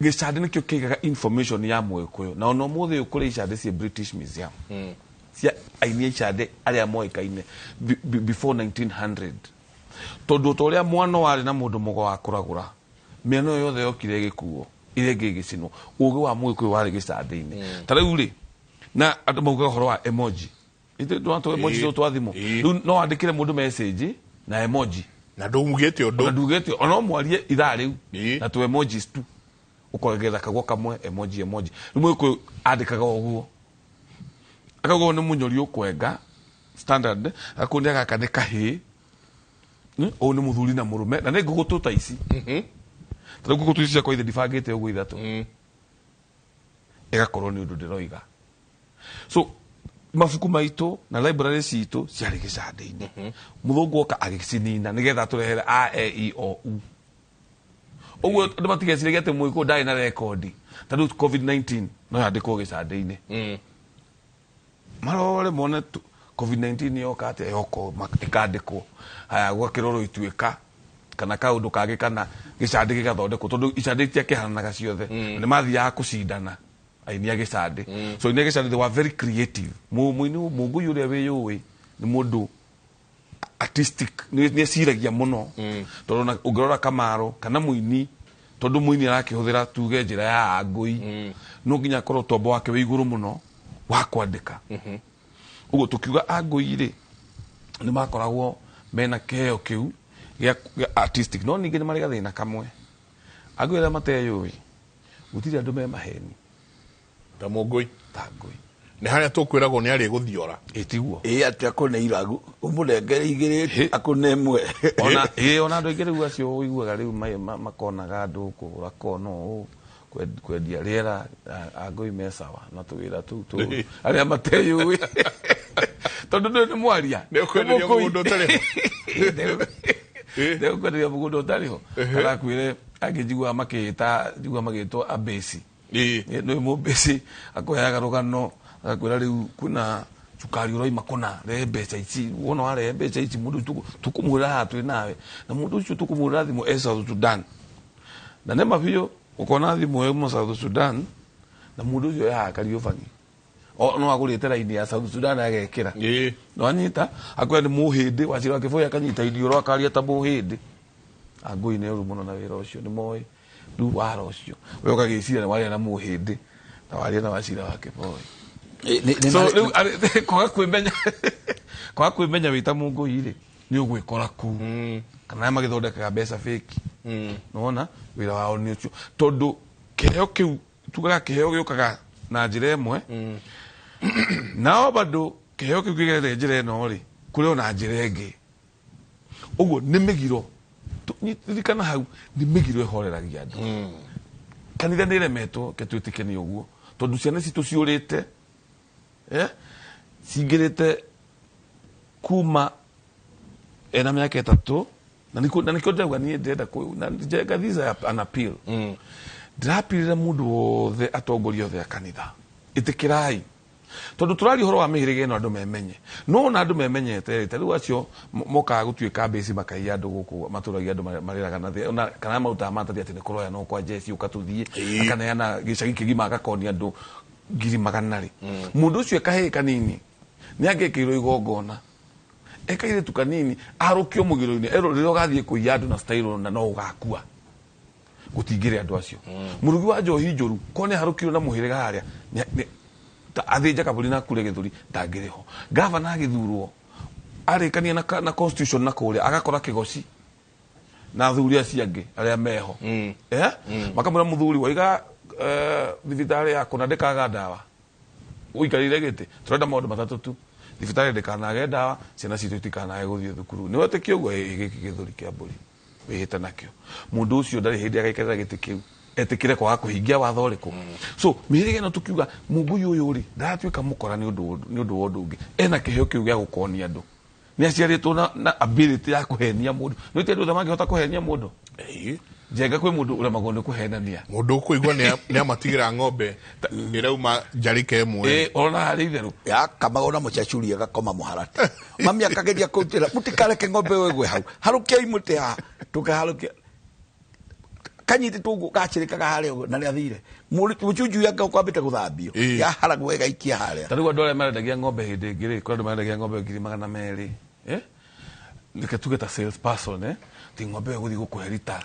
Gĩcandĩ nĩkĩo kĩigaga information ya mũgĩkũyũ, na ona ũmũthĩ ũyũ kũrĩ icandĩ ciĩ British Museum. Cia aini a icande arĩa moĩkaine before 1900, tondũ ta ũrĩa mwano warĩ na mũndũ mũgo wa kũragũra, mĩano ĩyo yothe yokire ĩgĩkuo, ĩrĩa ĩngĩ ĩgĩcinwo. Ũgĩ wa mũgĩkũyũ warĩ gĩcandĩ-inĩ. Ta rĩu rĩ, na andũ maugaga ũhoro wa emoji. Ithuĩ emoji tũ twa thimũ. Rĩu no wandĩkĩre mũndũ message na emoji. Na ndũmugĩte ona ũndũ. Ndugĩte ona no mwarie ithaa rĩu na tũ emojis tu, ũkongerera kagwo kamwe, emoji, emoji. Rĩu mũgĩkũyũ andĩkaga ũguo, akauga ũyũ nĩ mũnyori ũkwenga standard, akũnia gaka nĩ kahĩĩ, ũyũ nĩ mũthuri na mũrũme, na nĩ ngũkũ tũ ta ici. Ta rĩu ngũkũ tu ici ciakwa ithe ndibangĩte ũguo ithatũ, ĩgakorwo nĩ ũndũ ndĩroiga. So mabuku maitũ na library citũ ciarĩ gĩcandĩ-inĩ. Mũthũngũ oka agĩcinina nĩgetha atũrehere a e i o u. Ũguo andũ matigeciragia atĩ mũgĩkũyũ ndarĩ na rekondi. Ta rĩu COVID-19 no yandĩkwo gĩcandĩ-inĩ, marore mone COVID-19 yoka atĩa, yoka ĩkandĩkwo haya, gwakĩrorwo ituĩka kana kaũndũ kangĩ kana gĩcandĩ gĩgathondekwo, tondũ icandĩ itiakĩhananaga ciothe. Nĩ mathiaga kũcindana aini a gĩcandĩ. So aini a gĩcandĩ, they were very creative. Mũini mũngũi ũrĩa wĩyũĩ nĩ mũndũ artistic, nĩ eciragia mũno, tondũ ona ũngĩrora Kamaro kana mũini, tondũ mũini arakĩhũthĩra tuge njĩra ya angũi, no nginya akorwo tombo wake wĩ igũrũ mũno wa kwandĩka. Ũguo tũkiuga angũi rĩ, nĩ makoragwo mena kĩheo kĩu gĩa artistic, no ningĩ nĩ marĩ gathĩna kamwe. Angũi arĩa mateyũĩ, gũtirĩ andũ me maheni ta mũngũi. Ta ngũi. Nĩ harĩa tũkwĩragwo nĩ arĩ gũthiora. Ĩtiguo. Ĩ atĩ akũne iragu ũmũnengere igĩrĩ, akũne ĩmwe. Ona ĩ ona andũ aingĩ rĩu acio ũiguaga rĩu makonaga andũ kũgũra kono ũũ, kwendia rĩera, angũi me sawa na tũwĩra tũu tũũru arĩa mateyũĩ, tondũ ndũĩ nĩ mwaria. Nĩ ũkwenderia mũgũnda ũtarĩ ho. Nĩ ũkwenderia mũgũnda ũtarĩ ho, kana kwĩre angĩ njiguaga makĩĩta, njiguaga magĩtwo ambĩci. Nĩ mũmbĩci akũheaga rũgano, agakwĩra rĩu kwĩna cukari ũroima kũna, rehe mbeca ici. Wona warehe mbeca ici, mũndũ ũcio tũkũmwĩra haha twĩ nawe, na mũndũ ũcio tũkũmwĩra thimũ e South Sudan, na nĩma biũ ũkona thimũ ĩma South Sudan na mũndũ ũcio e haha Kariũbangi. No agũrĩte raini ya South Sudan agekĩra. Nĩwanyita, akwĩra nĩ mũhĩndĩ wacira wa kĩbũyũ, akanyita iniũrũ akaria ta mũhĩndĩ. Angũi nĩ ũru mũno na wĩra ũcio, nĩ moĩ rĩu wara ũcio we ũgagĩciria nĩ waria na mũhĩndĩ na waria na wacira wa kĩboi. So rĩu kwaga kwĩmenya wĩ ta mũngũi rĩ, nĩ ũgwĩkora kũu kana arĩa magĩthondekaga mbeca fake. Nĩwona wĩra wao nĩ ũcio, tondũ kĩheo kĩu tugaga kĩheo gĩũkaga na njĩra ĩmwe, nao bado kĩheo kĩu kĩgerere njĩra ĩno rĩ, kũrĩ ona njĩra ĩngĩ. Ũguo nĩ mĩgiro. Ririkana hau nĩ mĩgiro ĩhoreragia andũ. Kanitha nĩ ĩremetwo, ke twĩtĩke nĩ ũguo, tondũ ciana citũ ciũrĩte, cingĩrĩte kuma ena mĩaka 3, na nĩkĩo ndĩrauga niĩ ndĩrenda na Njenga, this is an appeal. Ndĩrapirĩra mũndũ wothe, atongoria othe a kanitha, ĩtĩkĩrai, tondũ tũraria ũhoro wa mĩhĩrĩga ĩno andũ memenye, no ona andũ memenyete rĩ, ta rĩu acio mokaga gũtuĩka mbĩci, makaiya andũ gũkũ matũragia, andũ marĩraga na thĩ, ona kana marutaga maratathi atĩ nĩ kũroya no kwa jeci ũka tũthiĩ, akaneana gĩcagi kĩgima, agakonia andũ 100,000 rĩ. Mũndũ ũcio ekahĩĩ kanini nĩ angĩkĩirwo igongona, ekairĩtu kanini arũkio mũgiro-inĩ, erwo rĩrĩa ũgathiĩ kũiya andũ na style na no ũgakua, gũtingĩrĩ andũ acio. Mũrugi wa njohi njũru ko nĩ harũkirwo na mũhĩrĩga harĩa ta athĩnja kabũri na akure gĩthũri, ndangĩrĩ ho. Gavana agĩthurwo arĩkania na constitution na kũrĩa agakora kĩgoci na athuri acio angĩ arĩa meho, makamwĩra mũthuri waiga, thibitarĩ yaku na ndĩkaga ndawa, ũikarĩire gĩtĩ, tũrenda maũndũ matatũ tu: thibitarĩ ndĩkanage ndawa, ciana citũ itikanage gũthiĩ thukuru. Nĩ wetĩkia ũguo? Ĩ, gĩkĩ gĩthũri kĩa mbũri wĩhĩte nakĩo. Mũndũ ũcio ndarĩ hĩndĩ agaikarĩra gĩtĩ kĩu etĩkĩre kwaga kũhingia watho ũrĩkũ. So mĩhĩrĩga ĩno tũkiuga mũngũi ũyũ rĩ, ndaratuĩka mũkora nĩ ũndũ wa ũndũ ũngĩ, ena kĩheo kĩu gĩa gũkonia andũ. Nĩ aciarĩtwo na ability ya kũhenia mũndũ. Nĩ ti andũ othe mangĩhota kũhenia mũndũ. Njenga, kwĩ mũndũ ũremagwo nĩ kũhenania. Mũndũ ũkũigua nĩ amatigĩra ng'ombe ĩrauma njarĩka ĩmwe. Ĩ, ona harĩ itherũ. Yakamagwo na mũcacuri agakoma mũharatĩ, mami akageria kũnjĩra mũtikareke ng'ombe ĩyo ĩgwe hau, harũkiai mũtĩ haha, tũkaharũkia. Kanyitĩtwo ũguo gacĩrĩkaga harĩa ũguo na nĩathire. Mũcunju yanga ũkwambĩte gũthambio. Yaharagwo ĩgaikia harĩa. Ta rĩu andũ arĩa marendagia ng'ombe hĩndĩ ĩngĩ rĩ, kũrĩ andũ marendagia ng'ombe 200,000, eh? Reke tuge ta sales person, eh? Ti ng'ombe ĩyo ĩgũthiĩ gũkũhe rita.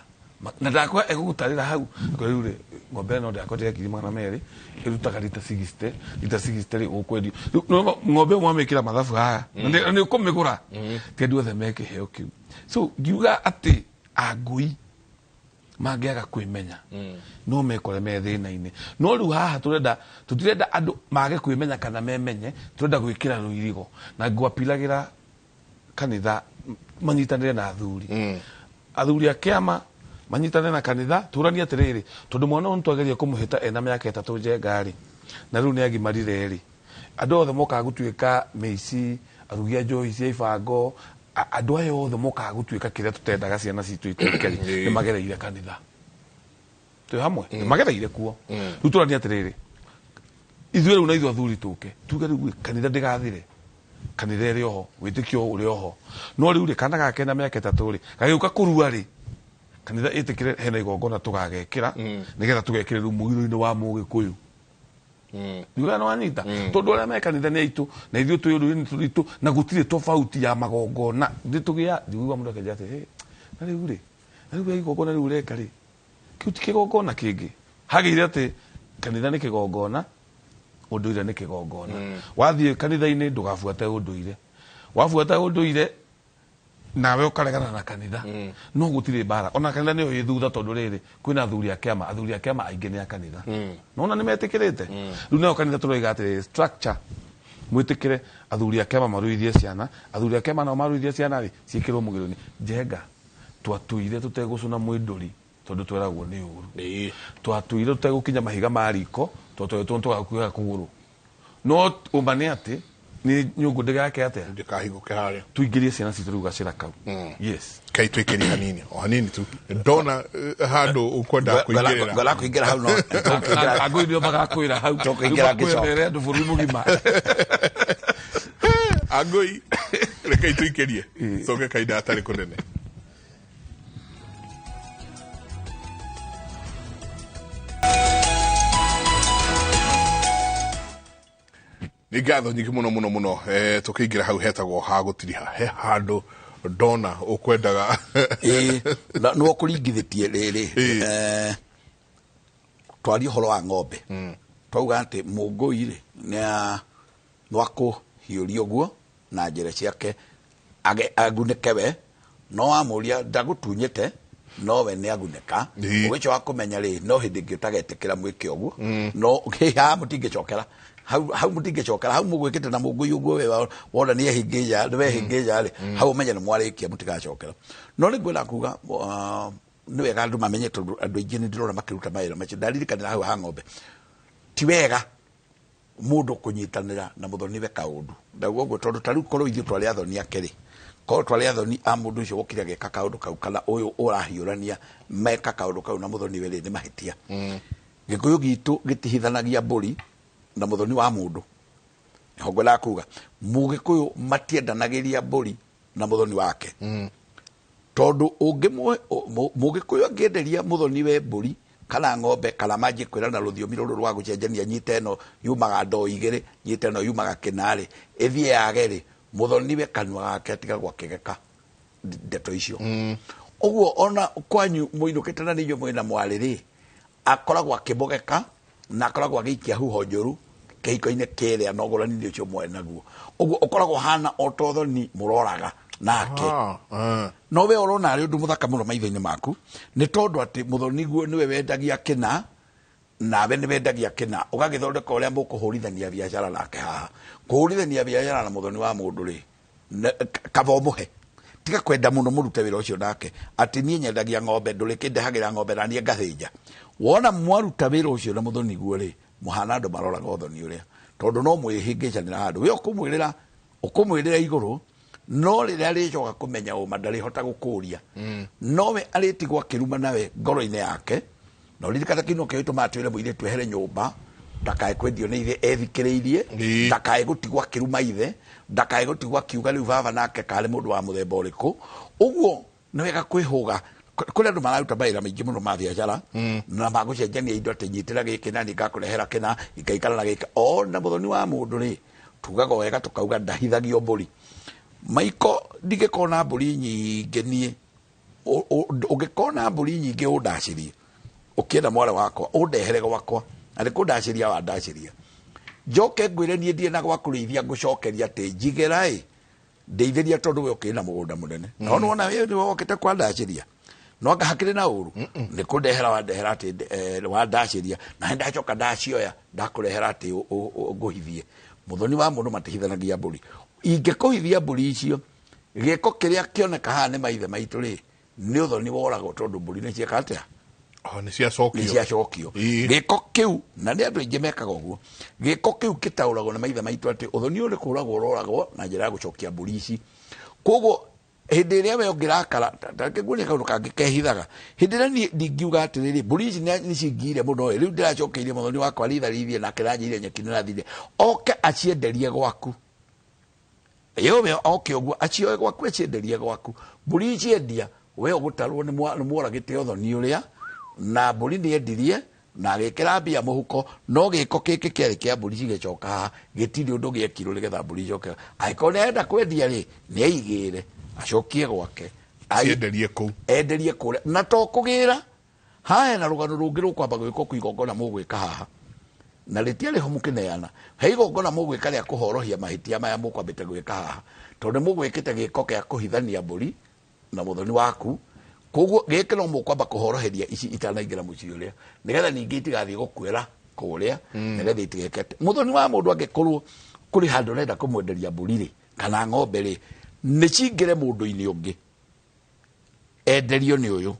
Na ndakwa ĩgũgũtarĩra hau. Akwĩra rĩu rĩ, ng'ombe ĩno ndakwenderia 200,000, ĩrutaga rita 60, rita 60 rĩ ũkwendio. Rĩu nĩwona ng'ombe ĩyo mwamĩkĩra mathabu haha, na nĩ ũkũmĩgũra. Ti andũ othe me kĩheo kĩu. So ngiuga atĩ angũi mangĩaga kwĩmenya no mekore me thĩna-inĩ. No rĩu haha tũtirenda andũ mage kwĩmenya kana memenye, tũrenda gwĩkĩra rũirigo. Na ngwapilagĩra kanitha manyitanĩre na athuri. Athuri a kĩama manyitanĩre na kanitha, tũranie atĩrĩrĩ, tondũ mwana ũyũ nĩtwageria kũmũhĩta ena mĩaka 3 njenga rĩ, na rĩu nĩagimarire rĩ, andũ othe mokaga gũtuĩka mĩici, arugi a njohi cia ibango, andũ aya othe mokaga gũtuĩka kĩrĩa tũtendaga ciana citũ ituĩke rĩ, nĩ magereire kanitha. Twĩ hamwe? Nĩ magereire kuo. Rĩu tũranie atĩrĩrĩ, ithuĩ rĩu na ithuĩ athuri tũke, tuge rĩu kanitha ndĩgathire. Kanitha ĩrĩ oho, wĩtĩkio ũrĩ oho. No rĩu rĩ, kana gake na mĩaka 3 rĩ, gagĩũka kũrua rĩ, kanitha ĩtĩkĩre hena igongona tũgagekĩra, nĩgetha tũgekĩre rĩu mũgiro-inĩ wa Mũgĩkũyũ. Ndiugaga nĩ wanyita? Tondũ arĩa me kanitha nĩ aitũ, na ithuĩ twĩ ũndũ-inĩ tũritũ, na gũtirĩ tofauti ya magongona. Nĩ tũgĩa, njiguaga mũndũ akĩnjĩra atĩ, hey, na rĩu rĩ, na rĩu igongona rĩu ũreka rĩ, kĩu ti kĩgongona kĩngĩ. Hagĩire atĩ kanitha nĩ kĩgongona, ũndũire nĩ kĩgongona. Wathiĩ kanitha-inĩ ndũgabuate ũndũire. Wabuata ũndũire nawe ũkaregana na kanitha. No gũtirĩ mbara. Ona kanitha nĩyo ĩ thutha tondũ rĩrĩ, kwĩna athuri a kĩama, athuri a kĩama aingĩ nĩ a kanitha. Nona nĩ metĩkĩrĩte? Rĩu nayo kanitha tũroiga atĩrĩrĩ, structure mwĩtĩkĩre athuri a kĩama maruithie ciana, athuri a kĩama nao maruithie ciana rĩ, ciĩkĩrwo mũgĩro-inĩ. Njenga, twatũire tũtegũcũna mwĩndũri tondũ tweragwo nĩ ũru. Twatũire tũtegũkinya mahiga ma riko tondũ tweretwo nĩtũgakuĩra kũgũrũ. No ũma nĩ atĩ nĩ nyũngũ ndĩgake atĩa? Ndĩkahingũke harĩa. Tũingĩrie ciana citũ rĩu gacĩra kau. Yes. Kai twĩkĩrie hanini, o hanini tu. Ndona handũ ũkwenda kũingĩrĩra. Ngwenda kũingĩra hau no. Angũi nĩo magakwĩra hau. Tũkũingĩra Rĩu makwĩra ngĩcoka. mere andũ bũrũri mũgima. Angũi, rekei tũikĩrie. Coke kahinda gatarĩ kũnene. Nĩ ngatho nyingĩ mũno mũno mũno. Tũkĩingĩra hau hetagwo ha gũtiriha. He handũ ndona ũkwendaga. Na nĩ ũkũringithĩtie rĩrĩ. Twarie ũhoro wa ng'ombe. Twauga atĩ mũngũi rĩ, nĩ wa kũhiũria ũguo na njĩra ciake agunĩke we, no wamũria ndagũtunyĩte, no we nĩ agunĩka. Ũgĩcoka kũmenya rĩ, no hĩndĩ ĩngĩ ũtagetĩkĩra mwĩke ũguo. No, haha mũtingĩcokera. Hau, hau mũtingĩcokera, hau mũgwĩkĩte na mũngũi ũguo we wona nĩ ehĩngĩja, nĩ wehĩngĩja rĩ, hau ũmenye nĩ mwarĩkia mũtigacokera. No nĩ ngwenda kuga, nĩ wega andũ mamenye tondũ andũ aingĩ nĩ ndĩrona makĩruta mawĩra macio. Ndaririkanĩra hau ha ng'ombe. Ti wega mũndũ kũnyitanĩra na mũthoni we kaũndũ. Ndauga ũguo tondũ ta rĩu korwo ithuĩ twarĩ athoni ake rĩ, korwo twarĩ athoni a mũndũ ũcio wokire agĩka kaũndũ kau kana ũyũ ũrahiũrania meka kaũndũ kau na mũthoni we rĩ, nĩ mahĩtia. Gĩkũyũ gitũ gĩtihithanagia mbũri na mũthoni wa mũndũ. Nĩho ngwendaga kuga, Mũgĩkũyũ matiendanagĩria mbũri na mũthoni wake. Tondũ Mũgĩkũyũ angĩenderia mũthoni we mbũri kana ng'ombe kana manjie kwĩrana rũthiomi rũrũ rwa gũcenjania, nyite ĩno yumaga ndoo igĩrĩ, nyite ĩno yumaga kĩna rĩ, ĩthiĩ yage rĩ, mũthoni we kanua gake atigagwo akĩgeka ndeto icio. Ũguo ona kwanyu mũinũkĩte na nĩ inyuĩ mwĩna mwarĩ rĩ, akoragwo akĩmũgeka na akoragwo agĩikia huho njũru kĩhiko-inĩ kĩrĩa na ũgũrani-inĩ ũcio mwarĩ naguo. Ũguo ũkoragwo hana o ta ũthoni mũroraga nake. No we ũrona arĩ ũndũ mũthaka mũno maitho-inĩ maku, nĩ tondũ atĩ mũthoni guo nĩwe wendagia kĩna, nawe nĩ wendagia kĩna, ũgagĩthondeka ũrĩa mũkũhũrithania biacara nake haha. Kũhũrithania biacara na mũthoni wa mũndũ rĩ, kaba ũmũhe. Tiga kwenda mũno mũrute wĩra ũcio nake, atĩ niĩ nyendagia ng'ombe, ndũrĩkĩndehagĩra ng'ombe na niĩ ngathĩnja. Wona mwaruta wĩra ũcio na mũthoni guo rĩ, mũhana andũ maroraga ũthoni ũrĩa, tondũ no mwĩhĩngĩcanĩra handũ. We ũkũmwĩrĩra igũrũ, no rĩrĩa arĩcoka kũmenya ũma ndarĩhota gũkũria. No we arĩtigwo akĩruma nawe ngoro-inĩ yake. Na ũririkane kĩu nĩkĩo gĩtũmaga twĩre mũirĩtu ehere nyũmba, ndakae kwendio nĩ ithe ethikĩrĩirie, ndakae gũtigwo akĩruma ithe, ndakae gũtigwo akiuga rĩu baba nake karĩ mũndũ wa mũthemba ũrĩkũ. Ũguo nĩ wega kwĩhũga Kũrĩ andũ mararuta mawĩra maingĩ mũno ma biacara na magũcenjania indo, atĩ nyitĩra gĩkĩ na niĩ ngakũrehera kĩna, ikaikara na gĩkĩ. Ona mũthoni wa mũndũ rĩ, tugaga wega tũkauga ndahithagio mbũri. Maiko, ndingĩkorwo na mbũri nyingĩ niĩ. Ũngĩkorwo na mbũri nyingĩ ũndacĩrie, ũkĩenda mwarĩ wakwa ũndehere gwakwa, na nĩ kũndacĩria wandacĩria, njoke ngwĩre niĩ ndirĩ na gwa kũrĩithia, ngũcokeria atĩ njigĩra ĩ ndeithĩria, tondũ we ũkĩrĩ na mũgũnda mũnene. No nĩwona we nĩwe wokĩte kwandacĩria, no anga hakĩrĩ na ũru nĩ kũndehera wandehera atĩ wandacĩria, na nĩ ndacoka ndacioya ndakũrehera atĩ ngũhithie. Mũthoni wa mũndũ matihithanagia mbũri. Ingĩkũhithia mbũri icio, gĩko kĩrĩa kĩoneka haha nĩ maithe maitũ rĩ, nĩ ũthoni woragwo, tondũ mbũri nĩ cieka atĩa? Oh, nĩ ciacokio. Nĩ ciacokio. Gĩko kĩu, na nĩ andũ aingĩ mekaga ũguo, gĩko kĩu gĩtaũragwo nĩ maithe maitũ atĩ ũthoni ũyũ nĩ kũragwo ũroragwo na njĩra ya gũcokia mbũri ici. Koguo hĩndĩ ĩrĩa we ũngĩrakara, tareke nguonie kaũndũ kangĩ kehithaga. Hĩndĩ ĩrĩa niĩ ndingiuga atĩrĩrĩ, mbũri ici nĩ cingire mũno ĩ, rĩu ndĩracokeirie mũthoni wakwa ritharithie, nake ranjĩire nyeki nĩrathire, oke acienderie gwaku, yowe oke ũguo acioe gwaku acienderie gwaku. Mbũri ici endia, we ũgũtarwo nĩ mworagĩte ũthoni ũrĩa, na mbũri nĩ endirie na agĩkĩra mbia mũhuko, no gĩko gĩkĩ kĩarĩ kĩa mbũri cigĩcoka haha gĩtirĩ ũndũ gĩekirwo nĩgetha mbũri icoke. Angĩkorwo nĩ arenda kwendia rĩ, nĩ aigĩre acokie gwake. Cienderie kũu. Enderie kũrĩa, na to kũgĩra haha. Hena rũgano rũngĩ rũkwamba gwĩkwo kwĩ igongona mũgwĩka haha, na rĩtiarĩ ho mũkĩneana. He igongona mũgwĩka rĩa kũhorohia mahĩtia maya mũkwambĩte gwĩka haha, tondũ nĩ mũgwĩkĩte gĩko kĩa kũhithania mbũri na mũthoni waku. Koguo gĩkĩ no mũkwamba kũhoroheria ici itanaingĩra mũciĩ ũrĩa, nĩgetha ningĩ itigathiĩ gũkuĩra kũrĩa, nĩgetha itigeke atĩ mũthoni wa mũndũ angĩkorwo kũrĩ handũ ũrenda kũmwenderia mbũri rĩ, kana ng'ombe rĩ, nĩ cingĩre mũndũ-inĩ ũngĩ enderio nĩ ũyũ.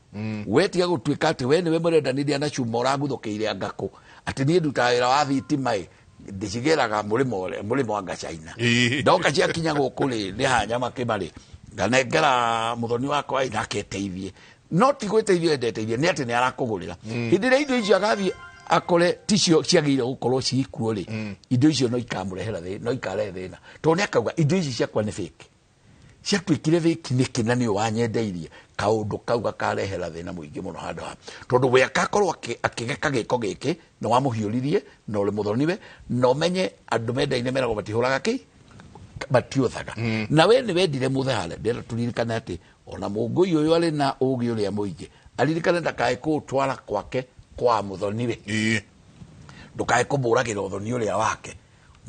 We tiga gũtuĩka atĩ we nĩwe mũrendanĩria na cuma ũraguthũkĩire ngakũ, atĩ niĩ ndutaga wĩra wa thitima ĩ, ndĩcigĩraga mũrĩmo ũrĩa mũrĩmo wa China. Ndoka ciakinya gũkũ rĩ, nĩ hanya makĩma rĩ, nganengera mũthoni wakwa ĩ, nake eteithie. No ti gwĩteithia endeteithie, nĩ atĩ nĩ arakũgũrĩra. Hĩndĩ ĩrĩa indo icio agathiĩ akore ticio ciagĩrĩire gũkorwo cikuo rĩ, indo icio no ikamũrehera thĩ, no ikarehe thĩna, tondũ nĩ akauga indo ici ciakwa nĩ fake, ciatuĩkire fake nĩkĩ, na nĩũ wanyendeirie? Kaũndũ kau gakarehera thĩna mũingĩ mũno handũ ha, tondũ we akakorwo akĩgeka gĩko gĩkĩ na wamũhiũririe na ũrĩ mũthoniwe. Na ũmenye andũ mendaine meragwo matihũraga kĩ matiũthaga, na we nĩ wendire mũthehare. Ndĩrenda tũririkane atĩ ona mũngũi ũyũ arĩ na ũgĩ ũrĩa mũingĩ, aririkane ndakae kũũtwara kwake kwa mũthoniwe. Ndũkae kũmũragĩra ũthoni ũrĩa wake.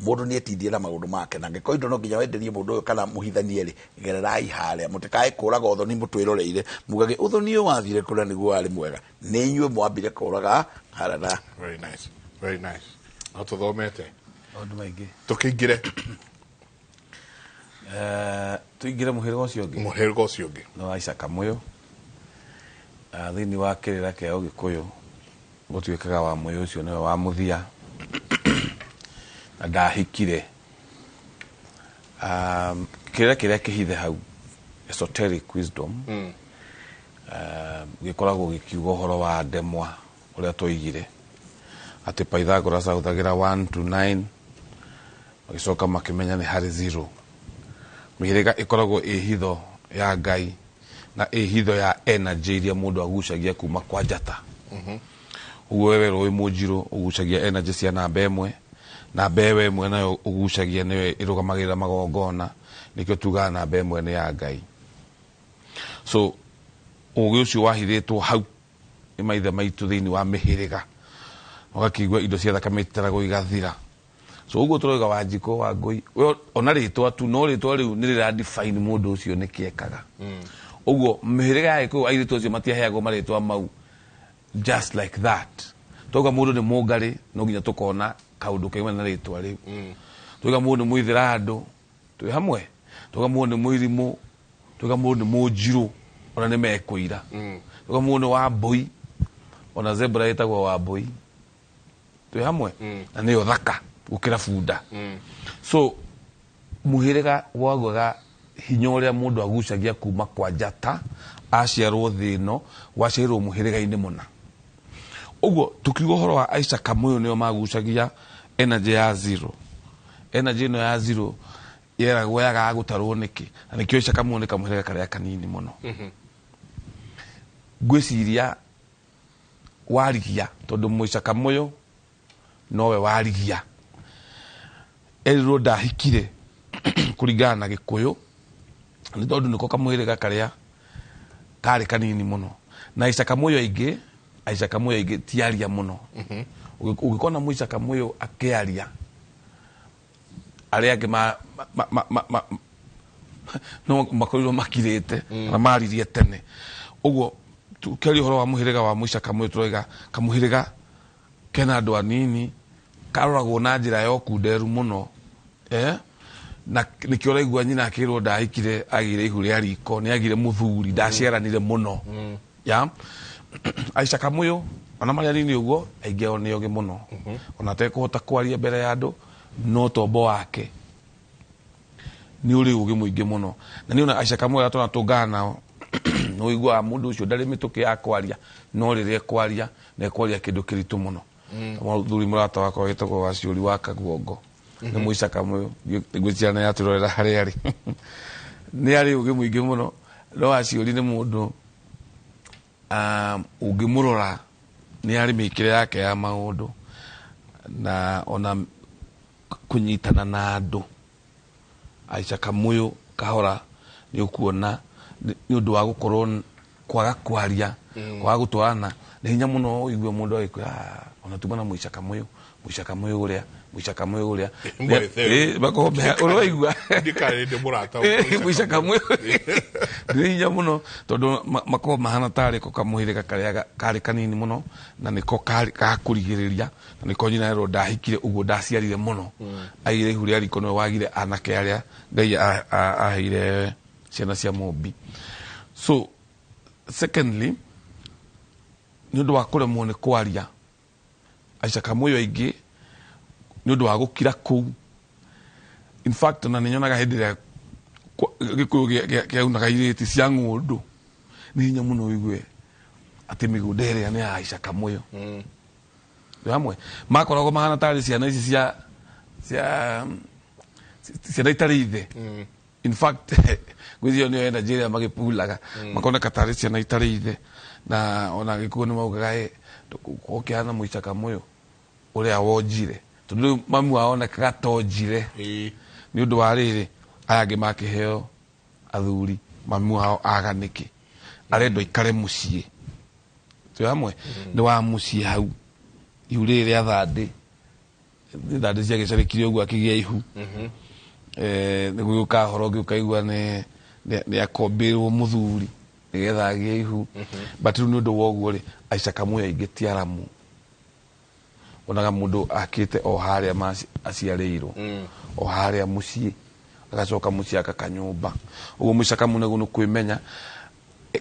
Mũndũ nĩ etindie na maũndũ make, na angĩkorwo indo no nginya wenderie mũndũ ũyũ kana mũhithanie rĩ, gererai harĩa, mũtikae kũraga ũthoni mũtwĩroreire, mugage ũthoni ũyũ wathire kũrĩa nĩguo warĩ mwega. Nĩ inyuĩ mwambire kũraga harĩa na Very nice, very nice. No tũthomete. Maũndũ maingĩ. Tũkĩingĩre. Tũingĩre mũhĩrĩga ũcio ũngĩ. Mũhĩrĩga ũcio ũngĩ. Nĩ wa Isaka Mũyũ. Thĩinĩ wa kĩrĩra kĩa Ũgĩkũyũ gũtuĩkaga wa Mũyũ ũcio nĩwe wa mũthia na ndahikire. Kĩrĩra kĩrĩa kĩhithe hau, esoteric wisdom, gĩkoragwo gĩkiuga ũhoro wa ndemwa ũrĩa twoigire atĩ Pythagoras ahũthagĩra 1 to 9, magĩcoka makĩmenya nĩ harĩ zero. Mĩhĩrĩga ĩkoragwo ĩ hitho ya Ngai na ĩ hitho ya energy iria mũndũ agucagia kuma kwa njata. Ũguo we werwo wĩ mũnjirũ, ũgucagia energy cia namba ĩmwe. Namba ĩyo ĩmwe nayo ũgucagia nĩyo ĩrũgamagĩrĩra magongona, nĩkĩo tugaga namba ĩmwe nĩ ya Ngai. So ũgĩ ũcio wahithĩtwo hau nĩ maithe maitũ thĩinĩ wa mĩhĩrĩga, ũgakĩigua indo cia thakame ititaragwo igathira. So ũguo tũroiga Wanjikũ wa Ngũi, we ona rĩtwa tu, no rĩtwa rĩu nĩ rĩra define mũndũ ũcio nĩkĩ ekaga. Ũguo mĩhĩrĩga ya Gĩkũyũ, airĩtu acio matiaheagwo marĩtwa mau just like that. Twauga mũndũ nĩ mũngarĩ, no nginya tũkona kaũndũ kaimana na rĩtwa rĩu. Twauga mũndũ nĩ mũithĩrandũ, twĩ hamwe. Twauga mũndũ nĩ mũirimũ, twauga mũndũ nĩ mũnjirũ, ona nĩ mekũira. Twauga mũndũ nĩ wambũi, ona zebra ĩtagwo wambũi, twĩ hamwe, na nĩyo thaka gũkĩra bunda. So mũhĩrĩga waugaga hinya ũrĩa mũndũ agucagia kuma kwa njata aciarwo thĩ ĩno, waciarirwo mũhĩrĩga-inĩ mũna. Ũguo tukiuga ũhoro wa Aisha Kamũyũ, nĩo magucagia energy ya zero. Energy ĩno ya zero yeragwo yagaga gũtarwo nĩkĩ, na nĩkĩo Aisha Kamũyũ nĩ kamũhĩrĩga karĩa kanini mũno. Ngwĩciria Warigia, tondũ Mũicaka Mũyũ nowe Warigia, erirwo ndahikire kũringana na Gĩkũyũ, nĩ tondũ nĩko kamũhĩrĩga karĩa karĩ kanini mũno, na Icaka Mũyũ aingĩ, Aicaka Mũyũ aingĩ ti aria mũno. Ũngĩkona Mũicaka Mũyũ akĩaria, arĩa angĩ ma no makorirwo makirĩte na maririe tene. Ũguo tũkĩaria ũhoro wa mũhĩrĩga wa Mũicaka Mũyũ, tũroiga kamũhĩrĩga kena andũ anini, karoragwo na njĩra ya ũkunderu mũno, eh? Na nĩkĩo ũraigua nyina akĩrwo ndahikire, agire ihu rĩa riko, nĩ agire mũthuri, ndaciaranire mũno. Ya Aicaka Mũyũ, ona marĩ anini ũguo, aingĩ ao nĩ ogĩ mũno, ona atekũhota kwaria mbere ya andũ, no tombo wake nĩ ũrĩ ũgĩ mũingĩ mũno. Na nĩ ona Aicaka Mũyũ arĩa tũratũngana nao, nĩ ũiguaga mũndũ ũcio ndarĩ mĩtũkĩ ya kwaria, no rĩrĩa ekwaria, nĩ ekwaria kĩndũ kĩritũ mũno. Mũthuri mũrata wakwa wĩtagwo Waciũri wa Kaguongo nĩ Mũicaka Mũyũ, ngwĩciria nĩ atũrorera harĩa arĩ, nĩ arĩ ũgĩ mũingĩ mũno. No Waciũri nĩ mũndũ ũngĩmũrora nĩ arĩ mĩkĩre yake ya maũndũ na ona kũnyitana na andũ. Aicaka Mũyũ kahora nĩ ũkuona nĩ ũndũ wa gũkorwo kwaga kwaria, kwaga gũtwarana, nĩ hinya mũno ũigue mũndũ agĩkwĩra, "Ah, ona tuma na Mũicaka Mũyũ, Mũicaka Mũyũ ũrĩa, Mũicaka Mũyũ ũrĩa." Mwethe. Makorwo ũraigua Ndikarĩ ndĩ mũrata. Mũicaka Mũyũ nĩ hinya mũno, tondũ makoragwo mahana tarĩ ko kamũhĩrĩga karĩa karĩ kanini mũno, na nĩko karĩ gakũrigĩrĩria, na nĩko nyina erwo ndahikire ũguo, ndaciarire mũno, aigire ihu rĩa riko, nĩwe wagire anake arĩa Ngai aheire ciana cia mũmbi. So secondly, nĩ ũndũ wa kũremwo nĩ kwaria, Aicaka Mũyũ aingĩ nĩ ũndũ wa gũkira kũu. In fact, ona nĩ nyonaga hĩndĩ ĩrĩa Gĩkũyũ kĩaunaga irĩti cia ng'ũndũ, nĩ hinya mũno ũigue atĩ mĩgũnda ĩrĩa nĩ ya Aicaka Mũyũ. Nĩ hamwe makoragwo mahana tarĩ ciana ici cia ciana itarĩ ithe. In fact, ngwĩciria nĩyo energy ĩrĩa magĩpulaga, makoneka tarĩ ciana itarĩ ithe. Na ona Gĩkũyũ nĩ maugaga, "Ĩ, ũkĩhana Mũicaka Mũyũ ũrĩa wonjire," tondũ rĩu mamu wao onekaga tonjire. Nĩ ũndũ wa rĩrĩ, aya angĩ makĩheo athuri, mamu wao aga nĩkĩ arendwo aikare mũciĩ. Twĩ hamwe nĩ wa mũciĩ hau, ihu rĩrĩ rĩa thandĩ, thandĩ ciagĩcarĩkire ũguo akĩgĩa ihu. Nĩ gũgĩũka horo ũngĩ, ũkaigua nĩ akombĩrwo mũthuri nĩgetha agĩe ihu. But rĩu nĩ ũndũ wa ũguo rĩ, Aicaka Mũyũ aingĩ ti aramu. Onaga mũndũ akĩte o harĩa aciarĩirwo, o harĩa mũciĩ, agacoka mũciĩ aka kanyũmba ũguo. Mũicaka mũnego nĩ kwĩmenya.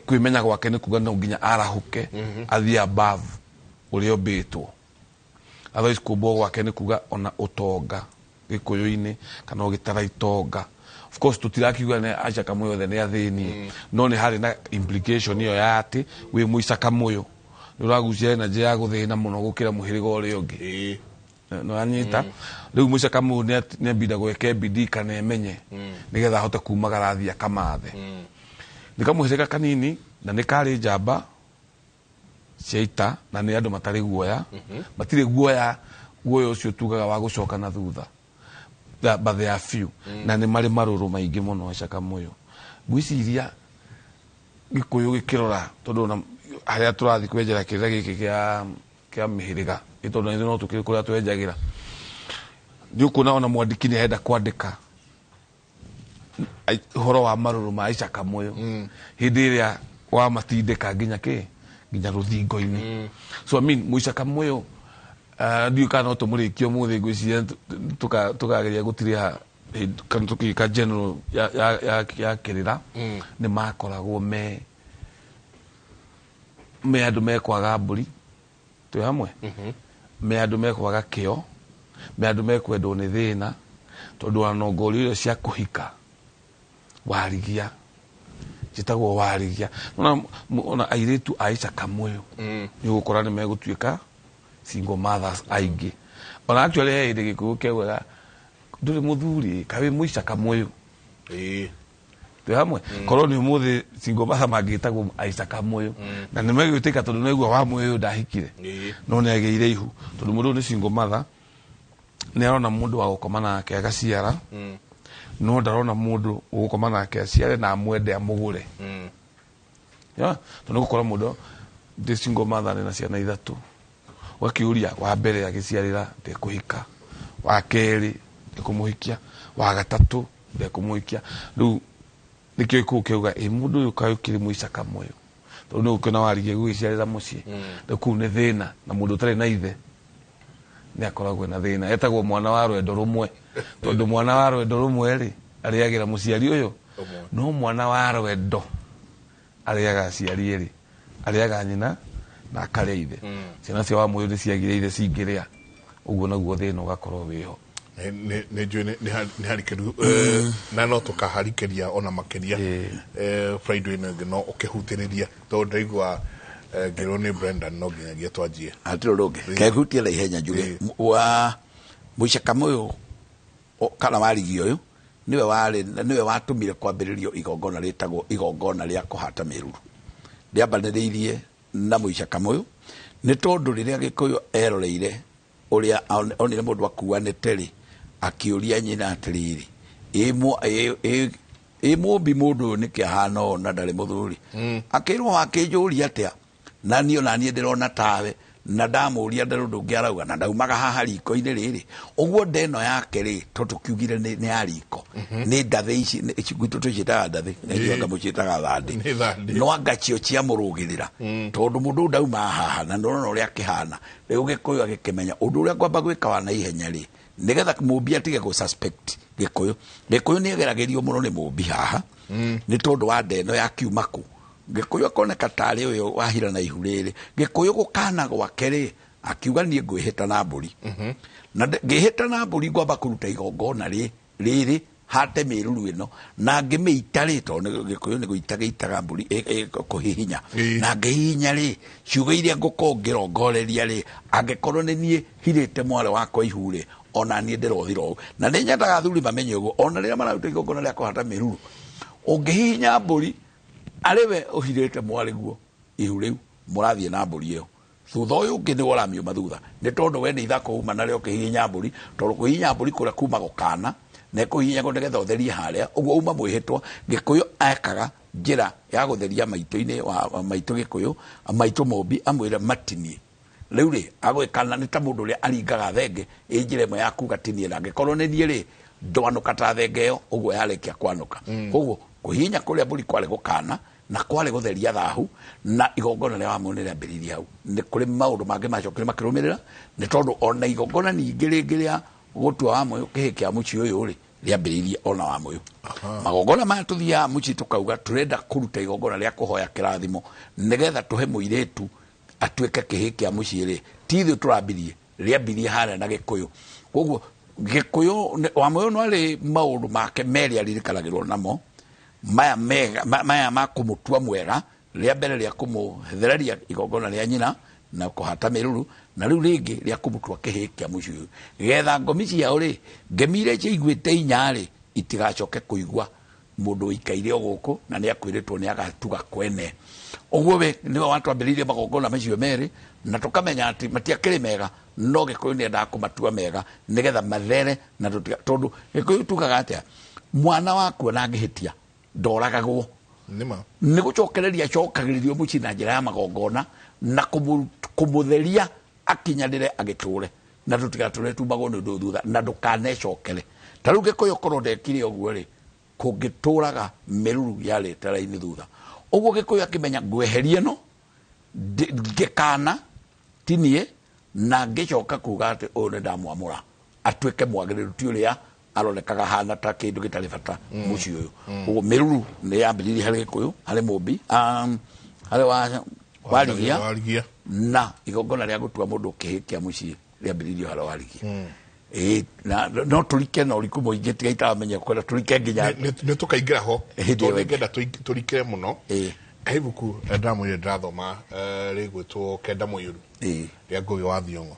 Kwĩmenya gwake nĩ kuga no nginya arahũke, athiĩ above ũrĩa ũmbĩtwo. Otherwise kũmbwo gwake nĩ kuga ona ũtonga Gĩkũyũ-inĩ kana ũgĩtara itonga, of course tũtirakiuga nĩ Aicaka Mũyũ othe nĩ athĩni, no nĩ harĩ na implication ĩyo ya atĩ wĩ Mũicaka Mũyũ nĩ ũragucia energy ya gũthĩna mũno gũkĩra mũhĩrĩga ũrĩa ũngĩ. Nĩwanyita? Rĩu Mũicaka Mũyũ nĩ ambinda gwĩka bidii kana emenye nĩgetha ahote kumagara athiĩ akamathe. Nĩ kamũhĩrĩga kanini na nĩ karĩ njamba cia ita, na nĩ andũ matarĩ guoya, matirĩ guoya, guoya ũcio tugaga wa gũcoka na thutha. But they are few, na nĩ marĩ marũrũ maingĩ mũno. Aicaka Mũyũ, ngwĩciria Gĩkũyũ gĩkĩrora, tondũ ona harĩa tũrathiĩ kwenjera kĩrĩra gĩkĩ kĩa mĩhĩrĩga, nĩ tondũ na ithuĩ no tũkĩrĩ kũrĩa twenjagĩra, nĩ ũkuona ona mwandĩki nĩ arenda kwandĩka ũhoro wa marũrũ ma Icaka Mũyũ hĩndĩ ĩrĩa wamatindĩka nginya kĩ nginya rũthingo-inĩ. So I mean, Mũicaka Mũyũ, ndiũĩ kana no tũmũrĩkie ũmũthĩ. Ngwĩciria tũkageria gũtirĩha kana tũkĩka general ya kĩrĩra. Nĩ makoragwo me andũ mekwaga mbũri, twĩ hamwe, me andũ mekwaga kĩo, me andũ mekwendwo nĩ thĩna, tondũ ona nongorio irio cia kũhika Warigia, njĩtagwo Warigia. Ona airĩtu a Icaka Mũyũ nĩ ũgũkora nĩ megũtuĩka single mothers aingĩ. Ona actually he hĩndĩ Gĩkũyũ kĩaugaga, "Ndũrĩ mũthuri, kaĩ wĩ Mũicaka Mũyũ." Twĩ hamwe korwo nĩ ũmũthĩ single mother mangĩtagwo Isaac Kamũyũ na nĩ megwĩtĩka tondũ nĩaigua wa mũyũ ndahikire no nĩ agĩire ihu tondũ mũndũ ũyũ nĩ single mother nĩ arona mũndũ wa gũkoma nake agaciara no ndarona mũndũ ũgũkoma nake aciare na amwende amũgũre. Ya, tondũ gũkora mũndũ ndĩ single mother nĩ na ciana ithatũ ũgakĩũria wa mbere agĩciarĩra ndekũhika, wa kerĩ ndekũmũhikia, wa gatatũ ndekũmũhikia. Rĩu nĩkĩo kũu kĩauga ĩ mũndũ ũyũ kaĩ ũkĩrĩ mũica kamũyũ tondũ nĩ ũkĩona warigia gũgĩciarĩra mũciĩ rĩu kũu nĩ thĩna na mũndũ ũtarĩ na ithe nĩ akoragwo na thĩna etagwo mwana wa rwendo rũmwe tondũ mwana wa rwendo rũmwe rĩ arĩagĩra mũciari ũyũ no mwana wa rwendo arĩaga aciari erĩ arĩaga nyina na akarĩa ithe. Ciana cia wa mũyũ nĩ ciagire ithe cingĩrĩa ũguo naguo thĩna ũgakorwo wĩho. Nĩ njũĩ nĩ harikĩru na no tũkaharikĩria ona makĩria Friday ĩno ĩngĩ no ũkĩhutĩrĩria tondũ ndaigua ngĩrwo nĩ Brendan no nginyagia twanjie. Hatirĩ ũndũ ũngĩ kehutie na ihenya njuge wa mũica kamũyũ kana warigi ũyũ nĩwe warĩ nĩwe watũmire kwambĩrĩrio igongona rĩtagwo igongona rĩa kũhata mĩruru rĩambanĩrĩirie na mũica kamũyũ nĩ tondũ rĩrĩa Gĩkũyũ eroreire ũrĩa onire mũndũ akuanĩte rĩ akĩũria nyina atĩrĩrĩ ĩ mũmbi mũndũ ũyũ nĩkĩ ahana ũũ na ndarĩ mũthuri akĩrwo wakĩnjũria atĩa na niĩ ona niĩ ndĩrona tawe na ndamũria ndarĩ ũndũ ũngĩ arauga na ndaumaga haha riko-inĩ rĩrĩ ũguo ndeno yake rĩ to tũkiugire nĩ ya riko nĩ ndathĩ ici gwitũ tũciĩtaga ndathĩ na inyuĩ anga mũciĩtaga thandĩ no anga cio ciamũrũgĩrĩra tondũ mũndũ ũyũ ndauma haha na nĩũrona ũrĩa akĩhana rĩu Gĩkũyũ agĩkĩmenya ũndũ ũrĩa ngwamba gwĩka wa naihenya rĩ nĩgetha mũmbi atige gũ suspect Gĩkũyũ. Gĩkũyũ nĩ egeragĩrio mũno nĩ mũmbi haha nĩ tondũ wa ndeno ya kiuma kũ Gĩkũyũ akoneka tarĩ ũyũ wahira na ihu rĩrĩ Gĩkũyũ gũkana gwake rĩ akiuga niĩ ngwĩhĩta na mbũri na ngĩhĩta na mbũri ngwamba kũruta igongona rĩrĩ hate mĩruru ĩno na ngĩmĩita rĩ tondũ Gĩkũyũ nĩ gũita gĩitaga mbũri kũhihinya na ngĩhihinya rĩ ciugo iria ngũkorwo ngĩrongoreria rĩ angĩkorwo nĩ niĩ hirĩte mwarĩ wakwa ihu rĩ ona niĩ ndĩrothira ũũ na nĩ nyendaga athuri mamenye ũguo ona rĩrĩa mararuta igongona rĩa kũhata mĩruru ũngĩhihinya mbũri arĩ we ũhirĩte mwarĩ guo ihu rĩu mũrathiĩ na mbũri ĩyo thutha ũyũ ũngĩ nĩwe ũramiuma thutha nĩ tondũ we nĩ ithako uma narĩo ũkĩhihinya mbũri tondũ kũhihinya mbũri kũrĩa kuma gũkana na ĩkũhihinyagwo nĩgetha ũtherie harĩa ũguo uma mwĩhĩtwa Gĩkũyũ ekaga njĩra ya gũtheria maitũ-inĩ wa maitũ Gĩkũyũ maitũ mũmbi amwĩre matinie rĩu rĩ agwĩkana nĩ ta mũndũ ũrĩa aringaga thenge ĩ njĩra ĩmwe ya kuga tinie na angĩkorwo nĩ niĩ rĩ ndwanũka ta thenge ĩyo ũguo yarĩkia kwanũka koguo kũhihinya kũrĩa mbũri kwarĩ gũkana na kwarĩ gũtheria thahu na igongona rĩa wamũ nĩ rĩambĩrĩirie hau nĩ kũrĩ maũndũ mangĩ macokire makĩrũmĩrĩra nĩ tondũ ona igongona ningĩ rĩngĩ rĩa gũtua wamũyũ kĩhĩ kĩa mũciĩ ũyũ rĩ rĩambĩrĩirie ona wamũyũ magongona maya tũthiaga mũciĩ tũkauga tũrenda kũruta igongona rĩa kũhoya kĩrathimo nĩgetha tũhe mũirĩtu atuĩke kĩhĩ kĩa mũciĩ rĩ ti ithuĩ tũrambirie rĩambirie harĩa na Gĩkũyũ koguo Gĩkũyũ wamũyũ no arĩ maũndũ make merĩ aririkanagĩrwo namo maya mega maya ma kũmũtua mwega rĩa mbere rĩa kũmũthereria igongona rĩa nyina na kũhata mĩruru na rĩu rĩngĩ rĩa kũmũtua kĩhĩ kĩa mũciĩ ũyũ getha ngomi ciao rĩ ngemi iria ciaiguĩte inya rĩ itigacoke kũigua mũndũ ũikaire o gũkũ na nĩ akwĩrĩtwo nĩ agatuga kwene ũguo we nĩwe watwambĩrĩirie magongona macio merĩ na tũkamenya atĩ matiakĩrĩ mega no Gĩkũyũ nĩ endaga kũmatua mega nĩgetha mathere na tondũ Gĩkũyũ tugaga atĩa mwana waku ona angĩhĩtia ndoragagwo nĩ gũcokereria acokagĩrĩrio mũciĩ na njĩra ya magongona na kũmũtheria akinyanĩre agĩtũre na tũtigatũre tumagwo nĩ ũndũ thutha na ndũkanecokere ta rĩu Gĩkũyũ korwo ndekire ũguo rĩ kũngĩtũraga mĩruru yarĩ tara-inĩ thutha ũguo Gĩkũyũ akĩmenya ngweheria ĩno ngĩkana tinie na ngĩcoka kuga atĩ ũyũ nĩ ndamwamũra atuĩke mwagĩrĩru ti ũrĩa aronekaga hana ta kĩndũ gĩtarĩ bata mũciĩ ũyũ ũguo mĩruru nĩ yambĩrĩirie harĩ Gĩkũyũ harĩ mũmbi harĩ warigia na igongona rĩa gũtua mũndũ kĩhĩ kĩa mũciĩ rĩambĩrĩirio harĩ warigia no tũrike na ũriku mũingĩ tiga itaramenya kwenda tũrike nginya nĩ tũkaingĩra ho tondũ nĩngenda tũrikĩre mũno he ibuku ndĩramwĩrire ndĩrathoma rĩgwĩtwo Kenda Mũiyũru rĩa Ngũgĩ wa Thiong'o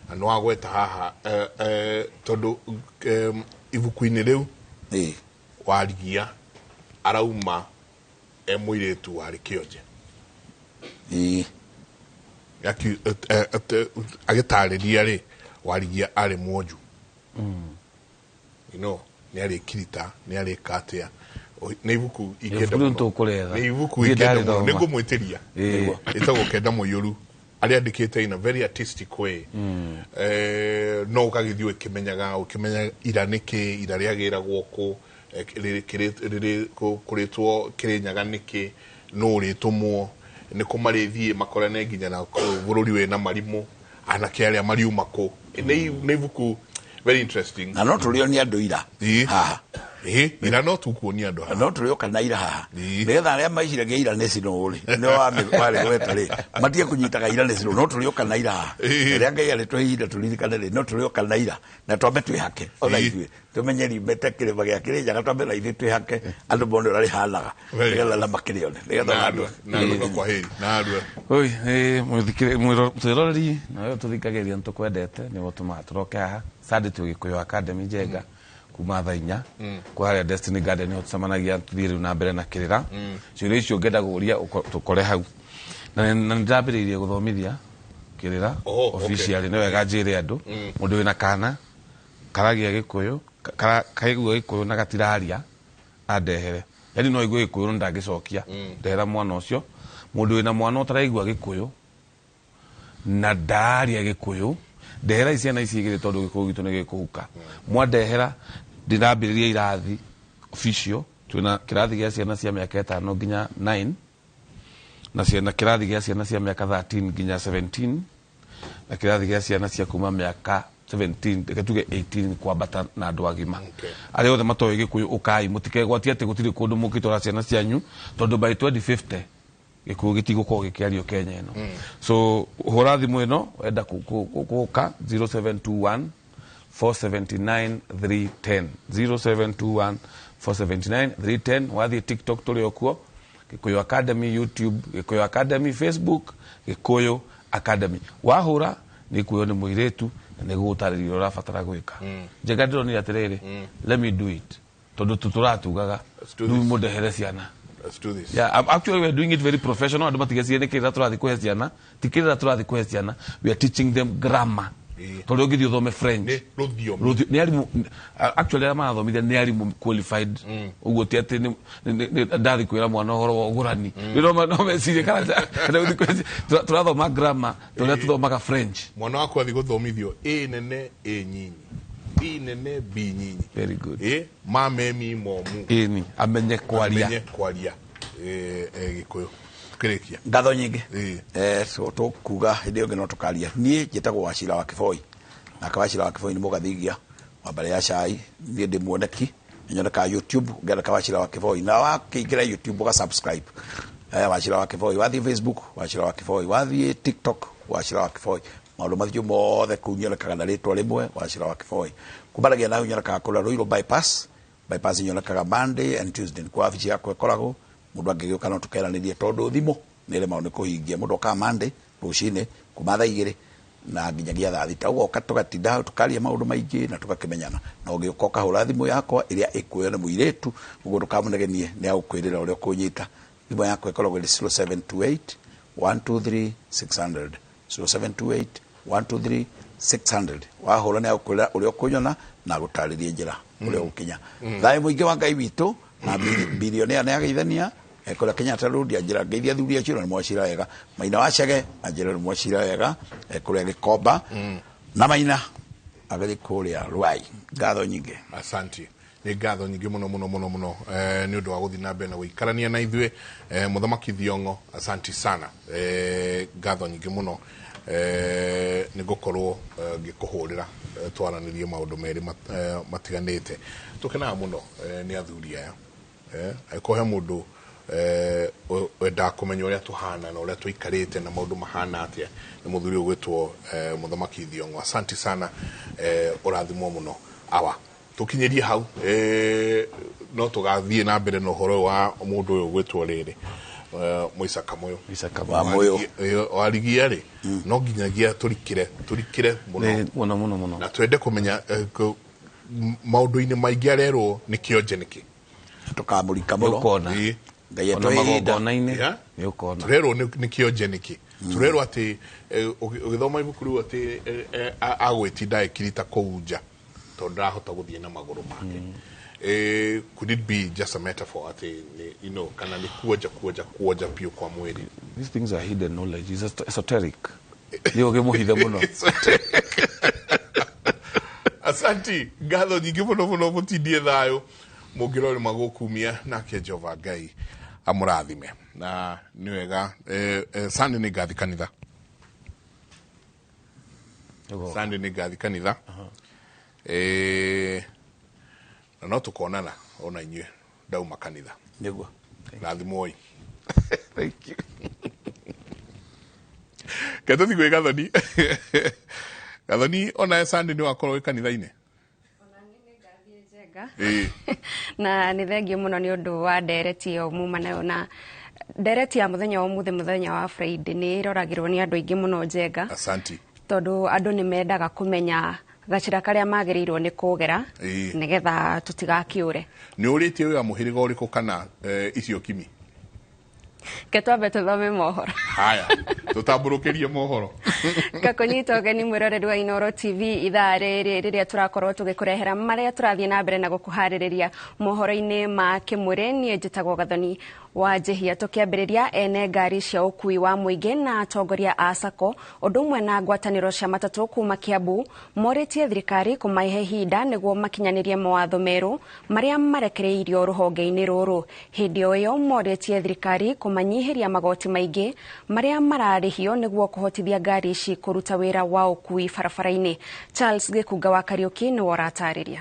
na nĩ wagweta haha tondũ ibuku-inĩ rĩu warigia Arauma e mũirĩtu warĩ kĩonje. Ĩĩ. Agĩtarĩria rĩ, Warigia arĩ mwonju. You know, nĩ arĩ kirita, nĩ arĩ katia. Nĩ ibuku ingĩenda Ibuku rĩu nĩtũkũretha. Nĩ ibuku Niĩ ingĩenda mũno. ndarĩthoma. Nĩ ngũmwĩtĩria. Ĩĩ. Ĩtagwo Kenda Mũiyũru. Arĩandĩkĩte in a very artistic way. No ũgagĩthiĩ ũkĩmenyaga, ũkĩmenya ira nĩkĩ, ira rĩagĩragwo kũ, rĩrĩ kũrĩtwo Kĩrĩnyaga nĩkĩ, nũ ũrĩtũmwo, nĩ kũ marĩthiĩ makorane nginya na bũrũri wĩna marimũ, anake arĩa mariuma kũ. Nĩ ibuku very interesting. Na no tũrĩonie andũ ira Ĩĩ. haha. Ĩĩ, ira no tũkuonia andũ haha. No tũrĩoka na ira haha. Ĩĩ. Nĩgetha arĩa maiciragia ira nĩ cinũ rĩ, nĩo warĩ gweta rĩ, matige kũnyitaga ira nĩ cinũ, no tũrĩoka na ira haha. Ĩĩ. Rĩrĩa Ngai arĩtũhe ihinda tũririkane rĩ, no tũrĩoka na ira, na twambe twĩhake ona Ĩĩ. ithuĩ tũmenye riumĩte kĩrĩma gĩa Kĩrĩnyaga, twambe na ithuĩ twĩhake andũ mone ũrĩa rĩhanaga, Very nĩgetha na makĩrĩone, nĩgetha Na ona arua, andũ na arua, kwa heri, na arua. Oi, mwĩroreri na we tũthikagĩrĩria nĩ tũkwendete nĩguo tũmaga tũroke haha Sunday twĩ Gĩkũyũ Academy Njenga kuma thaa 4 kwa harĩa Destiny Garden nĩho tũcemanagia tũthiĩ rĩu na mbere na kĩrĩra. Ciũria icio ngenda kũũria tũkore hau na nĩ ndambĩrĩirie gũthomithia kĩrĩra Oh, okay. officially. Nĩ wega njĩre andũ mũndũ wĩna kana karagia Gĩkũyũ, kaigua Gĩkũyũ na gatiraria andehere, yani no aigue Gĩkũyũ no ndangĩcokia, ndehera mwana ũcio. Mũndũ wĩna mwana ũtaraigua Gĩkũyũ na ndararia Gĩkũyũ, ndehera ciana ici igĩrĩ tondũ Gĩkũyũ gitũ nĩ gĩkũhuka. Mwandehera ndĩrambĩrĩria irathi official, twĩna kĩrathi gĩa ciana cia mĩaka 5 nginya 9, na ciana kĩrathi gĩa ciana cia mĩaka 13 nginya 17, na kĩrathi gĩa ciana cia kuma mĩaka 17 reke tuge 18 kwambata na andũ agima. Okay. Arĩa othe matoĩ Gĩkũyũ ũkai, mũtikegwatie atĩ gũtirĩ kũndũ mũngĩtwara ciana cianyu, tondũ by 2050 Gĩkũyũ gĩtigũkorwo gĩkĩario Kenya ĩno. So hũra thimũ ĩno wenda gũka 0721 479 310, 0721 479 310. Wathiĩ TikTok tũrĩ o kuo, Gĩkũyũ Academy, YouTube Gĩkũyũ Academy, Facebook Gĩkũyũ Academy. Wahũra nĩ kuoyo nĩ mũirĩtu na nĩ gũgũtarĩria ũrĩa ũrabatara gwĩka. Njega ndĩronire atĩrĩrĩ, let me do it, tondũ tũtũratugaga Let's do rĩu this. mũndehere ciana. Let's do this. Yeah, actually we are doing it very professional. Andũ matigecirie nĩ kĩrĩra tũrathiĩ kũhe ciana, ti kĩrĩra tũrathiĩ kũhe ciana, we are teaching them grammar. Ĩĩ. Tondũ ũngĩthiĩ ũthome French Nĩ rũthiomi. Nĩ arimũ, actually arĩa marathomithia nĩ arimũ qualified, ũguo ti atĩ ndathiĩ kwĩra mwana ũhoro wa ũgũrani. Rĩu no mecirie kana gũthiĩ tũrathoma grammar tũrĩa tũthomaga French. Mwana waku athiĩ gũthomithio A nene A nyinyi, B nene B nyinyi. Very good. Ĩ mamemi momu. Ĩni amenye kwaria. Amenye kwaria Gĩkũyũ. Tukĩrĩkia. Ngatho nyingĩ. Ĩĩ. So tũkuga hĩndĩ ĩyo ĩngĩ no tũkaria. Niĩ njĩtagwo Wachira wa Kĩboi, nake Wachira wa Kĩboi nĩ mũgathingia wa mbarĩ ya cai. Niĩ ndĩ muoneki, nĩnyonekaga YouTube, ũngĩandĩka Wachira wa Kĩboi, na wakĩingĩra YouTube ũga subscribe. Wachira wa Kĩboi, wathiĩ Facebook Wachira wa Kĩboi, wathiĩ TikTok Wachira wa Kĩboi, maũndũ macio mothe kũu nyonekaga na rĩtwa rĩmwe Wachira wa Kĩboi. Kumanagia na hau nyonekaga kũrĩa Ruiru bypass, bypass nyonekaga Monday and Tuesday, nĩkuo wabici yakwa ĩkoragwo. Mũndũ angĩgĩũka no tũkeranĩrie, tondũ thimũ nĩ ĩremagwo nĩ kũhingia. Mũndũ okaga Monday rũcinĩ kuma thaa 2 na nginyagia thaa 6, ũgoka tũgatinda hau tũkaria maũndũ maingĩ na tũgakĩmenyana. Na ũngĩũka ũkahũra thimũ yakwa ĩrĩa ĩkuoywo nĩ mũirĩtu, ũguo ndũkamũnegenie, nĩ agũkwĩrĩra ũrĩa ũkũnyita. Thimũ yakwa ĩkoragwo ĩrĩ 0728 123 600, 0728 123 600. Wahũra nĩ agũkwĩra ũrĩa ũkũnyona na agũtarĩrie njĩra ũrĩa ũgũkinya. Thayũ mũingĩ wa Ngai witũ na bilionea nĩ ageithania kũrĩa Kenyatta Road, anjĩra ngeithia athuri acio na nĩ mwacira wega. Maina wa Chege anjĩra nĩ mwacira wega kũrĩa Gĩkomba, na Maina agĩthiĩ kũrĩa Ruai. Ngatho nyingĩ. Asante. Nĩ ngatho nyingĩ mũno mũno mũno mũno, nĩ ũndũ wa gũthiĩ na mbere na gũikarania na ithuĩ. Mũthamaki Thiong'o, asanti sana. Ngatho nyingĩ mũno. Nĩ ngũkorwo ngĩkũhũrĩra, twaranĩrie maũndũ merĩ matiganĩte. Tũkenaga mũno nĩ athuri aya. Angĩkorwo he mũndũ wendaga kũmenya ũrĩa tũhana na ũrĩa tũikarĩte na maũndũ mahana atĩa, nĩ mũthuri ũgwĩtwo Mũthamaki Thiong'o. Asanti sana, ũrathimwo mũno. Awa tũkinyĩrie hau, no tũgathiĩ na mbere na ũhoro wa mũndũ ũyũ ũgwĩtwo rĩrĩ, Mũisa Kamũyũ. Mũisa Kamũyũ. Wa Mũyũ. Warigia rĩ, no nginyagia tũrikĩre mũno. Nĩ, mũno, mũno, mũno. Na twende kũmenya maũndũ-inĩ maingĩ arerwo nĩ kĩonje nĩkĩ. Tũkamũrika mũno. Nĩũkona. Ĩĩ. Ngai Ona atũhe ihinda. magongona-inĩ Yeah. nĩũkona. Tũrerwo nĩ kĩonje nĩkĩ. Tũrerwo atĩ ũgĩthoma ibuku rĩu atĩ agwĩtinda ĩkirita kũu nja tondũ ndarahota gũthiĩ na magũrũ make. Could it be just a metaphor atĩ kana nĩ kuonja kuonja kuonja biũ kwa mwĩrĩ? These things are hidden knowledge. It's esoteric. Nĩ ũgĩ mũhithe mũno. Asanti, ngatho nyingĩ mũno mũno, mũtindie thayũ, mũngĩrore magũkumia, nake Jehova Ngai amũrathime. Na nĩ wega, Sunday nĩ ngathi kanitha. Sunday nĩ ngathi kanitha. Na no tũkonana ona inyuĩ ndauma kanitha. Nĩguo. Rathimwoi. Thank you. Ke tũthiĩ gwĩ Gathoni. Gathoni, ona Sunday nĩ wakorwo wĩ kanitha-inĩ? Ĩĩ. Na nĩ thengio mũno nĩ ũndũ wa ndereti ĩyo muma nayo, na ndereti ya mũthenya wa ũmũthĩ, mũthenya wa Friday, nĩ ĩroragĩrwo nĩ andũ aingĩ mũno, Njenga. Asanti. Tondũ andũ nĩ mendaga kũmenya gacĩra karĩa magĩrĩirwo nĩ kũgera nĩgetha tũtigakĩũre. Nĩ ũrĩtie wĩ wa mũhĩrĩga ũrĩkũ kana icio kimi? Ke twambe tũthome mohoro. Haya, tũtambũrũkĩrie mohoro. Ngakũnyita ũgeni mwĩroreri wa Inooro TV ithaa rĩrĩ rĩrĩa tũrakorwo tũgĩkũrehera marĩa tũrathiĩ na mbere na gũkũharĩrĩria mohoro-inĩ ma kĩmũrĩ. Niĩ njĩtagwo Gathoni wa Njĩhia. Tũkĩambĩrĩria, ene ngari cia ũkui wa mũingĩ na atongoria a SACCO ũndũ ũmwe na ngwatanĩro cia matatũ kuma Kiambu morĩtie thirikari kũmahe ihinda nĩguo makinyanĩrie mawatho merũ marĩa marekereirio rũhonge-inĩ rũrũ. Hĩndĩ o ĩyo morĩtie thirikari kũmanyihĩria magoti maingĩ marĩa mararĩhio nĩguo kũhotithia ngari ici kũruta wĩra wa ũkui barabara-inĩ. Charles Gĩkunga wa Kariũki nĩwe ũratarĩria.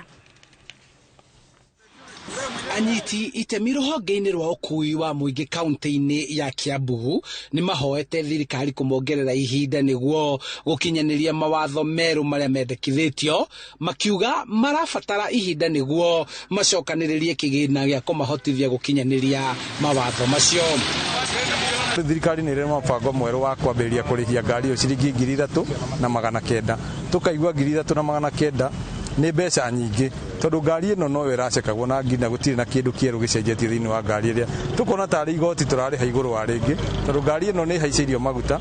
Anyiti itemi rũhonge-inĩ rwa ũkui wa mũingĩ kaunti-inĩ ya Kiambu nĩ mahoete thirikari kũmongerera ihinda nĩguo gũkinyanĩria mawatho merũ marĩa mendekithĩtio, makiuga marabatara ihinda nĩguo macokanĩrĩrie kĩgĩna gĩa kũmahotithia gũkinyanĩria mawatho macio. Thirikari nĩ ĩrĩ mũbango mwerũ wa kwambĩrĩria kũrĩhia ngari ĩyo ciringi 3,900. Tũkaigua 3,900 nĩ mbeca nyingĩ, tondũ ngari ĩno noyo ĩracekagwo na nginya gũtirĩ na kĩndũ kĩerũ gĩcenjetie thĩinĩ wa ngari ĩrĩa. Tũkona tarĩ igoti tũrarĩha igũrũ wa rĩngĩ, tondũ ngari ĩno nĩ ĩhaicĩirio maguta,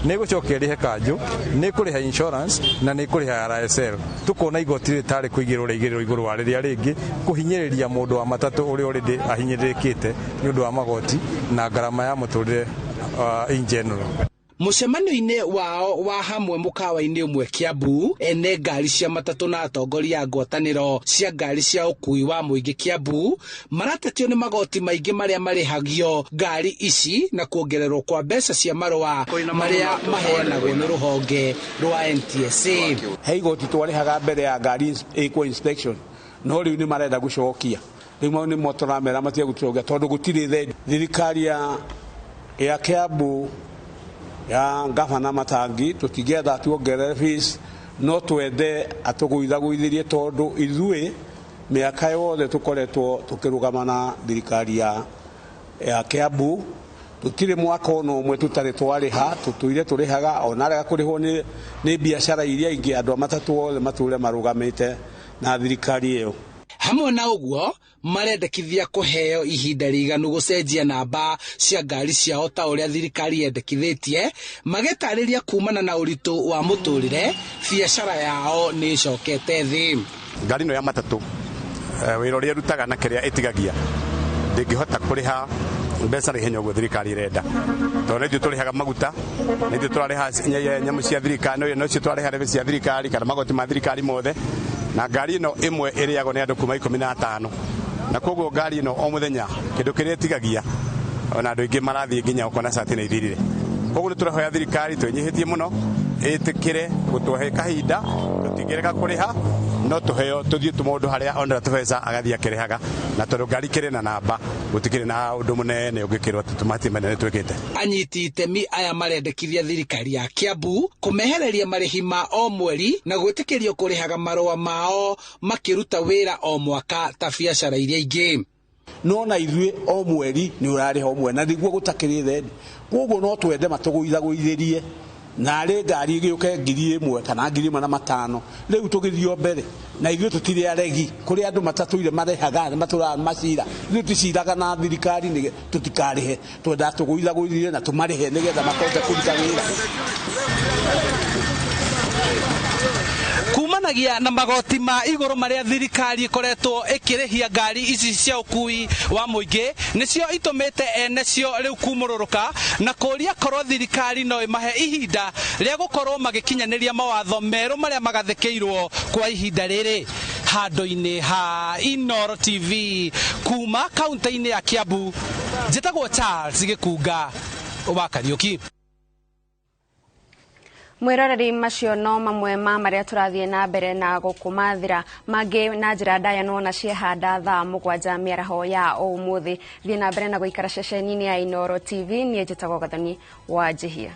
nĩ ĩgũcoka ĩrĩhe kanjũ, nĩ ĩkũrĩha insurance na nĩ ĩkũrĩha RSL. Tũkona igoti rĩrĩ tarĩ kũigĩrĩrwo rĩaigĩrĩrwo igũrũ wa rĩrĩa rĩngĩ, kũhinyĩrĩria mũndũ wa matatũ ũrĩa already ahinyĩrĩrĩkĩte nĩ ũndũ wa magoti na ngarama ya mũtũrĩre in general. Mũcemanio-inĩ wao wa hamwe mũkawa-inĩ ũmwe Kiambu, ene ngari cia matatũ na atongoria a ngwatanĩro cia ngari cia ũkui wa mũingĩ Kiambu maratetio nĩ magoti maingĩ marĩa marĩhagio ngari ici na kuongererwo kwa mbeca cia marũa marĩa maheanagwo nĩ rũhonge rwa NTSA. He igoti twarĩhaga mbere ya ngari ĩkwo inspection, no rĩu nĩ marenda gũcokia. Rĩu mau nĩmo tũramera matige gũcokia tondũ gũtirĩ thendi. Thirikari ya Kiambu ya gavana Matangi tũtingĩenda tuongerere fees, no twende atũgũithagũithĩrie tondũ ithuĩ mĩaka yothe tũkoretwo tũkĩrũgama na thirikari ya Kiambu, tũtirĩ mwaka ona ũmwe tũtarĩ twarĩha, tũtũire tũrĩhaga ona arega kũrĩhwo nĩ biacara iria ingĩ, andũ a matatũ othe matũre marũgamĩte na thirikari ĩyo. Hamwe na ũguo marendekithia kũheo ihinda rĩiganu gũcenjia namba cia ngari ciao ta ũrĩa thirikari yendekithĩtie, magĩtarĩria kumana na ũritũ wa mũtũrĩre biacara yao nĩ ĩcokete thĩ. Ngari ĩno ya matatũ, wĩra ũrĩa ĩrutaga na kĩrĩa ĩtigagia ndĩngĩhota kũrĩha mbeca na ihenya ũguo thirikari ĩrenda, tondũ nĩ ithuĩ tũrĩhaga maguta, nĩ ithuĩ tũrarĩha nyamũ cia thirikari, no cio tũrarĩha rebe cia thirikari kana magoti ma thirikari mothe, na ngari ĩno ĩmwe ĩrĩagwo nĩ andũ kuma 15, na koguo ngari ĩno o mũthenya kĩndũ kĩrĩa ĩtigagia ona andũ aingĩ marathiĩ nginya ũkona cati nĩ ithirire. Koguo nĩ tũrahoya thirikari twĩnyihĩtie mũno ĩtĩkĩre gũtũhe kahinda, tũtingĩrega kũrĩha, no tũheo tũthiĩ tũmũndũ harĩa onera tũbeca agathiĩ akĩrĩhaga, na tondũ ngari kĩrĩ na namba gũtikĩrĩ na ũndũ mũnene ũngĩkĩrwo atĩ tũmahĩtia manene twĩkĩte. Anyiti itemi aya marendekithia thirikari ya Kiambu kũmehereria marĩhi ma o mweri na gwĩtĩkĩrio kũrĩhaga marũa mao makĩruta wĩra o mwaka ta biacara iria ingĩ. No na ithuĩ o mweri nĩ ũrarĩha o mweri na nĩguo gũtakĩrĩ thendi, koguo no twende matũgũithagũithĩrie Narĩ ngari ĩgĩũke 1000 kana 1500. Rĩu tũgĩthiĩ o mbere na ithuĩ tũtirĩ aregi. Kũrĩ andũ matatũire marehaga matũraga macira, ithuĩ tũciraga na thirikari nĩ tũtikarĩhe, twendaga tũgũithagũithie na tũmarĩhe nĩgetha makote kũruta wĩra. Kumanagia na magoti ma igũrũ marĩa thirikari ĩkoretwo ĩkĩrĩhia ngari ici cia ũkui wa mũingĩ, nĩcio itũmĩte ene cio rĩu kumũrũrũka na kũria korwo thirikari no ĩmahe ihinda rĩa gũkorwo magĩkinyanĩria mawatho merũ marĩa magathĩkĩirwo kwa ihinda rĩrĩ. Handũ-inĩ ha Inooro TV kuma kaunti-inĩ ya Kiambu, njĩtagwo Charles Gĩkunga wa Kariũki. Mwiroreri, macio no mamwe ma marĩa tũrathiĩ na mbere na gũkũmathĩra mangĩ na njĩra ndaya nona ciehanda thaa 7 mĩaraho ya ũmũthĩ. Thiĩ na mbere na gũikara ceceni-inĩ ya Inooro TV. Niĩ njĩtagwo Gathoni wa Njihia.